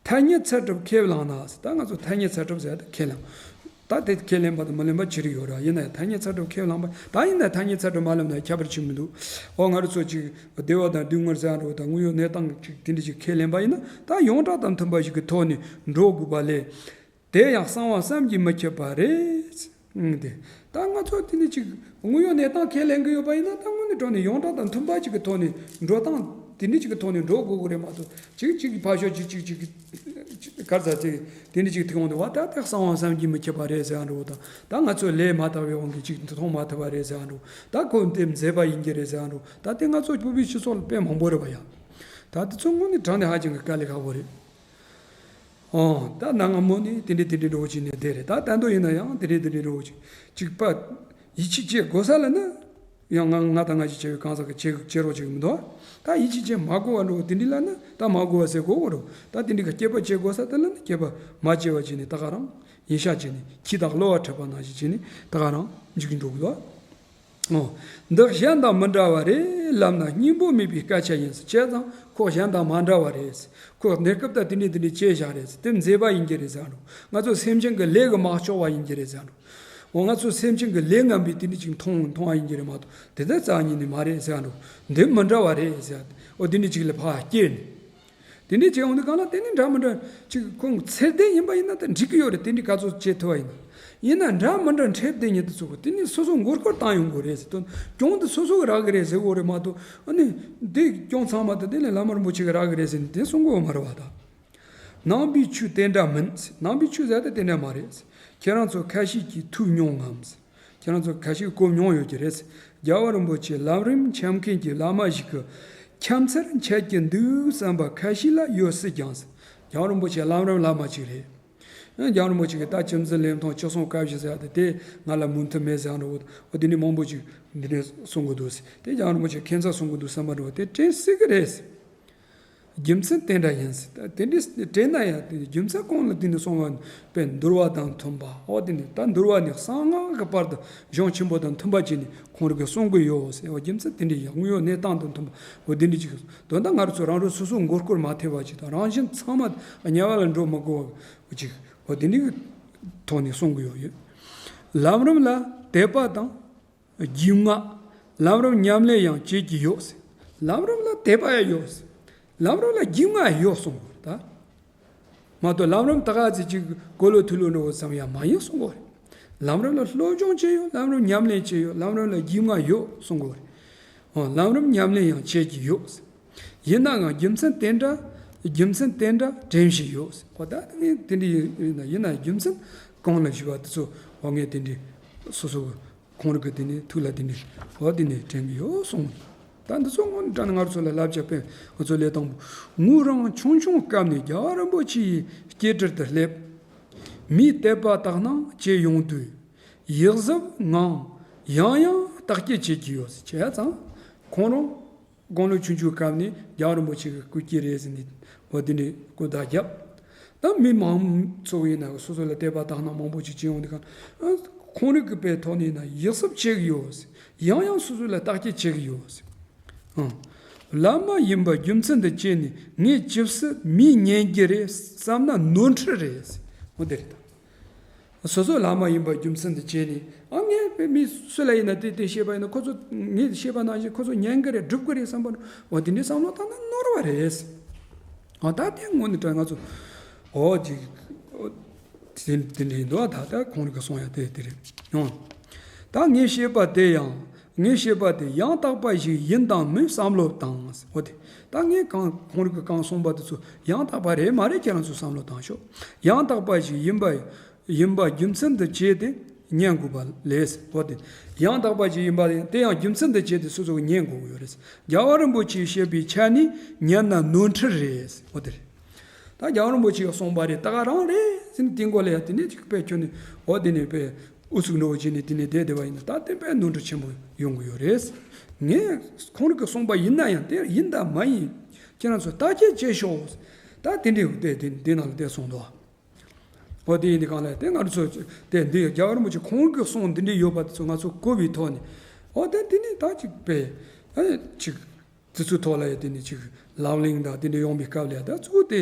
ཐ་སྙད་ཚད་གྲུབ་ཁས་བླངས་ན། ད་ང་ཚོ་ཐ་སྙད་ཚད་གྲུབ་ཟེར་ཏེ་ཁས་བླངས། ད་དེ་ཁས་ལེན་པ་དང་མི་ལེན་པ་ཅི་རིགས་ཡོད་ར། ཡིན་ན་ཡང་ཐ་སྙད་ཚད་གྲུབ་ཁས་བླངས་པ་ད་ཡིན་ན་ཐ་སྙད་ཚད་གྲུབ་མ་ལེན་ན་ཁྱད་པར་ཅི་མི་འདུག་འོ་ང་རང་ཚོ་ཅིག་བདེ་བ་དང་སྡུག་བསྔལ་ཟེར་ཡ་འགྲོ་དང་དངོས་ཡོད་གནས་སྟངས་ཅིག་དེ་འདྲ་ཅིག་ཁས་ལེན་པ་ཡིན་ན་ད་ཡོངས་གྲགས་དང་མཐུན་པ་ཞིག་གི་ཐོག་ནས་འགྲོ་དགོས་པ་ལས། དེ་ཡང་གསང་བ་བསམ་གྱིས་མི་ཁྱབ་པ་རེད། ཨང་། དེ་ད་ང་ཚོ་དེ་ནི་ཅིག་དངོས་ཡོད་གནས་སྟངས་ཁས་ལེན་གྱི་ཡོད་པ་ཡིན་ན་ད་དངོས་གནས་དྲང་གནས་ཡོངས་གྲགས་དང་མཐུན་པ་ཅིག་གི་ཐོག་ནས་འགྲོ་སྟངས་དེ་འདྲ་ཅིག་གི་ཐོག་ནས་འགྲོ་དགོས་ཀྱི་རེད་མ་གཏོགས་ཅིག་ཅིག་ཕར་ཞོག་ཅིག་ཅིག་ཅིག་ག་རེ་ཟེར་ཅིག་དེ་འདྲ་ཅིག་ཐུག་འོང་དུས་བ་ད་དེ་གསང་བ་བསམ་གྱིས་མི་ཁྱབ་པ་རེད་ཟེར་ཡ་འགྲོ་དང་ད་ང་ཚོ་ལས་མ་དག་པའི་དབང་གིས་ཅིག་མཐོང་མ་ཐུབ་པ་རེད་ཟེར་ཡ་འགྲོ། ད་ཁོ་དེ་མཛེས་པ་ཡིན་གྱི་རེད་ཟེར་ཡ་འགྲོ། ད་དེ་ང་ཚོ་བོད་པའི་སྤྱི་ཚོགས་ལ་དཔེ་མང་པོ་རེད་པ་ཡ། ད་དེ་ཚོ་དངོས་གནས་དྲང་གནས་ཧ་ཅང་གི་དཀའ་ལས་ཁག་པོ་རེད། ཨོ། ད་གནའ་སྔ་མོ་ནས་དེ་འདྲའི་དེ་འདྲའི་འགྲོ་བ་ཅིག་ནས་བསྡད་རེད། ད་ད་དུང་ཡིན་ན་ཡང་དེ་འདྲའི་དེ་འདྲའི་འགྲོ་བ་ཅིག་ཅིག་པ་ཡིད་ཆེས་བྱེད་དགོས་ས་ལ་ནི། ཡང་ང་ང་དང་ང་ཞིག་བྱ་བའི་གང་ཟག་གི་བྱེད་བྱེད་རོགས་བྱེད་ཀྱི་མི་འདུག་ད་ཡིད་ཆེས་བྱེད་མ་དགོས་པ་འགྲོ་དེ་འདྲའི་ལ་ནི་ད་མ་དགོས་པ་ཟེར་དགོས་གོ་རོ། ད་དེ་འདྲའི་གི་སྐྱེས་པ་བྱེད་དགོས་ས་དེ་ལ་ནི་སྐྱེས་པ་མ་བྱེད་པ་བྱས་ནས་ད་ག་རང་ཡིན་ཤག་བྱས་ནས་ཁྱི་དང་གློ་བ་འཕྲད་པ་ནང་བཞིན་བྱས་ནས་ད་ག་རང་འཇིག་གི་འགྲོ་གི་འདུག་འོ། འདི་གཞན་དང་མི་འདྲ་བ་རེད་ལབ་ན་སྙིང་པོ་མེད་པའི་སྐད་ཆ་ཡིན་ཟེར། བྱས་ཙང་ཁོ་གཞན་དང་མ་འདྲ་བ་རེད་ཟེར། ཁོ་གནས་སྐབས་དང་དེ་འདྲའི་དེ་འདྲའི་བྱས་བཞག་རེད་ཟེར། དེ་མཛེས་པ་ཡིན་གྱི་རེད་ཟེར་འགྲོ། ང་ཚོ་སེམས་ཅན་གྱི་ལས་ཀྱི་མ་ལྕོགས་པ་ཡིན་གྱི་རེད་ཟེར་འགྲོ། འོ་ང་ཚོ་སེམས་ཅན་གྱི་ལས་ངན་པའི་དེ་འདྲ་ཅིག་མཐོང་མཐོང་བ་ཡིན་གྱི་རེད་མ་གཏོགས་དེ་ལྟར་རྩ་ཉིད་ནས་མ་རེད་ཟེར་འགྲོ། འདི་མི་འདྲ་བ་རེད་ཟེར། འོ་དེ་འདྲ་ཅིག་ལ་ཕར་སྐྱེལ་ནས། དེ་འདྲའི་བྱས་ཡོང་དུས་གང་ལ་དེ་ནི་འདྲ་མི་འདྲ་ཅིག་ཁོང་ཚེ་འདས་ཡིན་པ་ཡིན་ན་ད་འགྲིག་གི་ཡོད་རེད། དེ་འདྲའི་ག་ཚོད་བྱེད་ཐུབ་པ་ཡིན་ན། ཡིན་ན་འདྲ་མི་འདྲ་འཕྲད་དེ་ཉིད་དུ་ཚུགས་དེ་ནི་སོ་སོ་མགོ་སྐོར་བཏང་ཡོང་དགོས་རེད་ཟེར་དོན་གྱོང་དེ་སོ་སོ་གི་རག་གི་རེད་ཟེར་དགོས་རེད་མ་གཏོགས་ཨ་ནི་འདི་གྱོང་ཚང་མ་དེ་དེ་ནི་བླ་མ་རིན་པོ་ཆེ་གི་རག་གི་རེད་ཟེར་ནས་དེ་གསུང་དགོས་མ་རེད་བ་ད། ནང་པའི་ཆོས་དེ་འདྲ་མིན། ནང་པའི་ཆོས་ཟེར་དེ་དེ་འདྲ་མ་རེད། ཁྱེད་རང་ཚོ་ཁ་ཤས་ཀྱིས་ཐོས་མྱོང་ངམ། ཁྱེད་རང་ཚོ་ཁ་ཤས་གོ་མྱོང་ཡོད་ཀྱི་རེད། རྒྱལ་བ་རིན་པོ་ཆེ་ལམ་རིམ་འཆམ་མཁན་གྱི་བླ་མ་ཞིག་གི་འཆམ་སར་འཆད་ཀྱི་འདུག་བསམ་པ་ཁ་ཤས་ལ་ཡོད་སྲིད་ཀྱང་། རྒྱལ་བ་རིན་པོ་ཆེ་ལམ་རིམ་བླ་མ་ཅིག་རེད། རྒྱལ་བ་རིན་པོ་ཆེ་གིས་ད་བཅུ་མཛད་ལེབ་མཐོང་བཅུ་གསུམ་དཀའ་བཞི་ཟེར་ཡ་དེ་དེ་ང་ལ་མོས་མཐུན་མེད་ཟེར་ཡ་འདྲ་བོ་འོ་དེ་འདྲའི་མང་པོ་ཅིག་འདི་འདྲས་གསུང་གི་འདུག་ཟེར། དེ་རྒྱལ་བ་རིན་པོ་ཆེ་ཁྱད་མཚར་གསུང་གི་འདུག་བསམ་པ་འདྲ་བོ་དེ་དྲན་སྲིད་ཀྱི་རེད། རྒྱུ་མཚན་དེ་འདྲ་ཡིན་ཟེར། ད་དེ་འདྲའི་དྲན་ན་ཡང་དེ་རྒྱུ་མཚན་གང་ལ་བརྟེན་ནས་གསུངས་པ་པའི་འདུལ་བ་དང་མཐུན་པ། འོ་དེ་ནི་ད་འདུལ་བ་ནི་གསང་སྔགས་ཀྱི་བར་དུ་གཞུང་ཆེན་པོ་དང་མཐུན་པ་བྱས་ནས་ཁོང་རང་གིས་གསུང་གི་ཡོད་ཟེར། འོ་རྒྱུ་མཚན་དེ་འདྲའི་ཡང་དངོས་ཡོད་གནས་སྟངས་དང་མཐུན་པ་འོ་དེ་འདྲའི་ཅིག་དོན་དག་ང་རང་ཚོ་རང་རང་སོ་སོའི་མགོ་སྐོར་མ་ཐེབས་པ་ཅིག་དང་རང་བཞིན་ཚང་མ་དམྱལ་བ་ལ་འགྲོ་མི་དགོས་པ་ཅིག་འོ་དེ་འདྲའི་ཐོག་ནས་གསུང་གི་ཡོད་ཡོད། ལམ་རིམ་ལ་དད་པ་དང་། རྒྱུས་མངའ། ལམ་རིམ་ཉམས་ལེན་ཡང་བྱེད་ཀྱི་ཡོད། ལམ་རིམ་ལ་དད་པ་ཡང་ཡོད། ལམ་རིམ་ལ་རྒྱུས་མངའ་ཡང་ཡོད་གསུངས་པ་རེད་ད། མ་གཏོགས་ལམ་རིམ་ད་ག་ཚོད་ཅིག་གོ་ལོ་ཐོས་ལོ་འདྲ་བོ་ཙམ་ཡང་མ་ཡིན་གསུངས་པ་རེད། ལམ་རིམ་ལ་སློབ་སྦྱོང་བྱས་ཡོད། ལམ་རིམ་ཉམས་ལེན་བྱས་ཡོད། ལམ་རིམ་ལ་རྒྱུས་མངའ་ཡོད་གསུངས་པ་རེད། འོ་ལམ་རིམ་ཉམས་ལེན་ཡང་བྱེད་ཀྱི་ཡོད། ཡིན་ནའང་རྒྱུ་མཚན་དེ་འདྲ་རྒྱུ་མཚན་དེ་འདྲ་དྲན་བཞིན་ཡོད། འོ་ད་ངས་དེ་འདྲ་ཡིན་ན་ཡིན་ན་རྒྱུ་མཚན་གང་ལ་ཞུ་བ་དེ་ཚོ་འོ་ངས་དེ་འདྲ་སོ་སོ་གི་ཁོང་རང་གི་དེ་ནས་ཐུགས་ལ་དེ་ནས་འོ་དེ་ནས་དྲན་གྱི་ཡོད་གསུངས། ད་འདི་ཚོ་དངོས་གནས་དྲང་གནས་ང་ཚོ་ལ་བསླབ་བྱ་དཔེ་ང་ཚོ་ལས་དང་པོ་ངུ་རངས་ཆུང་ཆུང་སྐབས་ནས་རྒྱལ་བ་རིན་པོ་ཆེ་ཡི་སྐྱེ་དྲིལ་དུ་སླེབས། མིའི་དད་པ་དག་སྣང་བྱེད་ཡོང་དུས། ཡིད་གཟབ་ངང་ཡང་ཡང་བརྟག་དཔྱད་བྱེད་ཀྱི་ཡོད་ཟེར་བྱས་ཙང་ཁོང་རང་དགུང་ལོ་ཆུང་ཆུང་སྐབས་ནས་རྒྱལ་བ་རིན་པོ་ཆེ་གི་སྐུ་སྐྱེ་རེད་ཟེར་ནས་འོ་དེ་འདྲའི་སྐུ་ཟླ་བརྒྱབ། ད་མི་མང་ཚོ་ཡིན་ན་སོ་སོ་ལ་དད་པ་དག་སྣང་མང་པོ་ཅིག་བྱེད་ཡོང་དུས་ཁོང་རང་གི་དཔེ་ཐོག་ནས་ཡིན་ན་ཡིད་གཟབ་བྱེད་ཀྱི་ཡོད་ཟེར། ཡང་ཡང་སོ་སོ་ལ་བརྟག་དཔྱད་བྱེད་ཀྱི་ཡོད་ཟེར། ཨང་། བླ་མ་ཡིན་པ་རྒྱུ་མཚན་དུ་བྱས་ནས་ངས་ཇི་སྲིད་མི་ཉན་གྱི་རེད་བསམ་ན་ནོར་འཁྲུལ་རེད་ཟེར། འོ་དེ་རེད་ད། སོ་སོ་བླ་མ་ཡིན་པ་རྒྱུ་མཚན་དུ་བྱས་ནས་ཨ་ངས་དཔེ་མི་སུ་ལ་ཡིན་ན་དེ་དེ་བཤད་པ་ཡིན་ན་ཁོ་ཚོ་ངས་བཤད་པ་ནང་བཞིན་ཁོ་ཚོ་ཉན་གི་རེད་སྒྲུབ་གི་རེད་བསམ་པ་འོ་དེ་འདྲའི་བསམ་བློ་བཏང་ན་ནོར་བ་རེད། འོ་ད་དེ་དངོས་གནས་དྲང་ང་ཚོ་འོ་ཅིག་འོ་དེ་དེ་འདྲའི་འདུག་ད་ད་ཁོང་རང་གི་གསུང་ཡ་དེ་དེ་རེད་ཡང་། ད་ངས་བཤད་པ་དེ་ཡང་ངས་བཤད་པ་དེ་ཡང་དག་པ་ཞིག་ཡིན་དང་མིན་བསམ་བློ་བཏང་འོ་དེ། ད་ངས་གང་ཁོང་རང་གི་གང་གསུངས་པ་དེ་ཚོ་ཡང་དག་པ་རེད་མ་རེད་ཁྱེད་རང་ཚོས་བསམ་བློ་བཏང་ཤོག་ཡང་དག་པ་ཞིག་ཡིན་པ་ཡིན་པ་རྒྱུ་མཚན་དུ་བྱས་ཏེ་ཉན་དགོས་པ་ལས་འོ་དེ། ཡང་དག་པ་ཞིག་ཡིན་པ་དེ་ཡང་རྒྱུ་མཚན་དུ་བྱས་ཏེ་སོ་སོ་གིས་ཉན་དགོས་ཀྱི་ཡོད་རེད། རྒྱལ་བ་རིན་པོ་ཆེས་བཤད་པའི་ཆ་ནས་ཉན་ན་ནོར་འཁྲུལ་རེད་འོ་དེ་རེད། ད་རྒྱལ་བ་རིན་པོ་ཆེས་གསུངས་པ་རེད་ད་ག་རང་རེད་ཟེར་ནས་དེ་མགོ་ལ་ཡ་དེ་ནས་ཅིག་དཔེ་ཁྱོན་ནས་འོ་དེ་ནས་དཔེ་ཨུ་ཚུགས་འགྲོ་བྱས་ནས་དེ་ནས་བསྡད་བསྡད་པ་ཡིན་ན་ད་དེ་དཔེ་ནོར་འཁྲུལ་ཆེན་པོ་ཡོང་གི་ཡོད་རེད། ངས་ཁོང་རང་གིས་གསུངས་པ་ཡིན་ན་ཡང་དེ་ཡིན་དང་མ་ཡིན་ཁྱེད་རང་ཚོ་བརྟག་དཔྱད་བྱེད་ཤོག་ད་དེ་འདྲའི་དེ་དེ་དེ་ནང་ལ་བསྡད་སོང་དོ། འོ་དེ་ཡིན་དུས་གང་ལ་དེ་ང་རང་ཚོ་དེ་འདི་རྒྱལ་བ་རིན་པོ་ཆེ་ཁོང་གིས་གསུངས་འདི་འདྲའི་ཡོད་པ་དེ་ཚོ་ང་ཚོ་གོ་བའི་ཐོག་ནས་འོ་དེ་དེ་ནས་ད་ཅིག་དཔེ་ཨ་ཅིག་དེ་ཚོའི་ཐོག་ལ་ཡ་དེ་ནས་ཅིག་ལམ་གླིང་དང་དེ་འདྲ་ཡོང་བའི་སྐབས་ལ་ཡ་ད་གཙོ་བོ་དེ་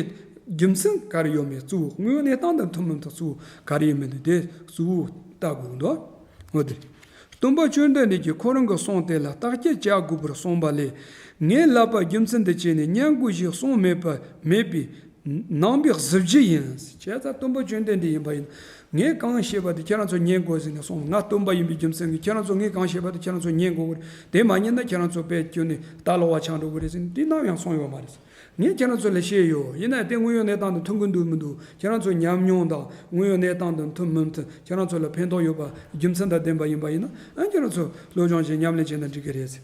རྒྱུ་མཚན་ག་རེ་ཡོད་མེད་གཙོ་བོ་དངོས་ཡོད་གནས་སྟངས་དང་མཐུན་མི་མཐུན་གཙོ་བོ་ག་རེ་ཡོད་མེད་དེ་གཙོ་བོ་ལྟ་དགོས་འདུག་འོ་དེ། སྟོན་པ་བཅོམ་ལྡན་འདས་ཀྱིས་ཁོ་རང་གི་གསུང་དེ་ལ་བརྟག་དཔྱད་བྱ་དགོས་པར་གསུངས་པ་ལས་ངས་ལབ་པ་རྒྱུ་མཚན་དུ་བྱས་ནས་ཉན་དགོས་ཞེས་གསུངས་མེད་པ་མེད་པའི་ནང་པའི་གཟི་བརྗིད་ཡིན། བྱས་ཙང་སྟོན་པ་བཅོམ་ལྡན་འདས་ཡིན་པ་ཡིན། ངས་གང་བཤད་པ་དེ་ཁྱེད་རང་ཚོ་ཉན་དགོས་ཟེར་ནས་གསུངས། ང་སྟོན་པ་ཡིན་པའི་རྒྱུ་མཚན་གྱིས་ཁྱེད་རང་ཚོ་ངས་གང་བཤད་པ་དེ་ཁྱེད་རང་ཚོ་ཉན་དགོས་ཀྱི་རེད། དེ་མ་ཉན་ན་ཁྱེད་རང་ཚོ་དཔེ་ཁྱོན་ནས་ལྟ་ལོག་པ་ཆགས་འགྲོ་གི་རེད་ཟེར་ནས་དེ་ནམ་ཡང་གསུངས་ཡོད་མ་རེད། ངས་ཁྱེད་རང་ཚོ་ལ་བཤད་ཡོད། ཡིན་ན་དེ་དངོས་ཡོད་གནས་སྟངས་དང་མཐུན་གི་འདུག་མི་འདུག་ཁྱེད་རང་ཚོ་ཉམས་མྱོང་དང་དངོས་ཡོད་གནས་སྟངས་དང་མཐུན་མི་མཐུན་ཁྱེད་རང་ཚོ་ལ་ཕན་ཐོགས་ཡོད་པ་རྒྱུ་མཚན་དང་ལྡན་པ་ཡིན་པ་ཡིན་ན་ཨ་ཁྱེད་རང་ཚོ་སློབ་སྦྱོང་བྱས་ཉམས་ལེན་བྱས་ན་འགྲིག་གི་རེད་ཟེར།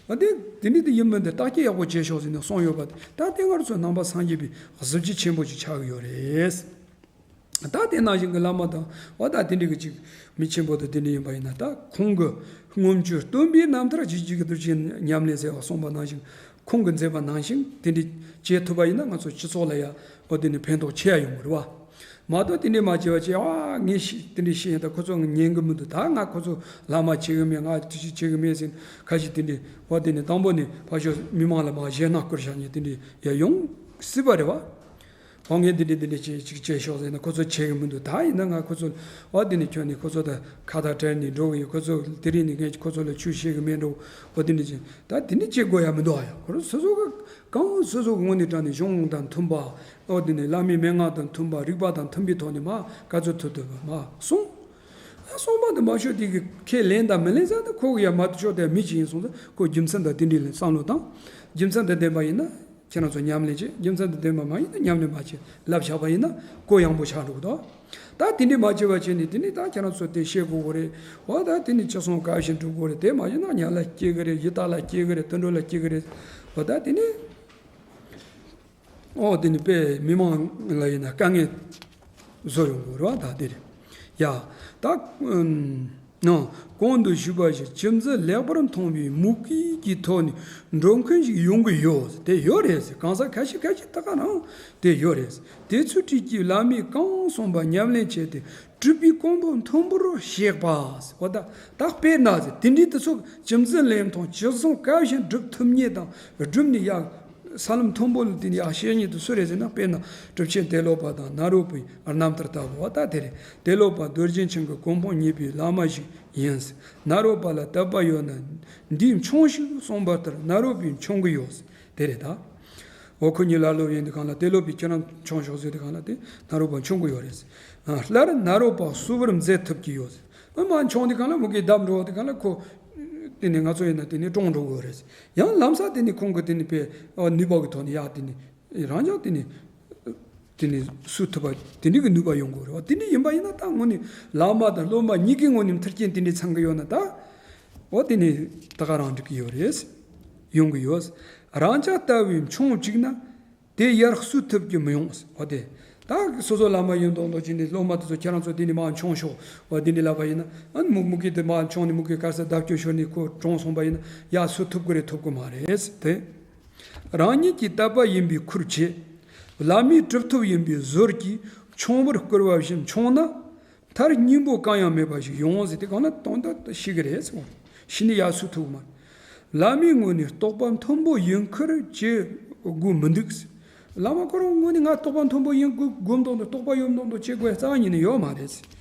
ཨ་དེ་དེ་འདྲ་དེ་ཡིན་མིན་དེ་བརྟག་དཔྱད་ཡག་པོ་བྱས་ཤོག་ཟེར་ནས་གསུངས་ཡོད་པ་དེ་ད་དེ་ང་རང་ཚོ་ནང་པ་སངས་རྒྱས་པའི་གཟི་བརྗིད་ཆེན་པོ་ཞིག་ཆགས་ཀྱི་ཡོད་རེད། ད་དེ་ནང་བཞིན་གྱི་བླ་མ་དང་འོ་ད་དེ་འདྲ་གི་ཅིག་མི་ཆེན་པོ་དང་དེ་འདྲ་ཡིན་པ་ཡིན་ན་ད་ཁོང་གི་མངོན་སྤྱོད་སྟོན་པའི་རྣམ་ཐར་ཇི་བཞིན་དུ་ཉམས་ལེན་ཟེར་བ་གསུངས་པ་ནང་བཞིན་ཁོང་གིས་མཛད་པ་ནང་བཞིན་དེ་འདྲ་བྱེད་ཐུབ་པ་ཡིན་ན་ང་ཚོ་སྤྱི་ཚོགས་ལ་ཡ་འོ་དེ་ནི་ཕན་ཐོགས་ཆེ་ཡ་ཡོང་གི་རེད་བ། མ་གཏོགས་དེ་འདྲ་མ་བྱས་པ་བྱས་ཨ་ངས་ཤི་དེ་འདྲ་ཤི་ཡིན་ད་ཁོ་ཚོ་ཉན་གི་མི་འདུག་ད་ང་ཁོ་ཚོ་བླ་མ་བྱེད་གི་མེད་ང་དེ་ཞིག་བྱེད་གི་མེད་ཟེར་ཁ་ཤས་དེ་འདྲ་འོ་དེ་ནི་དང་པོ་ནས་ཕར་ཞོག་མི་མང་ལ་མར་ཞེད་སྣང་བསྐུར་བཞག་མཁན་དེ་འདྲ་ཡ་ཡོང་སྲིད་པ་རེད་བ། ཨོ་ངས་འདི་འདྲ་འདི་འདྲ་བྱེད་ཅིག་བྱེད་ཤོག་ཟེར་ན་ཁོ་ཚོ་བྱེད་གི་མི་འདུག་ད་ཡིན་ན་ང་ཁོ་ཚོ་ཨོ་འདི་ནས་ཁྱོད་ནས་ཁོ་ཚོ་དང་ཁ་བརྡ་སྤྲད་ནས་འགྲོ་གི་ཡོད། ཁོ་ཚོ་དེ་རིང་ནས་ངས་ཁོ་ཚོ་ལ་ཆོས་བཤད་གི་མེད་འགྲོ། ཨོ་འདི་འདྲ་བྱེད་ད་འདི་འདྲ་བྱེད་དགོས་ཡ་མི་འདུག་ཨ། ཡ་ཁོ་རང་སོ་སོ་གི་གང་སོ་སོ་གི་ངོས་ནས་དྲངས་ནས་གཞུང་དང་མཐུན་པ་ཨོ་འདི་ནས་བླ་མའི་མན་ངག་དང་མཐུན་པ་རིགས་པ་དང་མཐུན་པའི་ཐོག་ནས་མ་ག་ཚོད་ཐུབ་ཐུབ་པ་མ་གསུངས། ཨ་གསུངས་པ་དེ་མ་ཤོད་དེ་གི་ཁས་ལེན་དང་མི་ལེན་ས་དེ་ཁོ་གི་ཡ་མ་ཤོད་དེ་མི་ཅིག་ཡིན་སོང་ཙང་ཁོ་རྒྱུ་མཚན་དང་དེ་འདྲ་ལ་བསམ་བློ་བཏང་རྒྱུ་མཚན་དང་ལྡན་པ་ཡིན་ན། ཁྱེད་རང་ཚོ་ཉམས་ལེན་བྱེད། རྒྱུ་མཚན་དང་ལྡན་པ་མ་ཡིན་ན་ཉམས་ལེན་མ་བྱེད་ལབ་བཞག་པ་ཡིན་ན་གོ་ཡངས་པོ་ཆགས་འགྲོ་གི་འདུག་ད་དེ་འདྲས་མ་བྱས་པ་བྱས་ནས་དེ་ནས་ད་ཁྱེད་རང་ཚོ་དེ་ཤེས་དགོས་གོ་རེད། འོ་ད་དེ་ནས་ཅི་སོང་ག་བཞིན་སྒྲུབ་དགོས་རེད། དེ་མ་བྱས་ན་ཉ་ལ་སྐྱེ་གི་རེད། ཡི་དྭགས་ལ་སྐྱེ་གི་རེད། དུད་འགྲོ་ལ་སྐྱེ་གི་རེད། འོ་ད་དེ་ནས། ཨོ་དེ་ནི་དཔེ་མི་མང་ལ་ཡིན་ན་དཀའ་ངལ་བཟོ་ཡོང་གི་རེད་བ། ད་དེ་རེད་ཡ། ད་ཨུམ་ནོ། གོང་དུ་ཞུས་པ་བཞིན་ཁྱིམ་འཛིན་ལེགས་པར་མཐོང་བའི་མོས་གུས་ཀྱི་ཐོག་ནས་འགྲོ་མཁན་ཞིག་ཡོང་གི་ཡོད། དེ་ཡོད་རེད་ཟེར། གང་ཟག་ཁ་ཤས་ཁ་ཤས་ད་ག་རང་དེ་ཡོད་རེད་ཟེར། དེ་ཚོའི་གྲས་ཀྱིས་བླ་མས་གང་གསུངས་པ་ཉམས་ལེན་བྱས་ཏེ། གྲུབ་པའི་གོ་འཕང་མཐོན་པོར་གཤེགས་པ་ཟེར་བ། ད་ད་དཔེར་ན་ཟེར། དེ་འདྲའི་དེ་ཚོ་ཁྱིམ་འཛིན་ལེགས་མཐོང་ཅི་གསུང་བཀའ་བཞིན་སྒྲུབ་ཐུབ་མཁན་དང་། སྒྲུབ་ནས་ཡ་ས་ལམ་མཐོན་པོ་ལ་དེ་ནས་ཡ་གཤེགས་མཁན་དེ་སུ་རེད་ཟེར་ན། དཔེར་ན་གྲུབ་ཆེན་ཏེ་ལོ་པ་དང་ནཱ་རོ་པའི་རྣམ་ཐར་ལྟ་བུ་བ། ད་དེ་རེད། ཏེ་ལོ་པ་རྡོ་རྗེ་འཆང་གི་གོ་འཕང་བརྙེས་པའི་བླ་མ་ཞིག་ཡིན་ཟེར། ནཱ་རོ་པ་ལ་དད་པ་ཡོད་ན་འདིས་འཆང་ཞིག་གསུངས་པ་ལྟར་ནཱ་རོ་པས་འཆང་གི་ཡོད་ཟེར། དེ་རེད་ད། འོ་ཁོ་གཉིས་ལ་སློབ་ཡོན་དེ་གང་ལ། ཏེ་ལོ་པས་ཁྱེད་རང་འཆང་ཤོག་ཟེར་དེ་གང་ལ། དེ་ནཱ་རོ་པ་འཆང་གི་ཡོད་རེད། ཨ་སླར་ནཱ་རོ་པ་གསོ་བར་མཛད་ཐུབ་ཀྱི་ཡོད། ཨ་མ་འཆང་དེ་གང་ལ་མུ་གེ་བརྡབ་འགྲོ་དེ་གང་ལ་ཁོ། དེ་ནས་ང་ཚོ་ཡིན་ན་དེ་ནས་གྲོངས་འགྲོ་གི་ཡོད་རེད། ཡང་ལམ་སང་དེ་ནས་ཁོང་གི་དེ་ནས་དཔེ་ནུས་པ་གི་ཐོག་ནས་ཡག་དེ་ནས་རང་ཅག་དེ་ནས། དེ་ནས་སུ་ཐུབ་པ་དེ་འདྲའི་གི་ནུས་པ་ཡོང་དགོས་རེད་བ། དེ་འདྲ་ཡིན་པ་ཡིན་ན་ད་དངོས་ནས་བླ་མ་དང་སློབ་མ་གཉིས་ཀའི་ངོས་ནས་མཐུན་རྐྱེན་དེ་འདྲ་ཚང་གི་ཡོད་ན་ད། འོ་དེ་ནས་ད་ག་རང་འགྲིག་གི་ཡོད་རེད། ཡོང་གི་ཡོད། རང་ཅག་ལྟ་བུའི་འཆང་བཅུག་ན་དེ་ཡར་སུ་ཐུབ་ཀྱི་མི་ཡོང་། འོ་དེ། ད་སོ་སོ་བླ་མ་ཡིན་མདོག་མདོག་བྱས་ནས་སློབ་མ་དེ་ཚོ་ཁྱེད་རང་ཚོ་དེ་ནས་མར་འཆང་ཤོག་འོ་དེ་འདྲ་ལབ་པ་ཡིན་ན། ཨ་ནི་མུ་མུ་གེ་དེ་མར་འཆང་ནས་མུ་གེ་ག་ས་བརྡབ་སྐྱོན་ཤོར་ནས་ཁོ་གྲོངས་སོང་པ་ཡིན་ན་ཡར་སུ་ཐུབ་ཀྱི་རེད། ཐུབ་ཀྱི་མ་རེད་དེ། རང་ཉིད་ཀྱི་དད་པ་ཡིན་པའི་ཁུར་བྱེད། བླ་མའི་གྲུབ་ཐོབ་ཡིན་པའི་ཟུར་གྱིས་འཆང་བར་བསྐུལ་བ་བཞིན་འཆང་ན། མཐར་སྙིང་པོ་གང་ཡང་མེད་པ་ཞིག་ཡོང་ཟེར། དེ་གང་ན་དོན་དག་ཤེས་ཀྱི་རེད་ཟེར། ཤི་ནས་ཡར་སུ་ཐུབ་མ་རེད། བླ་མའི་ངོས་ནས་རྟོགས་པ་མཐོན་པོ་ཡིན་ཁུལ་བྱེད་དགོས་མི་འདུག་ཟེར། བླ་མ་ཁོ་རང་ངོས་ནས་ང་རྟོགས་པ་མཐོན་པོ་ཡིན་དགོས་དགོས་མདོག་མདོག་རྟོགས་པ་ཡོད་མདོག་མདོག་བྱེད་དགོས་རྩ་བ་ཉིད་ནས་ཡོད་མ་རེད་ཟེར།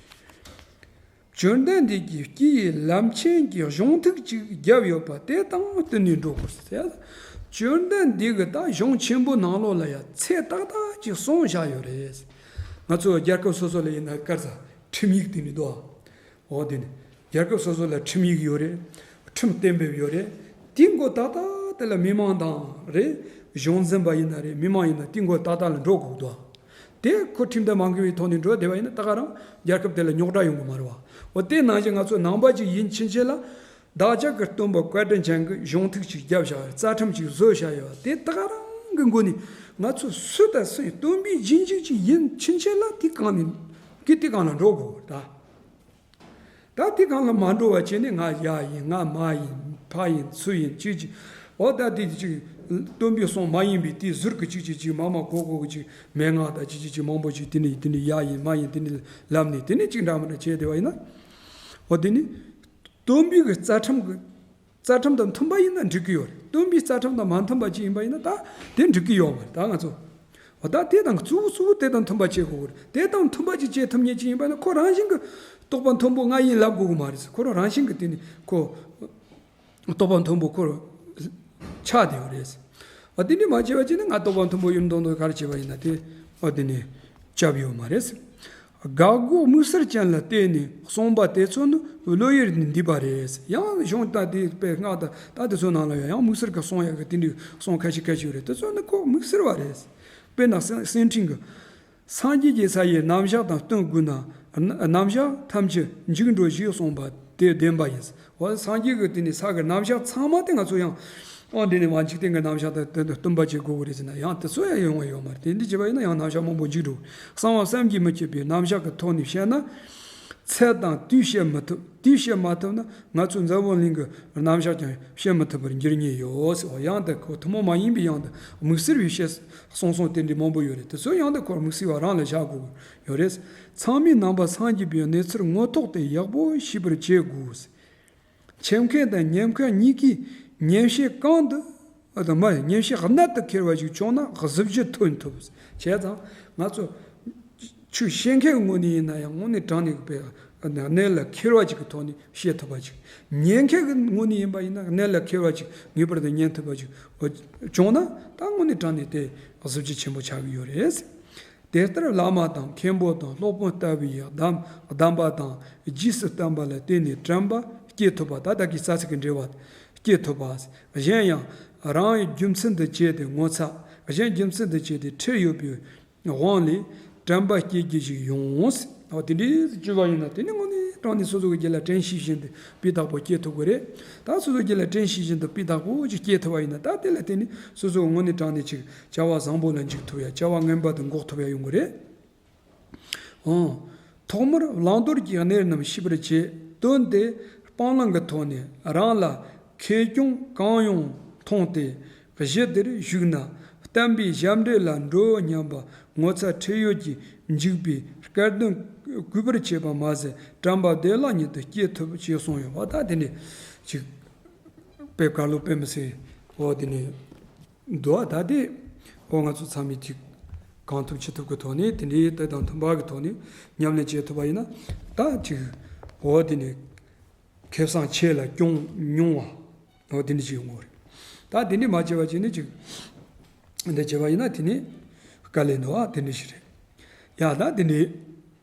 བཅོམ་ལྡན་འདས་ཀྱི་སྐུ་ཡི་ལམ་ཆེན་གྱི་གཞུང་ཐིག་ཅིག་བརྒྱབ་ཡོད་པ་དེ་དང་བསྟུན་ནས་འགྲོ་དགོས་ཟེར། བཅོམ་ལྡན་འདས་ཀྱི་ད་གཞུང་ཆེན་པོ་ནང་ལོགས་ལ་ཡང་ཚད་ཏག་ཏག་ཅིག་གསུངས་བཞག་ཡོད་རེད། ང་ཚོ་རྒྱལ་ཁབ་སོ་སོ་ལ་ཡིན་ན་སྐར་ཚ་ཁྲིམས་ཡིག་དེ་ནི་འདུག་འོ་དེ་ནི་རྒྱལ་ཁབ་སོ་སོ་ལ་ཁྲིམས་ཡིག་ཡོད་རེད། ཁྲིམས་གཏན་འབེབས་ཡོད་རེད། དེའི་མགོ་ཏག་ཏག་དེ་ལ་མི་མང་དང་རེད། གཞུང་འཛིན་པ་ཡིན་ན་རེད། མི་མང་ཡིན་ན་དེའི་མགོ་ཏག་ཏག་ལ་འགྲོ་དགོས་འདུག་དེ་ཁོ་ཁྲིམས་དང་མ་འགལ་བའི་ཐོག་ནས་འགྲོ་བསྡད་པ་ཡིན་ན་ད་ག་རང་རྒྱལ་ཁབ་དེ་ལ་རྙོག་དྲ་ཡོང་གི་མ་རེད་བ། འོ་དེ་ནང་བཞིན་ང་ཚོ་ནང་པ་ཅིག་ཡིན་ཕྱིན་ཆད་ལ། བདག་ཅག་གི་སྟོན་པ་བཀའ་དྲིན་ཅན་གྱིས་གཞུང་ཐིག་ཅིག་བརྒྱབ་བཞག་ཡོད། རྩ་ཁྲིམས་ཅིག་བཟོས་བཞག་ཡོད། དེ་ད་ག་རང་གི་མགོ་ནས་ང་ཚོ་སུ་དང་སུ་ཡིན། སྟོན་པའི་རྗེས་འཇུག་ཅིག་ཡིན་ཕྱིན་ཆད་ལ་དེ་གང་ནས་གི་དེ་གང་ལ་འགྲོ་དགོས་ད། ད་དེ་གང་ལ་མ་འགྲོ་བ་བྱས་ནས་ང་ཡ་ཡིན་ང་མ་ཡིན་ཕ་ཡིན་ཚུ་ཡིན་ཅིག་ཅིག་འོ་ད་དེ་ཅིག་སྟོན་པའི་གསུང་མ་ཡིན་པའི་དེའི་ཟུར་གི་ཅིག་ཅིག་ཅིག་མ་མ་གོ་གོ་གི་ཅིག་མན་ངག་དང་ཅིག་ཅིག་ཅིག་མང་པོ་ཅིག་དེ་ནི་དེ་ནི་ཡ་ཡིན་མ་ཡིན་དེ་ནི་ལབ་ནས་དེ་ནི་ཅིག་འདྲ་མི་འདྲ་བྱས་བསྡད་པ་ཡིན་ན། འོ་དེ་ནི་སྟོན་པའི་གི་རྩ་ཁྲིམས་གི་རྩ་ཁྲིམས་དང་མཐུན་པ་ཡིན་ན་འགྲིག་གི་ཡོད་རེད། སྟོན་པའི་རྩ་ཁྲིམས་དང་མ་མཐུན་པ་ཅིག་ཡིན་པ་ཡིན་ན་ད་དེ་འགྲིག་གི་ཡོད་མ་རེད། ད་ང་ཚོ། འོ་ད་དེ་དང་གཙོ་བོ་གཙོ་བོ་དེ་དང་མཐུན་པ་བྱེད་དགོས་རེད། དེ་དང་མཐུན་པ་ཅིག་བྱེད་ཐུབ་མཁན་ཅིག་ཡིན་པ་ན་ཁོ་རང་བཞིན་གྱི་རྟོགས་པ་མཐོན་པོ་ང་ཡིན་ལབ་དགོས་ཀྱི་མ་རེད། ཁོ་རང་རང་བཞིན་གྱི་དེ་ནི་ཁོ་རྟོགས་པ་མཐོན་པོ་ཁོ་ཆགས་བསྡད་ཡོད་རེད། འོ་དེ་འདྲ་མ་བྱས་པ་ཅིག་ནི་ང་རྟོགས་པ་མཐོན་པོ་ཡིན་མདོག་མདོག་ག་རེ་བྱས་པ་ཡིན་ན་དེ་འོ་དེ་ནི་སྐྱབས་ཡོད་མ་རེད། དགག་སྒོ་དམིགས་བསལ་ཅན་ལ་བརྟེན་ནས་གསུངས་པ་དེ་ཚོ་ནི་བློ་ཡུལ་ནས་འདས་པ་རེད། ཡང་གཞུང་ད་དེ་དཔེ་སྔགས་ད་ད་དེ་ཚོ་ནང་ལ་ཡང་ཡང་དམིགས་བསལ་གྱི་གསུང་ཡག་གི་དེ་འདྲའི་གསུང་ཁ་ཤས་ཁ་ཤས་ཡོད་རེད། དེ་ཚོ་ནི་ཁོ་དམིགས་བསལ་བ་རེད། དཔེར་ན་གསེར་གསེར་ཕྲེང་གི། སངས་རྒྱས་ཀྱི་ས་ཡི་རྣམ་གཞག་དང་བསྟུན་དགོས་ན། རྣམ་གཞག་ཐམས་ཅད་འཇིག་འགྲོ་ཞེས་གསུངས་པ་དེ་བདེན་པ་ཡིན། འོ་སངས་རྒྱས་ཀྱི་དེ་ནི་ས་གི་རྣམ་གཞག་ཚང་མ་དེ་ང་ཚོ་ཡང་། འོ་འདི་ནི་མ་འཇིག་རྟེན་གྱི་རྣམ་གཞག་དང་དེ་དང་བསྟུན་པ་བྱེད་དགོས་ཀྱི་རེད་ཟེར་ན་ཡང་དེ་ཚོ་ཡང་ཡོང་བ་ཡོད་མ་རེད། དེ་འདི་བྱས་པ་ཡིན་ན་ཡང་རྣམ་གཞག་མང་པོ་འཇིག་འགྲོ། གསང་བ་བསམ་གྱིས་མི་ཁྱབ་པའི་རྣམ་གཞག་གི་ཐོག་ནས་བཤད་ན། ཚད་དང་དུས་བཤད་མི་ཐུབ། དུས་བཤད་མ་ཐུབ་ན་ང་ཚོ་འཛམ་བུ་གླིང་གི་རྣམ་གཞག་ཀྱང་བཤད་མི་ཐུབ་པར་འགྱུར་ཉེན་ཡོད་ཟེར་བ། ཡང་དུ་ཁོ་ཐུན་མོང་མ་ཡིན་པའི་ཡང་དུ་དམིགས་བསལ་བའི་བཤད་གསུང་གསུང་དེ་འདྲ་མང་པོ་ཡོད་རེད། དེ་ཚོ་ཡང་དུ་ཁོ་དམིགས་བསལ་བ་རང་ལ་བཞག་དགོས་ཡོད་རེད། ཚང་མས་ནང་པ་སངས་རྒྱས་པའི་གནས་ཚུལ་ངོ་ཐོག་དེ་ཡག་པོ་ཤེས་པར་བྱེད་དགོས། མཁྱེན་མཁན་དང་ཉན་མཁན་གཉིས་ཀས་ཉན་བཤད་གང་དུ་ཨ་དང་མ་ཉན་བཤད་གནད་དུ་འཁེལ་བ་ཞིག་བྱུང་ན་གཟི་བརྗིད་ཐོན་ཐུབ། བྱས་ཙང་ང་ཚོ་ཆོས་བཤད་མཁན་གྱི་ངོས་ནས་ཡིན་ན་ཡང་དངོས་གནས་དྲང་གནས་ཀྱི་དཔེ་གནད་ལ་འཁེལ་བ་ཅིག་གི་ཐོག་ནས་བཤད་ཐུབ་པ་ཅིག་ཉན་མཁན་གྱི་ངོས་ནས་ཡིན་པ་ཡིན་ན་གནད་ལ་འཁེལ་བ་ཅིག་ངེས་པར་དུ་ཉན་ཐུབ་པ་ཅིག་བྱུང་ན་ད་དངོས་གནས་དྲང་གནས་དེ་གཟི་བརྗིད་ཆེན་པོ་ཆགས་ཀྱི་ཡོད་རེད། དེ་ལྟར་བླ་མ་དང་མཁན་པོ་དང་སློབ་དཔོན་ལྟ་བུའི་གདམས་གདམས་པ་དང་རྗེས་སུ་བསྟན་པ་ལ་བརྟེན་ནས་དྲན་པ་སྐྱེ་ཐུབ་པ། ད་ལྟ་གི་རྩ་ཚིག་གི་འགྲེལ་བ་སྐྱེ་ཐུབ་པ། གཞན་ཡང་རང་རྒྱུ་མཚན་དུ་བྱས་ཏེ་ངོ་ཚ། གཞན་རྒྱུ་མཚན་དུ་བྱས་ཏེ་ཁྲེལ་ཡོད་པའི་དབང་ལས་དྲན་པ་སྐྱེ་རྒྱུ་ཞིག་ཡོང་། འོ་དེ་འདྲའི་བཅོས་པ་ཡིན་ན་དེ་ནི་དངོས་གནས་དྲང་ནས་སོ་སོ་གི་རྒྱུད་ལ་དྲན་ཤེས་བཞིན་དུ་སྤུས་དག་པོ་སྐྱེ་ཐུབ་ཀྱི་རེད། ད་སོ་སོ་རྒྱུད་ལ་དྲན་ཤེས་བཞིན་དུ་སྤུས་དག་པོ་ཅིག་སྐྱེ་ཐུབ་པ་ཡིན་ན་ད་དེ་ལ་བརྟེན་ནས་སོ་སོ་དངོས་གནས་དྲང་ནས་ཅིག་བྱ་བ་བཟང་པོ་ལ་འཇུག་ཐུབ་ཡ། བྱ་བ་ངན་པ་དུ་འགོག་ཐུབ་ཡ་ཡོང་གི་རེད། འོང་། ཐོག་མར་བླང་དོར་གྱི་གནས་རྣམས་ཤེས་པར་བྱེད། དོན་དེ་སྤང་བླང་གི་ཐོག་ནས་རང་ལ་ཁེ་གྱོང་གང་ཡོང་མཐོང་སྟེ་གཞི་དེར་ཞུགས་ན་བསྟན་པའི་ཞབས་འདྲེན་ལ་འགྲོ་སྙམ་པ་ངོ་ཚ་ཁྲེལ་ཡོད་ཀྱིས་འཇིགས་པའི་སྐལ་ལྡན་གུས་པར་བྱེད་པ་མ་ཟད་དྲན་པ་བདེ་བླག་ཉིད་དུ་སྐྱེ་ཐུབ་ཅེས་གསུངས་ཡོད་པ། ད་དེ་ནས་ཅིག་དཔེ་ག་ལོ་དཔེ་མི་སྲིད་འོ་དེ་ནས། འདུག་ད་དེ། འོ་ང་ཚོ་ཚང་མས་ཅིག་གང་ཐུབ་ཅི་ཐུབ་ཀྱི་ཐོག་ནས་དེ་འདྲའི་དེ་དང་མཐུན་པ་གི་ཐོག་ནས་ཉམས་ལེན་བྱེད་ཐུབ་པ་ཡིན་ན་ད་ཅིག་འོ་དེ་ནས་ཁེ་བཟང་ཆེ་ལ་གྱོང་ཉུང་བ་འོ་དེ་འདྲ་ཅིག་ཡོང་གི་རེད། ད་དེ་འདྲ་མ་བྱས་པ་བྱས་ནས་ཅིག་འདི་བྱས་པ་ཡིན་ན་དེ་ནས་དཀའ་ལས་འདུག་ཨ། དེ་འདྲ་ཞིག་རེད། ཡ་ད་དེ་འདྲའི།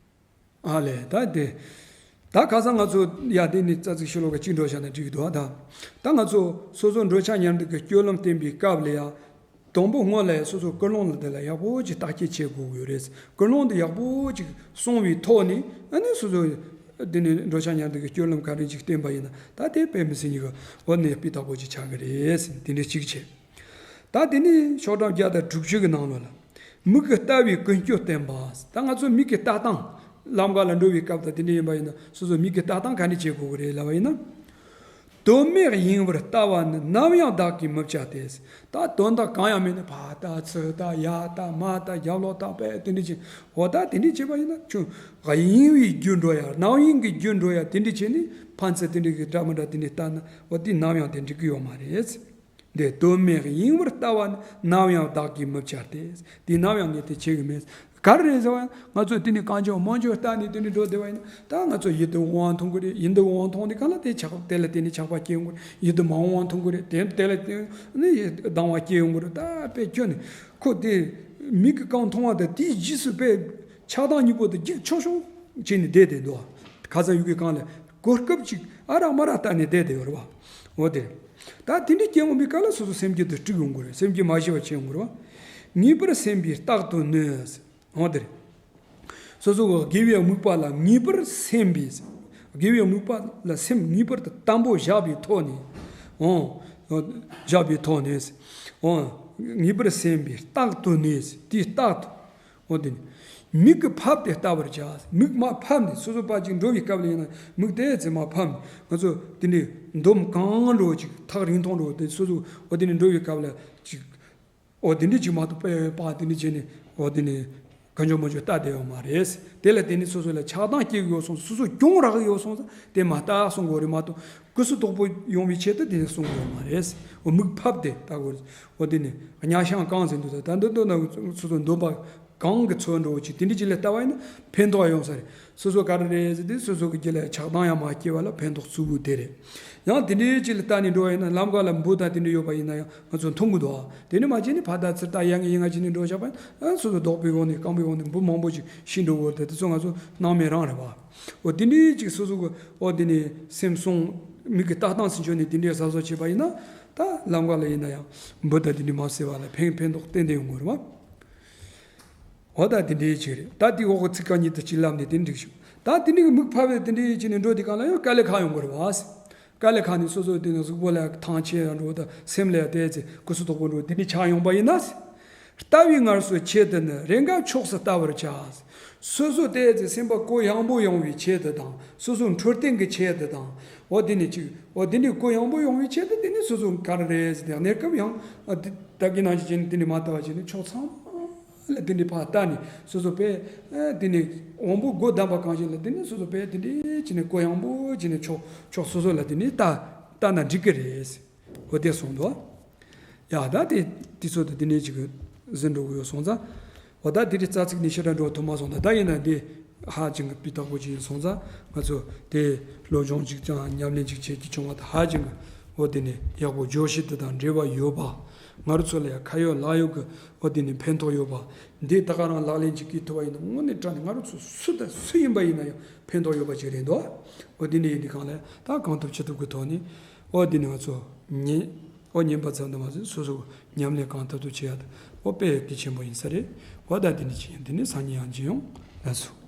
ཨ་ལས་ད་དེ། ད་ཁ་སང་ང་ཚོ་ཡ་དེ་ནི་རྩ་ཚིག་ཤོ་ལོ་ཀ་གཅིག་འགྲོ་བཞག་ན་འགྲིག་གི་འདུག་ཨ། ད་ད་ང་ཚོ་སོ་སོ་འགྲོ་འཆག་ཉར་འདུག་གི་སྤྱོད་ལམ་བསྟེན་པའི་སྐབས་ལ་ཡ། དང་པོ་སྔོན་ལ་ཡ་སོ་སོ་ཀུན་སློང་ལ་དེ་ལ་ཡག་པོ་ཅིག་བརྟག་དཔྱད་བྱེད་དགོས་ཀྱི་ཡོད་རེད། ཀུན་སློང་དེ་ཡག་པོ་ཅིག་སྲུང་བའི་ཐོག་ནས་ཨ་ནི་སོ་སོ་དེ་ནི་འགྲོ་འཆག་ཉར་འདུག་གི་སྤྱོད་ལམ་ག་རེ་ཅིག་བསྟེན་པ་ཡིན་ན་ད་དེ་དཔེ་མི་སྲིད་ཉིད་ཀྱི་འོ་ནས་སྤུས་དག་པོ་ཅིག་ཆགས་ཀྱི་རེད། དེ་འདྲ་གཅིག་བྱས། ད་དེ་ནས་ཤོག་གྲངས་བརྒྱ་དང་དྲུག་ཅུ་གི་ནང་ལོགས་ལ། མིག་གི་ལྟ་བའི་ཀུན་སྤྱོད་བསྟེན་པ། ད་ང་ཚོ་མིག་གི་ལྟ་སྟངས། ལམ་ཁ་ལ་འགྲོ་བའི་སྐབས་དང་དེ་འདྲ་ཡིན་པ་ཡིན་ན་སོ་སོ་མིག་གི་ལྟ་སྟངས་ག་འདྲ་བྱེད་དགོས་ཀྱི་རེད་ལབ་པ་ཡིན་ན། དོན་མེད་གཡེང་བར་ལྟ་བ་ནི་ནམ་ཡང་བདག་གིས་མི་བྱ་སྟེ། ད་དོན་དག་གང་ཡང་མེད་ནས་ཕར་ལྟ་ཚུར་ལྟ་ཡར་ལྟ་མར་ལྟ་རྒྱབ་ལོག་ལྟ་བས་དེ་འདྲ་བྱེད། འོ་ད་དེ་འདྲ་བྱེད་པ་ཡིན་ན་ཁྱོད་གཡེང་བའི་རྒྱུར་འགྲོ་ཡ་རྣམ་གཡེང་གི་རྒྱུར་འགྲོ་ཡ་དེ་འདྲ་བྱས་ནས་ཕན་ཚུན་དེ་འདྲ་གི་འདྲ་མི་འདྲ་དེ་འདྲ་ལྟ་ན་འོ་དེ་ནམ་ཡང་དེ་འགྲིག་གི་ཡོད་མ་རེད། འདི་དོན་མེད་གཡེང་བར་ལྟ་བ་ནི་ནམ་ཡང་བདག་གིས་མི་བྱ་སྟེ། འདི་ནམ་ཡང་ངས་དེ་བྱེད་ཀྱི་མེད། ག་རེ་རེད་ཟེར་བ་ཡང་ང་ཚོས་དེ་ནི་གང་བྱུང་མང་བྱུང་ལྟ་ནས་དེ་ནི་འགྲོ་བསྡད་པ་ཡིན་ན་ད་ང་ཚོ་ཡིད་དུ་འོང་བ་མཐོང་གི་རེད། ཡིད་དུ་འོང་བ་མཐོང་དུས་གང་ལ་དེ་ཆགས་དེ་ལ་དེ་ནི་ཆགས་པ་སྐྱེ་ཡོང་གི་རེད། ཡིད་དུ་མ་འོང་བ་མཐོང་གི་རེད། དེ་དེ་ལ་དེ་ནི་སྡང་བ་སྐྱེ་ཡོང་གི་རེད། ད་དཔེ་ཁྱོད་ནི་ཁོ་དེ་མིག་གིས་གང་མཐོང་བ་དང་དེའི་རྗེས་སུ་དཔེ་ཆགས་སྡང་གཉིས་པོ་དེ་རྒྱུག་ཆོག་ཆོག་བྱས་ནས་བསྡད་དེ་འདུག་ཁ་སང་ཡུལ་གྱི་གང་ལ་གོ་སྐབས་ཅིག་ཨ་རག་མ་རག་ལྟ་ནས་བསྡད་དེ་ཡོད་རེད་བ། འོ་དེ། ད་དེ་འདྲའི་སྐྱེ་འོང་བའི་སྐབས་ལ་སོ་སོ་སེམས་རྒྱུད་དུ་དཀྲུག་ཡོང་གི་རེད། སེམས་རྒྱུད་མ་ཞི་བ་བྱེད་ཡོང་གི་རེད་བ། ངེས་པར་སེམས་པས་རྟག་ཏུ་གནོད། འོ་དེ་རེད། སོ་སོ་གི་དགེ་བའི་དམིགས་པ་ལ་ངེས་པར་སེམས་པས། དགེ་བའི་དམིགས་པ་ལ་སེམས་ངེས་པར་དུ་དམ་པོ་བཞག་པའི་ཐོག་ནས། འོ། བཞག་པའི་ཐོག་ནས། འོ། ངེས་པར་སེམས་པས་རྟག་ཏུ་གནོད། དེ་རྟག་ཏུ། འོ་དེ་ནི། མིག་གིས་ཕབ་སྟེ་ལྟ་བར་བྱ། མིག་མར་ཕབ་ནས་སོ་སོ་ཕར་ཅིག་འགྲོ་བའི་སྐབས་ལ་ཡིན་ན་མིག་དེ་ཚེ་མར་ཕབ་ནས་ང་ཚོ་དེ་འདྲའི་འདོམ་གང་འགྲོ་ཅིག་ཐག་རིང་ཐུང་འགྲོ་དེ་སོ་སོ་འོ་དེ་ནས་འགྲོ་བའི་སྐབས་ལ་ཅིག་འོ་དེ་འདྲའི་ཅིག་མ་གཏོགས་པའི་པ་དེ་འདྲའི་བྱས་ནས་འོ་དེ་ནས་གང་བྱུང་མང་བྱུང་ལྟ་བསྡད་ཡོད་མ་རེད། དེ་ལ་བརྟེན་ནས་སོ་སོ་ལ་ཆགས་སྡང་སྐྱེ་གི་ཡོད་སོང་། སོ་སོ་གྱོང་རག་གི་ཡོད་སོང་ཙང་དེ་མ་ལྟ་གསུང་དགོས་རེད་མ་གཏོགས་གུ་སུ་དོག་པོ་ཡོང་བའི་ཆེད་དུ་དེ་ནས་གསུང་དགོས་མ་རེད། འོ་མིག་ཕབ་སྟེ་ལྟ་དགོས་རེད། འོ་དེ་ནས་གཉའ་ཤིང་གང་ཟེར་འདུག་ད་འདི་འདོད་ན་སོ་སོ་འདོད་པ་གང་གི་ཚོད་འགྲོ་ཅིག་དེ་འདྲ་ཅིག་ལ་ལྟ་བ་ཡིན་ན་ཕན་ཐོགས་ཡོང་ས་རེད། སོ་སོ་ག་རེ་རེད་ཟེར་དུས་སོ་སོ་གི་རྒྱུད་ལ་ཆགས་སྡང་ཡང་མ་སྐྱེ་བ་ལ་ཕན་ཐོགས་གཙོ་བོ་དེ་རེད། ཡང་དེ་འདྲའི་ཅིག་ལ་ལྟ་ནས་འགྲོ་བ་ཡིན་ན་ལམ་ཁ་ལ་འབུ་དང་དེ་འདྲ་ཡོད་པ་ཡིན་ན་ཡང་ང་ཚོ་མཐོང་གི་འདུག་ཨ། དེ་ནི་མ་བྱས་ནས་ཕར་ལྟ་ཚུར་ལྟ་ཡ་ང་ཡིན་ང་བྱས་ནས་འགྲོ་བཞག་པ་ཡིན་ན་སོ་སོ་རྡོག་པའི་འོག་ནས་རྐང་པའི་འོག་ནས་འབུ་མང་པོ་ཅིག་ཤི་འགྲོ་གི་ཡོད་རེད། དེ་ཚོ་ང་ཚོ་སྣང་མེད་རང་རེད་བ། འོ་དེ་འདྲའི་ཅིག་སོ་སོ་གི་འོ་དེ་ནས་སེམས་སོང་མིག་གི་ལྟ་སྟངས་སུ་འཇོག་ནས་དེ་འདྲའི་གཟབ་གཟབ་བྱས་པ་ཡིན་ན་ད་ལམ་ཁ་ལ་ཡིན་ན་ཡང་འབུ་དང་དེ་འདྲའི་མ་ཟེར་བ་ལ་ཕན་ཕན་ཐོགས་ཏན་ཏན་ཡོང་གི་རེད་བ། འོ་ད་དེ་འདྲའི་ཅིག་རེད། ད་དེ་འོག་གི་ཚིག་རྐང་གཉིས་དེ་གཅིག་ལབ་ནས་དེ་འགྲིག་ཞུ། ད་དེ་འདྲའི་མིག་ཕབ་པའི་དེ་འདྲའི་ཅིག་ནས་འགྲོ་དེ་གང་ལ་ཡང་དཀའ་ལས་ཁག་ཡོང་གི་རེད་བ། དཀའ་ལས་ཁག་ནི་སོ་སོ་དེ་ནི་གཟུགས་པོ་ལ་ཐང་ཆད་འགྲོ་དང་སེམས་ལ་དེ་ཚེ་གུ་སུ་དོག་པོ་འགྲོ་དེ་འདྲའི་ཆགས་ཡོང་པ་ཡིན་ན། ལྟ་བའི་སྔར་སོ་ཆེད་དུ་ནི་རེས་འགའ་ཕྱོགས་སུ་ལྟ་བར་བྱ། སོ་སོ་དེ་ཚེ་སེམས་པ་གུ་ཡངས་པོ་ཡོང་བའི་ཆེད་དུ་དང་སོ་སོ་འཕྲོད་བསྟེན་གྱི་ཆེད་དུ་དང་འོ་དེ་ནི་ཅིག་འོ་དེ་ནི་གུ་ཡངས་པོ་ཡོང་བའི་ཆེད་དུ་དེ་ནི་སོ་སོ་ག་རེ་རེད་ཟེར་ཏེ་གནས་སྐབས་ཡང་ཨ་དེ་ད་གིན་ནང་བཞིན་བྱས་ནས་དེ་ནི་མ་ལྟ་བ་བྱས་ནས་ཕྱོགས་ཚང་མ་ལ་དེ་འདྲའི་ཕར་ལྟ་ནས་སོ་སོ་པས་ཨ་དེ་ནས་དབང་པོ་སྒོ་བསྡམས་པ་གང་ཞིག་ལ་དེ་ནས་སོ་སོ་པས་དེ་འདྲའི་བྱས་ནས་གུ་ཡངས་པོ་བྱས་ནས་ཕྱོགས་ཕྱོགས་སོ་སོ་ལ་དེ་ནས་ལྟ་ལྟ་ན་འགྲིག་གི་རེད། འོ་དེ་གསུངས་འདུག་ཡ་ད་དེ་དུས་ཚོད་དུ་དེ་ནས་ཅིག་ཟིན་འགྲོ་གི་ཡོད་སོང་ཙང་། འོ་ད་དེ་རིང་རྩ་ཚིག་ནས་ཕྱི་དྲགས་འགྲོ་ཐུབ་མ་སོང་ད་ད་ཡིན་ན་འདི་ཧ་ཅང་གི་སྤུས་དག་པོ་ཅིག་ཡིན་སོང་ཙང་ང་ཚོ་དེ་སློབ་སྦྱོང་ཅིག་ཀྱང་ཉམས་ལེན་ཅིག་བྱེད་ཀྱི་བྱུང་བ་ད་ཧ་ཅང་གི་འོ་དེ་ནས་ཡག་པོ་བརྗོད་གཞི་དེ་དང་འབྲེལ་བ་ཡོད་པ། ང་རང་ཚོ་ལ་ཡང་ཁ་ཡོད་ལག་ཡོད་གི་འོ་དེ་ནས་ཕན་ཐོགས་ཡོད་པ། འདི་ད་ག་རང་ལག་ལེན་ཅིག་བཀལ་ཐུབ་པ་ཡིན་ན་དངོས་གནས་དྲང་ནས་ང་རང་ཚོ་སུ་དང་སུ་ཡིན་པ་ཡིན་ན་ཡང་ཕན་ཐོགས་ཡོད་པ་ཅིག་རེད་འདུག་འོ་དེ་འདྲ་ཡིན་དུས་གང་ལ་ད་གང་ཐུབ་ཅི་ཐུབ་ཀྱི་ཐོག་ནས་འོ་དེ་ནས་ང་ཚོ་ཉན་འོ་ཉན་པ་ཙམ་དུ་མ་ཟད་སོ་སོ་ཉམས་ལེན་གང་ཐུབ་ཐུབ་བྱེད་ཡ་དེ་འོ་དཔེ་གལ་ཆེན་པོ་ཡིན་ས་རེད། འོ་ད་དེ་འདྲ་ཅིག་ཡིན། དེ་ནས་སང་ཉིན་ཡང་མཇལ་ཡོང་། ལགས་སོ།